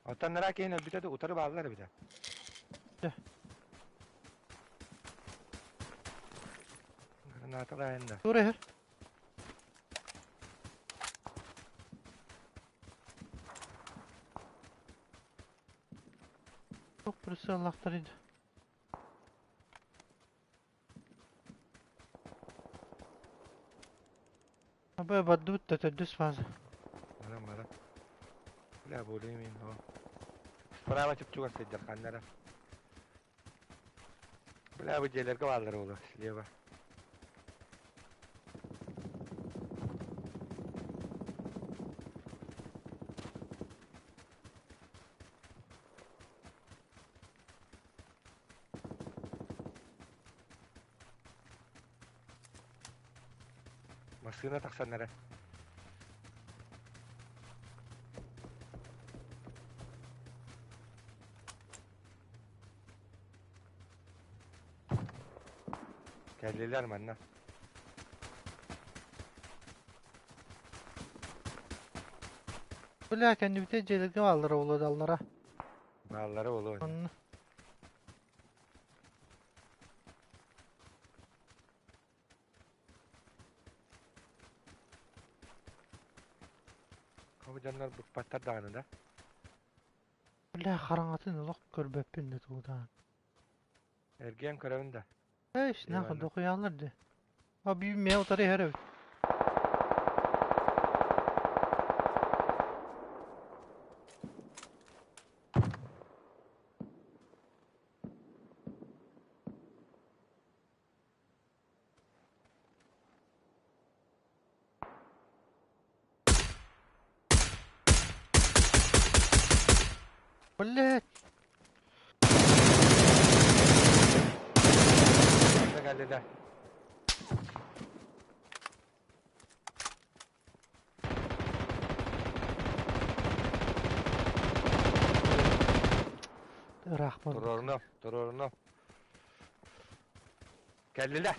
Оттон нара киһин өлбүтэ да утары бааллар эбитэ. Дьэ. Гранаталаайын да. Тура иһэр. Туох прицеллаахтар ини. Абы бардыбыт да төрдүс фаза. Баран баран. Бля, более менее. Справа чуп-чугас сылдьар ханнара. Бля, бу дьиэлэргэ бааллар буолуо, слева. Массыына тахсан эрэ. Кэллилэр манна. Бля, кэннибитэ дьиэлэргэ бааллара буолуо даллара. Бааллара буолуо. Онно. Бу дьоннор быкпаттар даҕаны да. Бля, хараҥатын олох көрбөппүн да тугутаан. Эргийэн көрөбүн да. Эш, нахуй дохуялар дии. А биир мээ утары иһэр эбит. Блять! Манна кэллилэр. Ыраах буолбут. Туруорунуом, туруорунуом. Кэллилэр.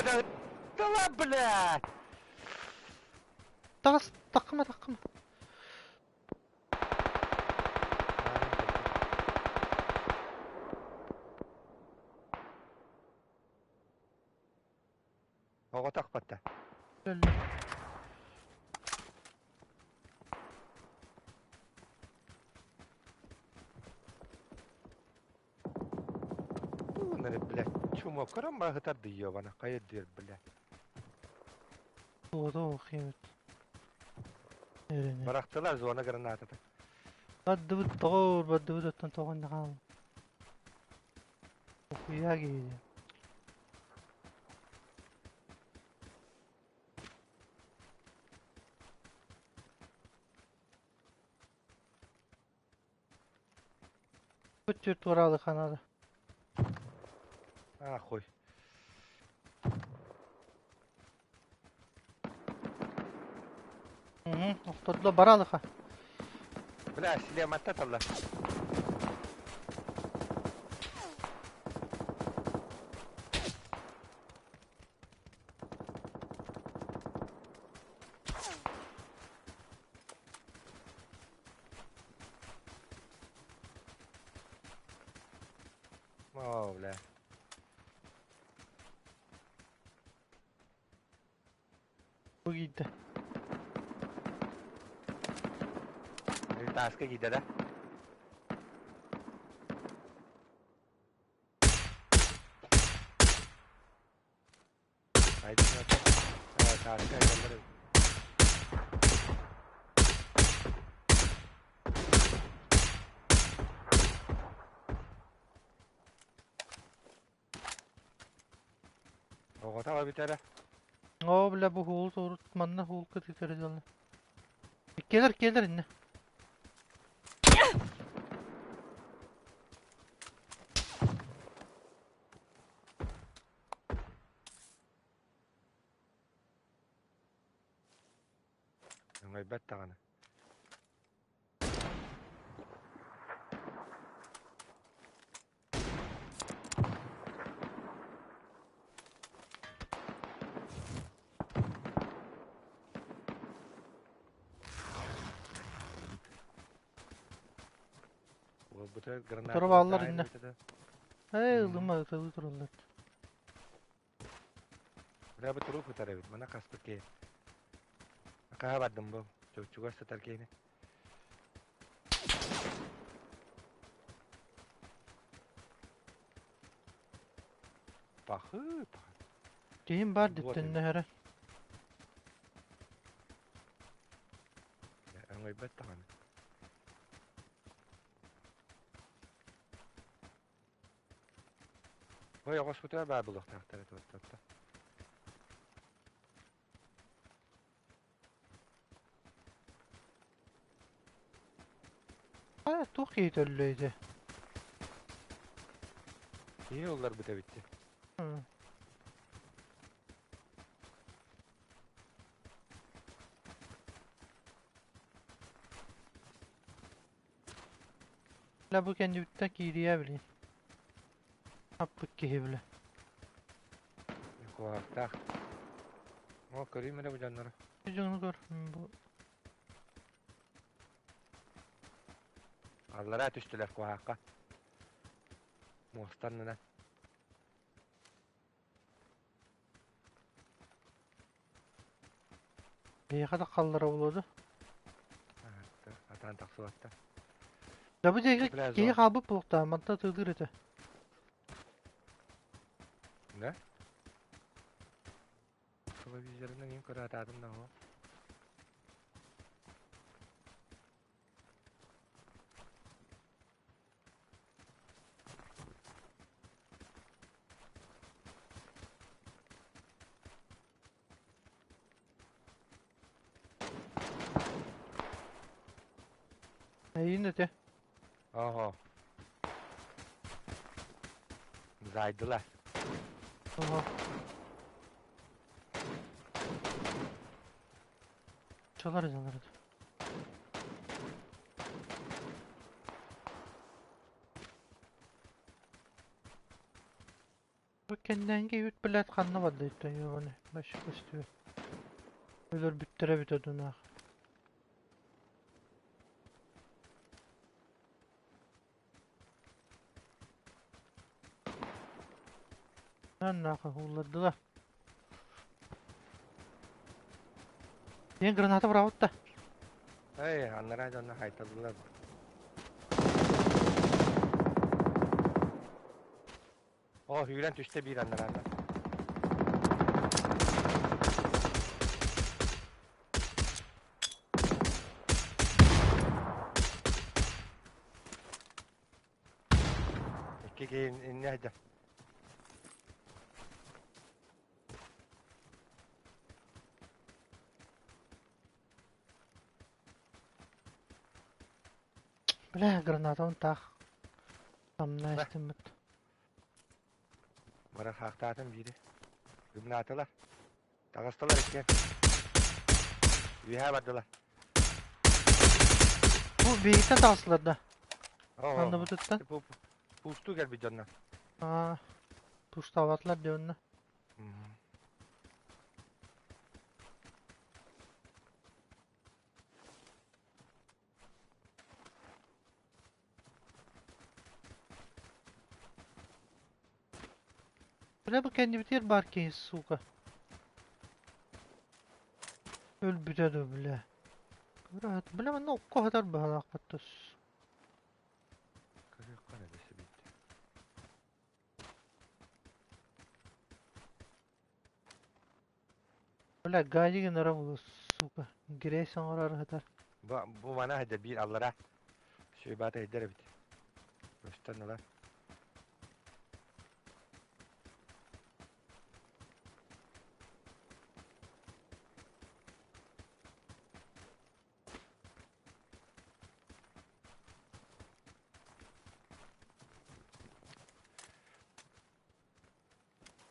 Да, да, блядь! Таҕыс, Таххыма, таххыма. Оҕо тахпатта. Өллө. Bunları блядь, чума көрөн баһытар дыйыабана хайа диэр блядь. Туота охиэбит. Эрэнэ. Бырахтылар зона гранатата. Бардыбыт тоҕор, бардыбыт оттон тоҕон да хаал. Охуя киһи. Бу туораалы ханаада. А, хуй. Охтордо баралыха. Бля, силематта талла. О, бля. Бу киирдэ. Тааска киирдэ да? Тааска айдаллар. Оҕото бүтэрэ. Оо, бля, бу хуул туорут манна хуул кытыытары дьалла. Келер, келер инне. Өҥөйбөт даҕаны. Уолбута граната Тура бааллар инне. Да. Ээ, ылыма ытылыы тураллар. Бля, бу турук ытар эбит. Мана хаспыт киһи. Акаһа бардым бу. Чугас сытар киһини. Пахы, пахы. Киһим баар Вот диттэннэ эрэ. Өҥөйбөт даҕаны. Ой, оҕоспутугар баар буолуохтаахтар этэ оттотто. Аа, туох киһи төллөйдө? Киһи ылларбыт эбит. Бля, бу кэннибиттэн киириэ билин. Аппыт киһи бile. Куһаахтаах. О, көрүүм эрэ бу дьоннору. Дьону көр. Бу Аллараа түстүлэр куһаахха. Муостаннынан. Биһиэхэ да халлара буолуо. Атаан тахсыбатта. Да бу диэки Бля, киһи зона. хаалбыт буолуохтаах, мантан тыылыыр этэ. Да? Телевизорынан им көрө атаатым да оҕо. Эйин этэ. Ого. Зайдылар. Oha. Çalarız onları. Бу кэннээҥҥи үүт блядь ханна барда итэн ёбаны баш көстүбэт. Өлөр бүттэрэ бүтэ дунаах. Нахуй ууллардылар. Диэн граната быраҕытта. Эй, анараа дьонно хайталлар. О, сүүрэн түстэ биир аннараана. Икки киһи иннэ сылдьар. Бля, гранатабын таах самна истиммит. Бара хаахтаатым биири. Гымнаатылар. Таҕыстылар иккиэн. Үөһээ бардылар. Бу биһигиттэн таҕыстылар да? Оо, Анныбытыттан? Пустуу кэлбит дьоннор. Аа, пустаабатылар дии онно. Бля, бу кэннибитигэр баар киһи, сука. Өлбүтэ дуу, бля. Бля, бля, манна окко сытар быһалаахпыт тус. Көрүөххэ эрэ бэсибит. Бля, гади гынара буолуо, сука. Грязь оҥорор сытар. Бу, бу мана сылдьар биир аллара. Сүөбаата сылдьар эбит. Көстөн ыла.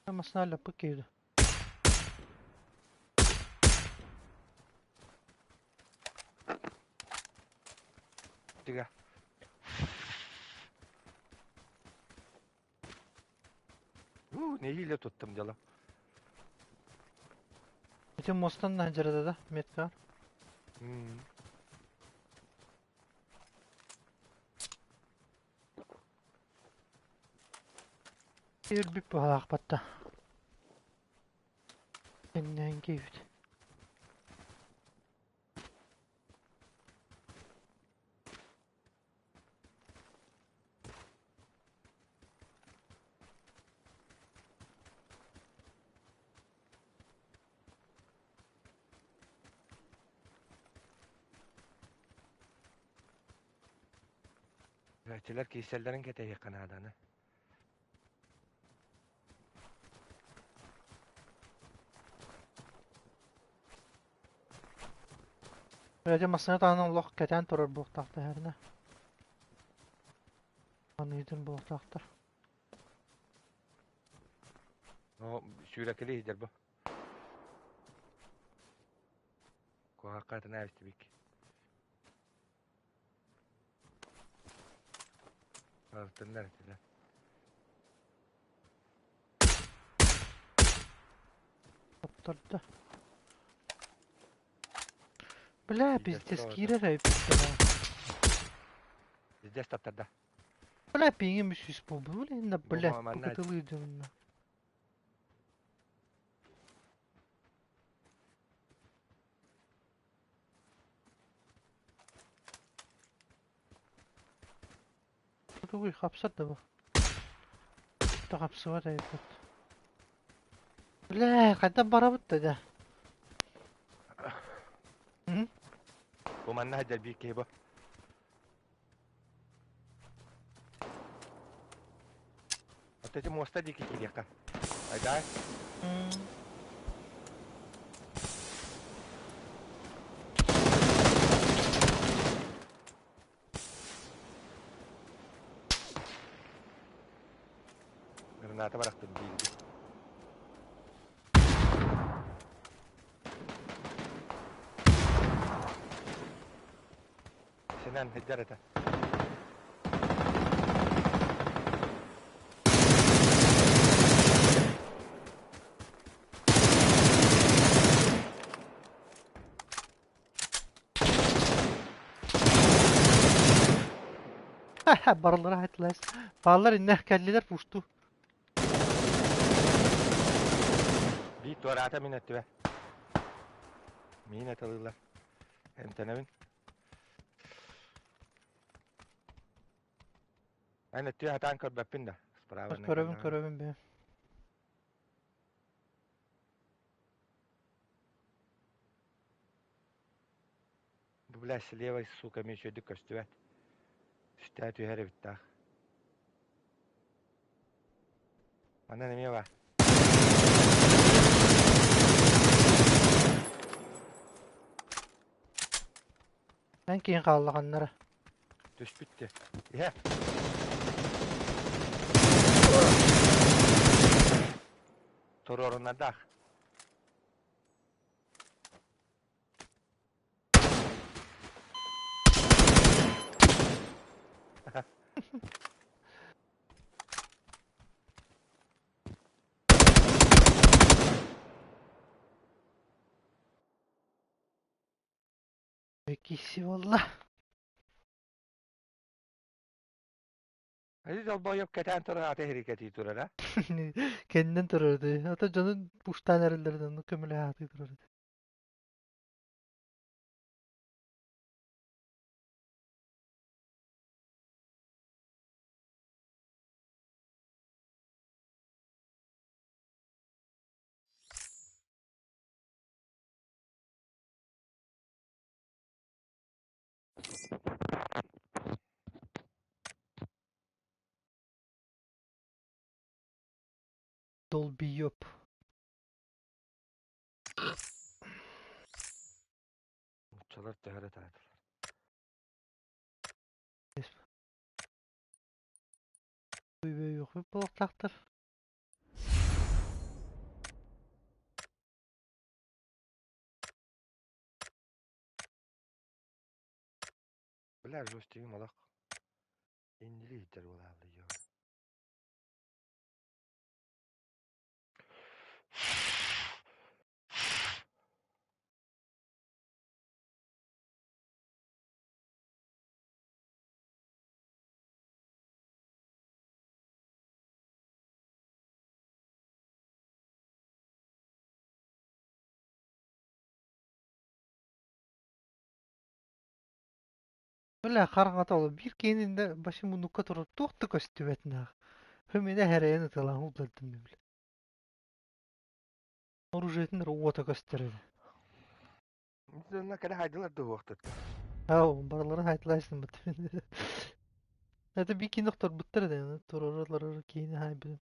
Масына лаппыт киһи. Тыга. У, нэһиилэ туттум дьоло. Ити мостан наһдьарада да метка. Өлбүт быһалаахпатта. Кэннээн киирбит. Өөччүлэр киирсэллэрин кэтэһиэххэ нааданы. Бэйэтэ массыына таһынан олох кэтээн турар буолуохтаахтар эһэринэ. Аныытын буолуохтаахтар. Оо, сүүрэкэли иһдэр бу. Куһаахха атына эстибик. Алтыннар этилэр. Таптарда. Бля, пиздец, киирэр эбиппин. Пиздец таптарда. Бля, пиҥим үс буолбут. Бля, бля, букатылыы дьонно. Тугуй хапсар да бу. Да хапсыбат эбиппит. Бля, хайдах барабыт да дьэ? Бу манна сылдьар биир киһи бу. Вот эти муоста диэки киириэххэ. Айдай. Граната барахтым диирби. Синэн сылдьар этэ. Барылара хайтылайс. Бааллар иннэх кэллилэр пушту. Туораата мин өттүбэр. Миин атылыылар. Эмтэнэбин. Эн өттүө хатаан көрбөппүн да. Справа Көрөбүн, көрөбүн бэйэм. Бу бля слева сука мен үчүгэйдик көстүбэт. Үстээ түһэр эбиттаах. Манан эмиэ баар. Эн киин хааллаҕаннара. Түспүт де. Иһэ. Туруорунардаах. Киси буолла. Ити долбоойоп кэтээн турар аты иһирикэтии турара. Кэннин турар этэ. Ата дьонун пуштаан эрэллэрин онно көмөлөһө аатыы турар этэ. Долбиёп. Нууччалар төһөрө таатылар. Буолуохтаахтар. Бля, жостигим олох. Иннили иһитэр буолаабыт йоо. Бля, хараҥата ол биир киининде башы муннукка турар туох да көстүбэтинээх. Хүмүнэ эрэйэн ыталаан уллардым бile. Оружиетин эрэ уота көстөр этэ. Дьонно кэлэ хайдылар дуһуохтут. Ау, барыларын хайтылайсың бит. Это би киин охторбуттар этэ, туроролор киини хайбытым.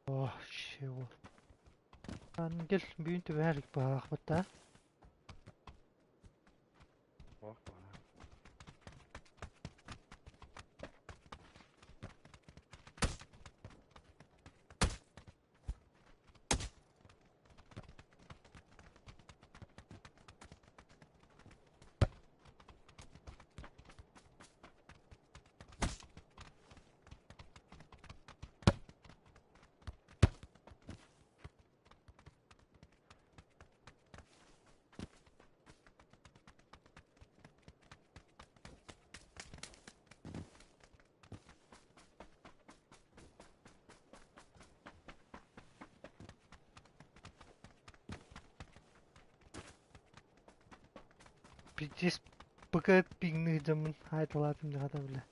Ох, чего. Ангел бүгүн түбэһэр баһаахпыт Ох, Пиздец, пока пингны дьоммун хаайталаатым дьаҕата бile.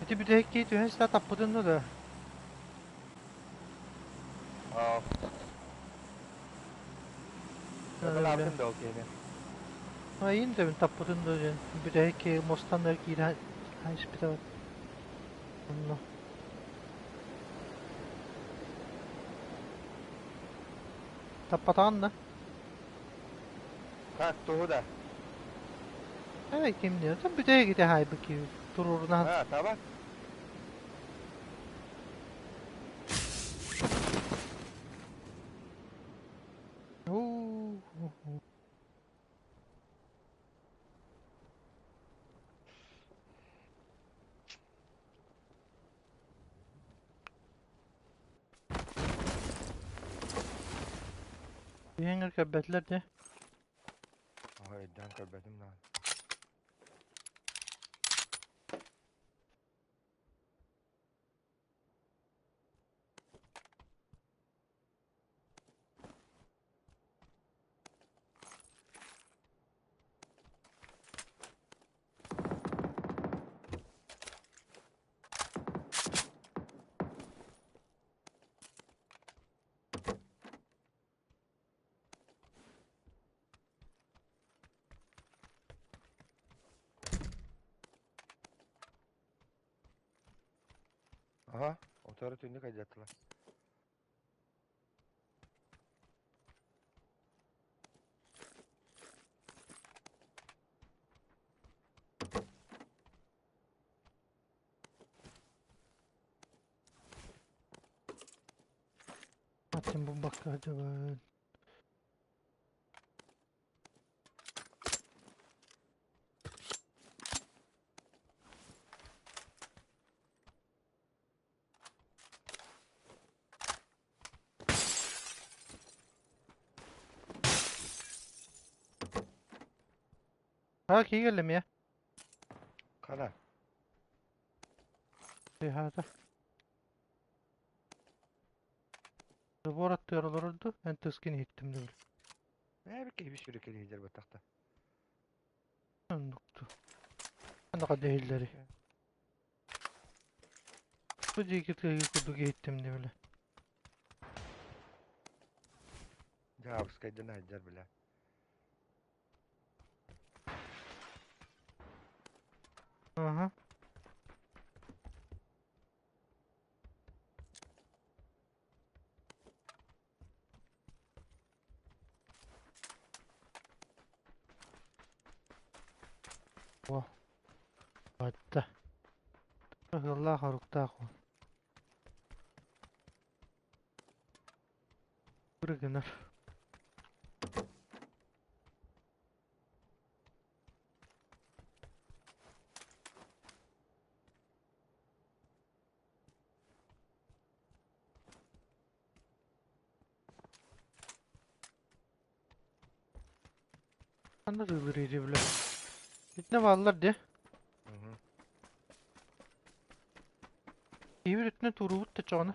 Ити бүтэһик киһи түһэн сыта таппытын да. Аа. Ыталаабытын да ол киһини. Айын да таппытын да диэн бүтэһик киһи мостан да киирэн испитэ. Онно. Таппатаҕын да? Как туһу да? Э ким диэн бүтэһик ити хаайбыт киһи туруорунаһан. А, таба? Уу. Биһиҥэр көрбөтүлэр дии. Өйдөөн көрбөтүм да. Аха, отары түннүк айдаттылар. Атын бу бакка сылдьабын. Haa кии кэллим я. Хана. Тыаһаата. Забор аттыгар олорорду, эн тыскын иһиттим да били. Ээ, киһи сүрүккэ иһдэр баттахта. Оннукту. Анака дэһиллэри. Бу диэки тыаһыы курдук иһиттим да били. Дьаабыскайдан айдьар бile. Аха. О, батта. Ыһыллаах оруктаах уол. Гынар. Ханна тыылыр бile. Итинэ бааллар дии. Киһибит өттүнэн туруубут да чоҕуна.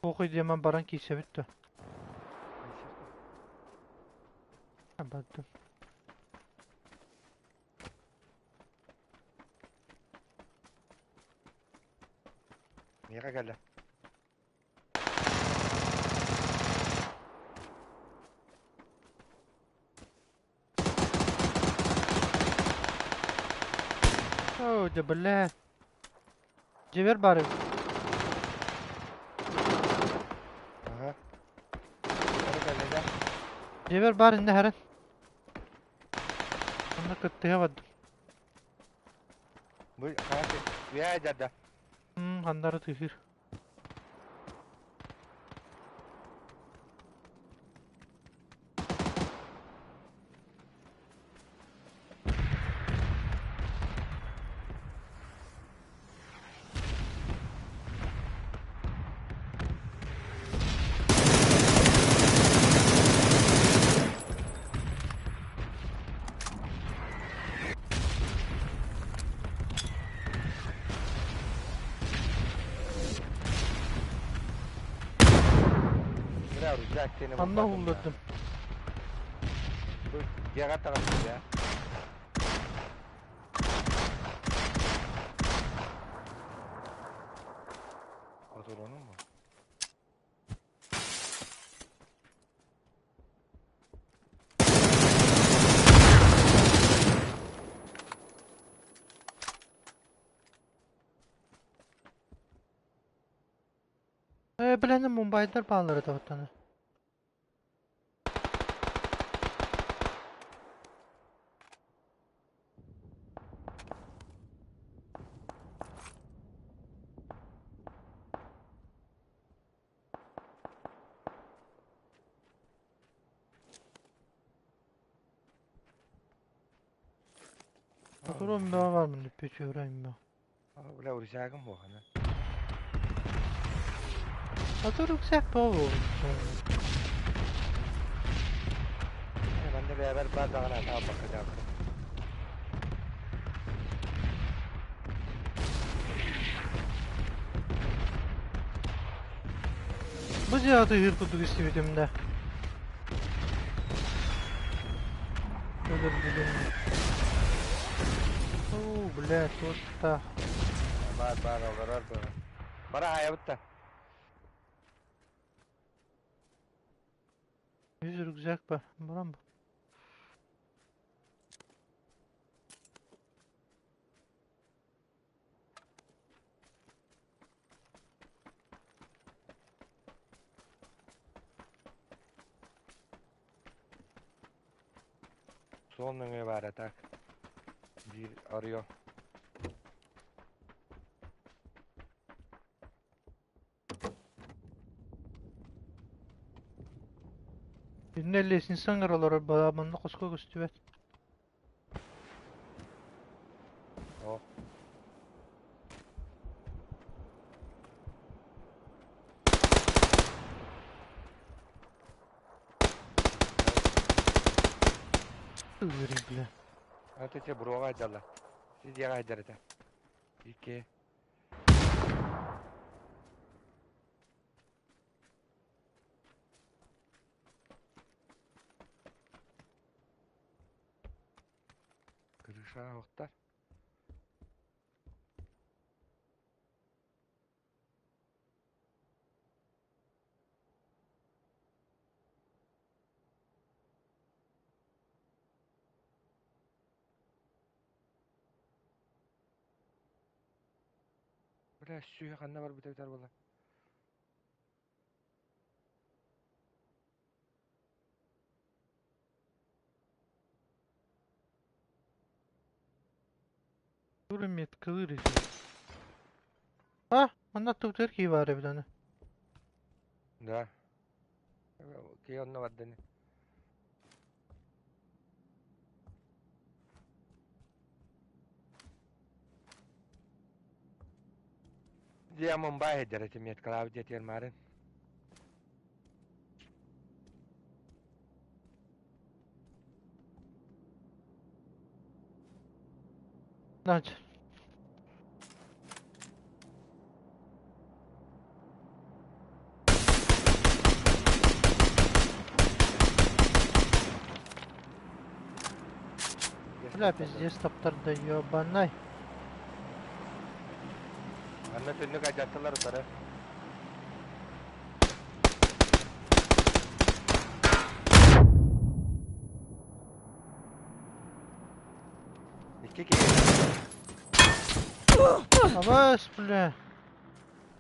Туох диэмэн баран киирсэбит да. Бардым. Миэхэ кэллэ. Оо, дьэ бля. Дьиэбэр баар эбит. Аха. Бары кэллэ да. Дьиэбэр баар иннэ харын. Онно кыттыһа бардым. Бу хаһан Үйэ дьарда. Ханнары тыһыыр. Бля, рюкзак сени Ханна булбатым да. уһуллардым. Бу дьиэҕэ таҕыстым я. Ботуруонум бу. Билэним Мумбайдар бааллар этэ оттон. Патрон бөҕө бар мин печурайым. Бля, рюкзагым буохана. А то рюкзак бөҕө Манна бэйэбэр баар даҕаны атаабакка дьаабыта. Бу дьиэҕэ тыһыыр курдук истибитим да. Өлөрбүтүм. Оо, бля, туоттаах. Баар баар олорор баар. Бара хаайабыт да. Үс рюкзак бар. Баран бу. Суол нөҥүө баара так. Биир Орео. Иннэ лестница ыҥыраллар баа манна хоско көстүбэт. О. Ырый бля. А ты буруоҕа айдалла. Сидиэҕэ айдар этэ. Икки. Крыша охтар. Бля, сүһэ ханна барбыта битэр буолла. Тур меткалыыр А, манна аттыбытыгар киһи баар эбит аны. Да. Киһи онно бардыны. Дьэ, Мумбай сылдьар этим меткалаабыт диэтигэр маарын. Значит. Бля, пиздец, таптарда, ёбанай. Анна түннүк алдьаттылар утары. Икки киһи. Абас, бля.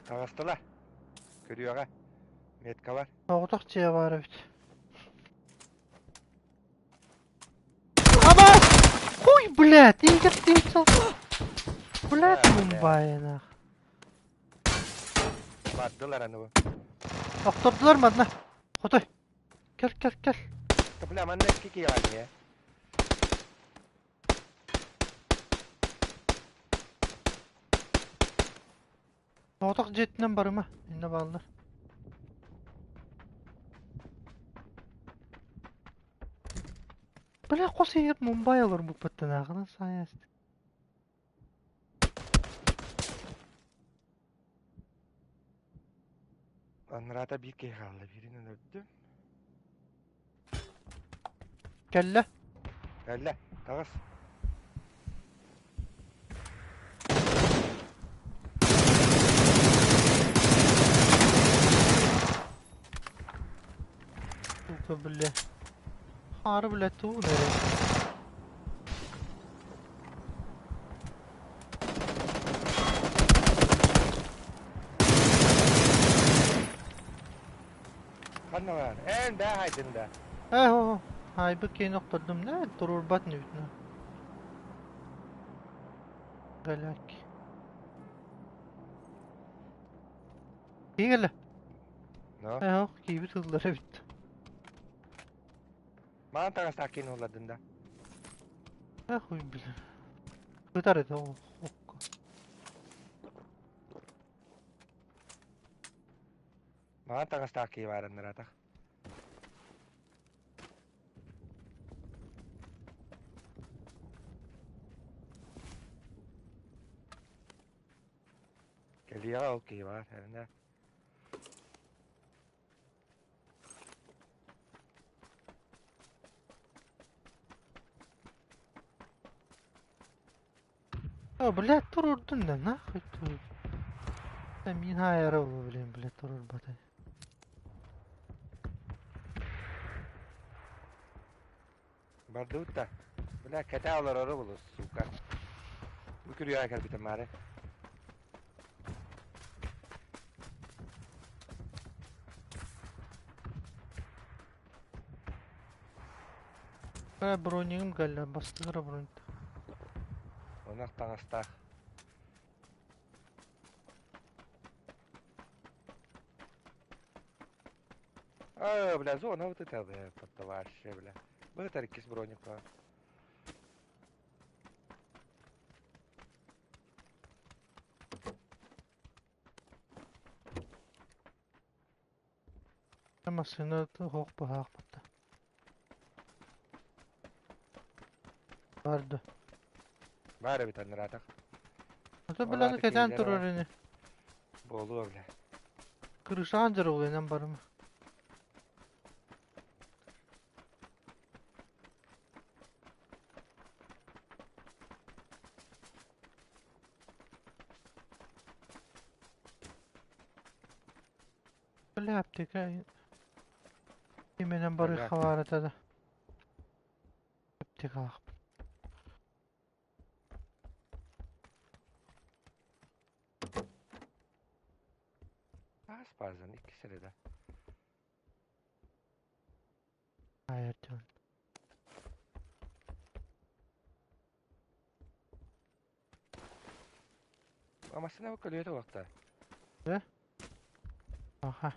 Таҕыстылар. Көрүөҕэ. Меткалар. Соҕотох дьиэ баар эбит. Абас! Хуй, блядь, Игорь, ты Блядь, Мумбай, нах. Бардылар аны бу. Охтордулар манна. Хотой. Кел, кел, кел. Бля, манна икки киһи баар дии. Соҕотох дьиэтинэн барыма. Иннэ бааллар. Бля, хос иһигэр Мумбай олорбуппуттан ааҕынан саайаст. Анраата биир киһи хаалла, биирин өлөрдүм. Кэллэ. Кэллэ, таҕыс. Бля. Хаары бля тугун эрэ. Ханна бар? Эн да хайдын да. Э о, хайбыт кейин охтордум не турурбат не бүтүнө. Галяк. Киигеле. Но. Э киибит ыллар эбит. Маан таҥастаах киин улардын да. Э хуй бля. Кытар это окко. Маан таҥастаах киһи баарынныратах. Кэлиэҕэ ол киһи баар, эрэнэ. О, блядь, турурдун да, нахуй тур. Да мин хайара блин, блядь, турурбатай. Бардыбыт да. Бля, кэтээ олорору булус, сука. Бу күрүөҕэ кэлбитим маары. Бля, бронигым кэллэ, бастыгыра бронь. Ынах таҥастаах. А, бля, зона вот это, бля, вообще, бля. Бытар иккис броник баар. Массыына суох быһаахпыт. Барды. Баар эбит аннараатах. Ото Ол биланы аата кэтээн киһилэр турар бар. ини. Буолуо, бля. Крышаҕын дьарылыынан барыма. Бля, аптека именен Бля. барыахха баар этэ да. Аптекалаахпын. Аас баазан иккис эрэ да. Хайыр дьон. Массыына бу көлүөтэ уохта. Аха.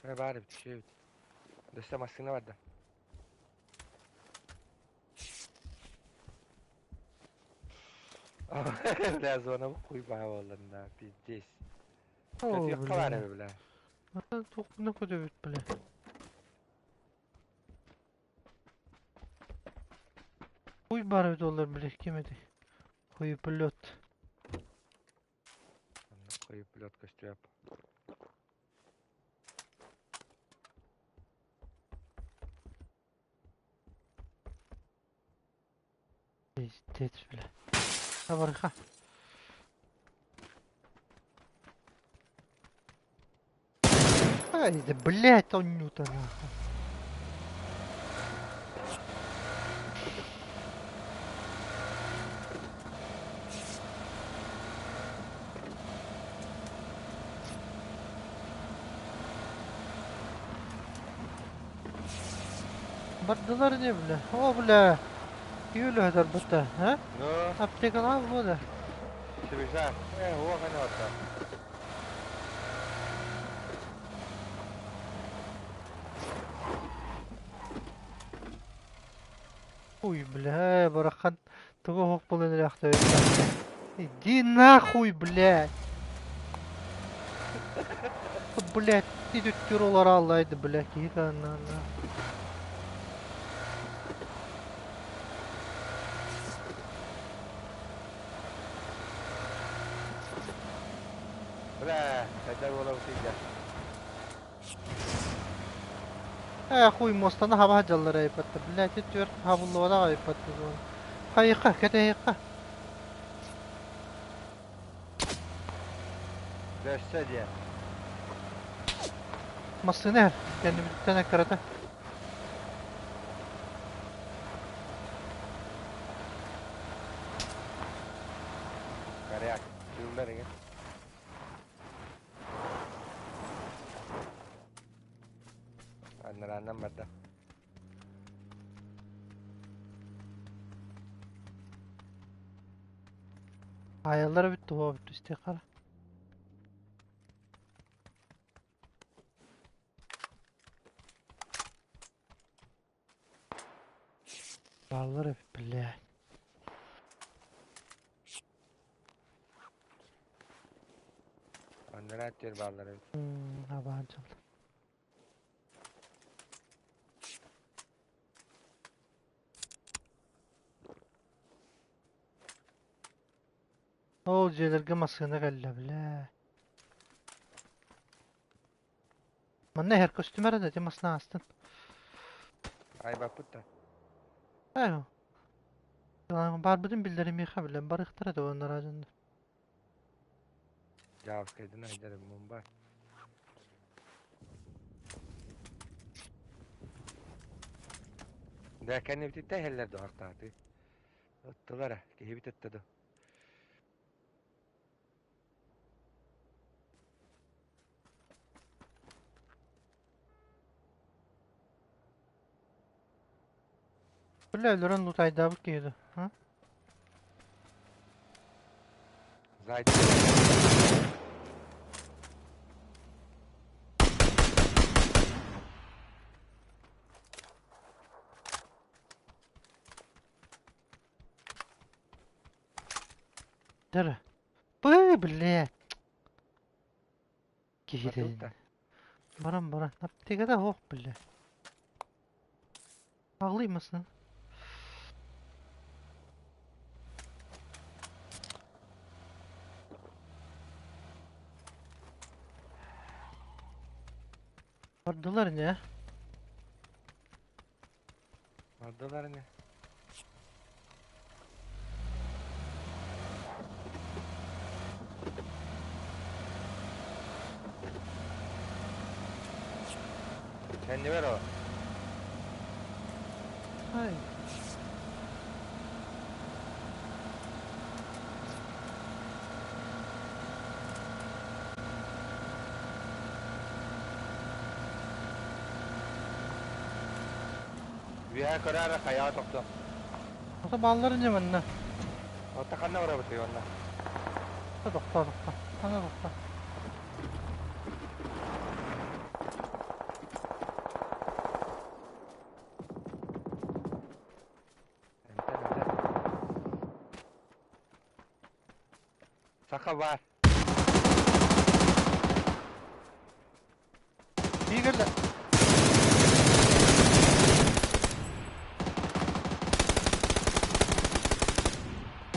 Э баар эбит, үчүгэй эбит. Дөссө массыына барда. Бля, зона бу хуй баҕа буоллар да, пиздец. О, Көтүөххэ баар бля. эбит, бля. Туохпуна көтөбүт, бля. Хуй баар эбит олор, бля, ким этэй? Хуеплет. Онно хуеплет көстүөп. Пиздец, бля. Барыха. Ай, да, блядь, он нюта нахуй. Бардылар не, бля? О, бля. Юля этэр а? Ну, Аптекалаах буо свежа. Э, уох аны отта. Ой, бля, барахан тугу оһох буолан эрээхтээбит. Иди нахуй, блядь! Блядь, ити олар аллайды, бля, киһи на Бля, хайда буола сылдьар. Э, хуй мостаны хаба дьаллар айпатта, блядь, ити хабыллуода айпатта. Хайыха, кэтэйха. Дөссө диэн. Массыына кэннибиттэн аккарата. Анарааннан барда. Хаайаллара бүттэ, уоҕа бүттэ истиэххэ эрэ. Бааллар эбит, блядь. Анараа өттүгэр бааллар эбит. Абаан дьалла. Ол дьиэлэргэ массыына кэллэ, бля. Манна иһэр көстүмэр да ити массыына аастын. Айбаппыт да. Ээ, баарбытын биллэримиэхэ билэн барыахтара да уонна дьоннор. Дьаабыскайдан айдар мумба. Да кэннибититтэн иһэллэр дуо ахтааты. Ыттылар киһибит ытта дуо. Бля, өлөрөн лутайдаабыт киһи дуо? А? Зайцы. Дара. Бы, блядь. Киһи Бардыбыт да. Баран баран. Аптекада суох, бля. Аҕылыймасын. Бардылар не? Бардылар не? Кэннибэр о. Ай. Үөһэ көрөөрө хайаҕа тохтоо. Ото бааллар ини манна. Отто ханна барабытый онно? Тохтоо, тохтоо. Ханна тохтоо. Эмтэн эмтэн. Саха баар. Биир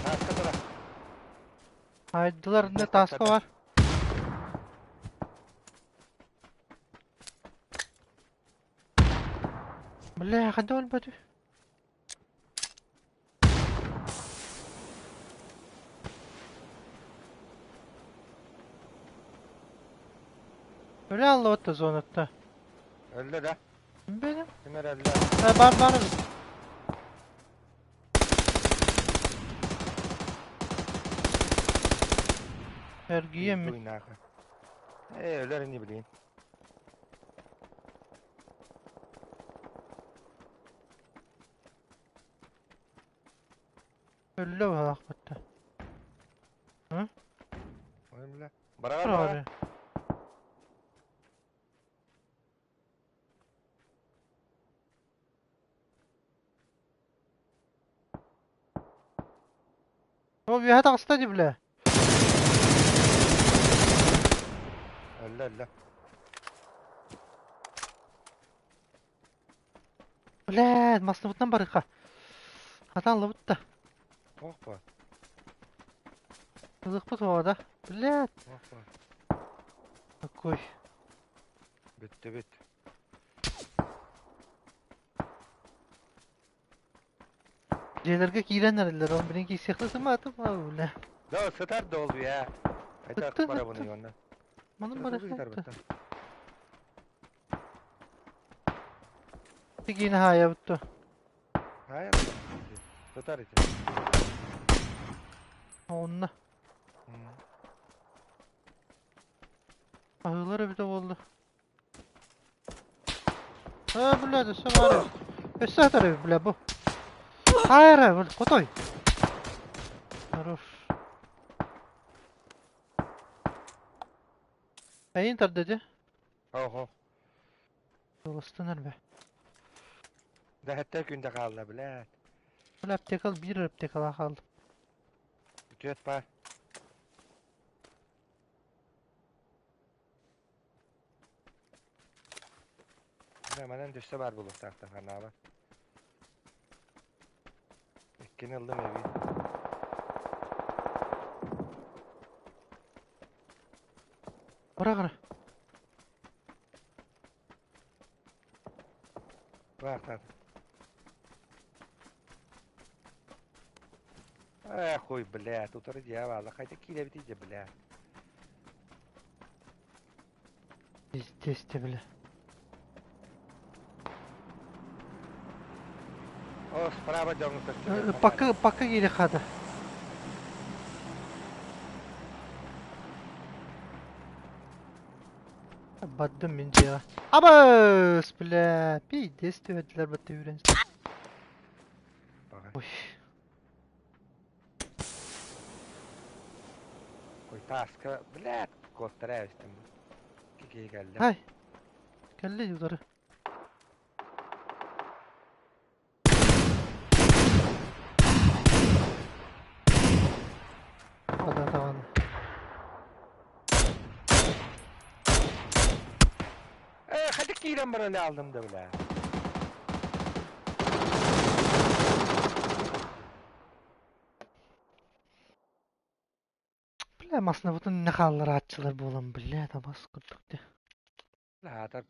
Тааска тура. Айдылар не тааска бар. Бля, ханна өлбөтү? Өлө аллыбыт да зонатта. Өллө да. Benim. Ким эрэ өллө. Бар бар. Эргийэммит. Дуйнаха. Ээ, өлөр ини билигин. Өллө баахпытта. Ы? Ой, бля. Бараҕар бараҕар. Ол үөһэ таҕыста дии бля. Өллө өллө. Блядь, массыбытынан барыха. Хатан ылыбыт да. Туох баар? Ылыахпыт суоҕа да. Блядь. Туох баар? Какой? Бүттүбүт. Дьиэлэргэ киирэн эрэллэр, ол билин киирсиэхтэ сымаатым, бля. Да, сытар да ол үйэ. Хайдах Ыттын, барабын ыттын. онно. Манын Сытар барыха. быттан. Тигиини хаайабыт дуо? Хайа сытар ити. Онно. Аһыылар эбитэ буолла. Ээ, блядь, өссө баар эбит. Өссө атар эбит, бля, бу. Хайа эрэ, хотой. Хорош. Эйин тардыды. Ого. Доластан эрбэ. Дэһэттэ күндэ хаалла, блядь. Бля, аптекал биир аптекала хаалла. Бүтүөт баар. Бля, манан өссө баар буолуохтаахтар ханаабар. Иккини ыллым эбии. Быраҕара. Баар Эх, хуй, блядь, утары дьявола, хотя киирэбит иди, блядь. Пиздец ты, бля. О, справа дьоҥҥо көстөр. Пока, пока киирэ хата. Бардым мин дьиэҕэ. Абыс, бля, пиздец түһэрдилэр батта үүрэн. Ой. Ой, тааска, блядь, куоттара эбистим. Киһи кэллэ. Ай. Кэллэ утары. Ада даҕаны. Э, хadi киирэн баран алдым да, бля. Бля, массыынабытын иннэ хаалларааччылар буолан, бля, табас курдук дии. Аатар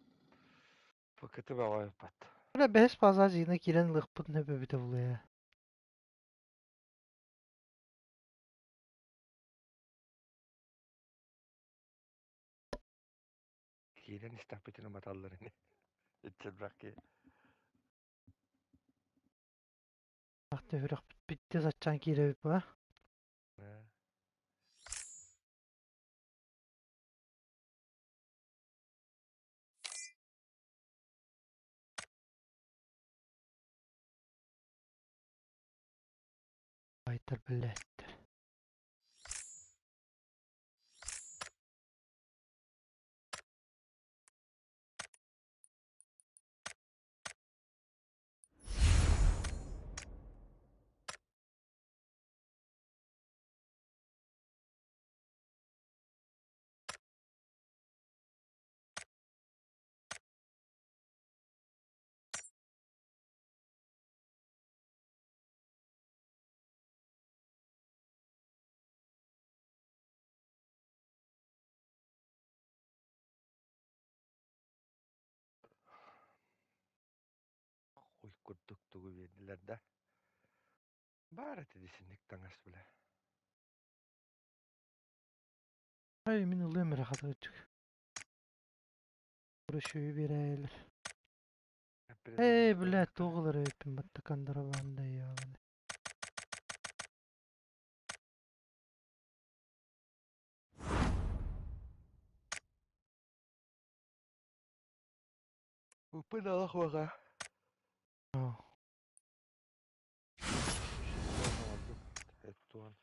пакеты бөҕө ыппат. Бля, бэһис фаза дьиҥэ киирэн ылыахпытын сөп эбитэ буолуо. Киирэн истэхпитинэ баталлар ини. Иччилбэх киһи. Үрэх бүттэ саччаан киирэбит ба. Байтар блядь. Хуй курдук тугу биэрдилэр да. Баар этэ дисинник таҥас бля. Ай, мин ылыам эрэ хатыгыччык. Көрүшүү биэрээлэр. Эй, блядь, туох ылар эбиппин батта контрабанда ебаный. Уппын алах уоҕа. Эттуон.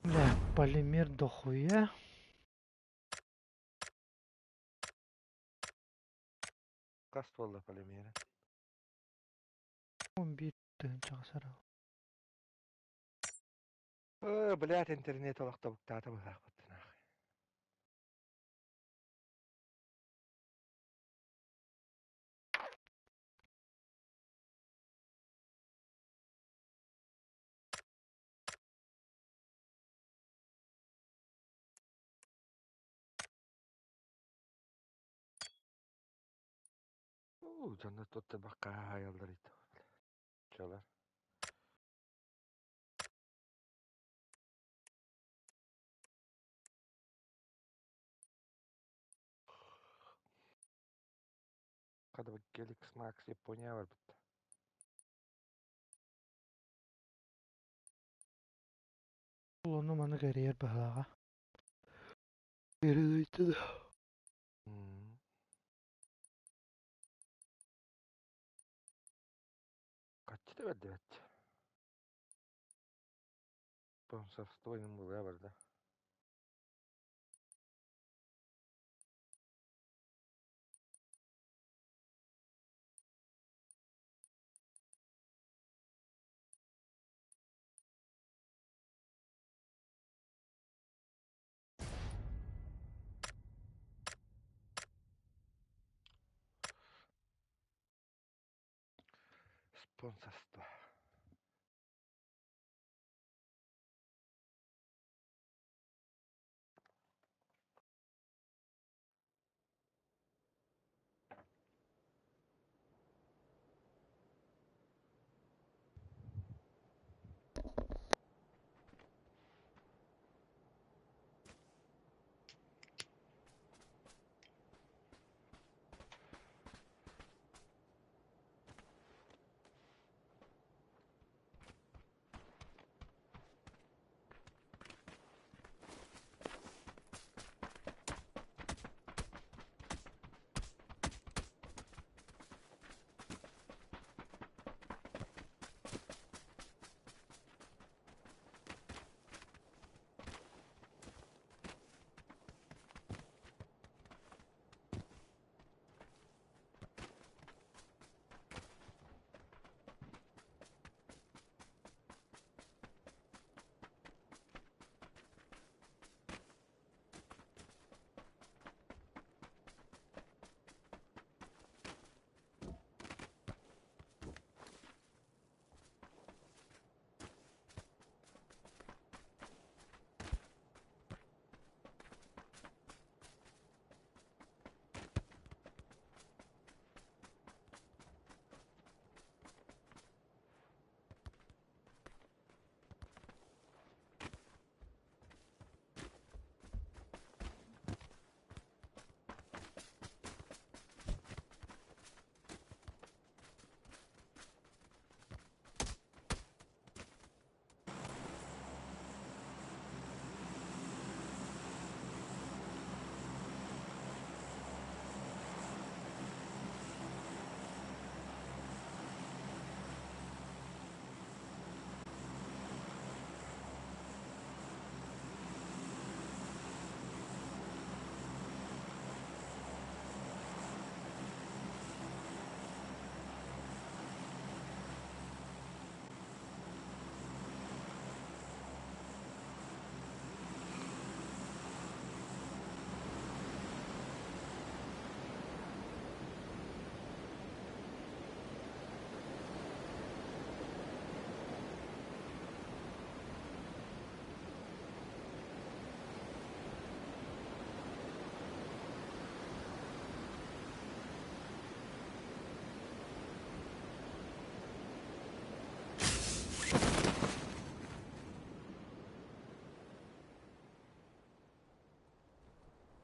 Бля, полимер дохуя. Хас буолла полимера? 11 тыһыынчаҕа сарал. Э, блядь, интернет олохтобуктаата быһаахпыттын. Уу, дьонно тут бакка хаайаллар ит. Чалар. Хата Геликс Макс Япония барбыт. Ол ону маны кэрийэр быһыылааҕа. Передайте да. Хаччы да бэрдибэт. Спонсорство иһин буолуо барда. Спонсорство.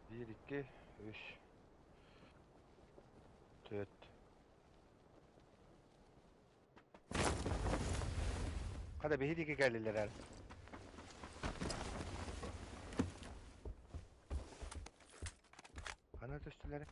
Биир, икки, үс, түөрт. Хата биһи диэки кэллилэр эр. Хана түстүлэр?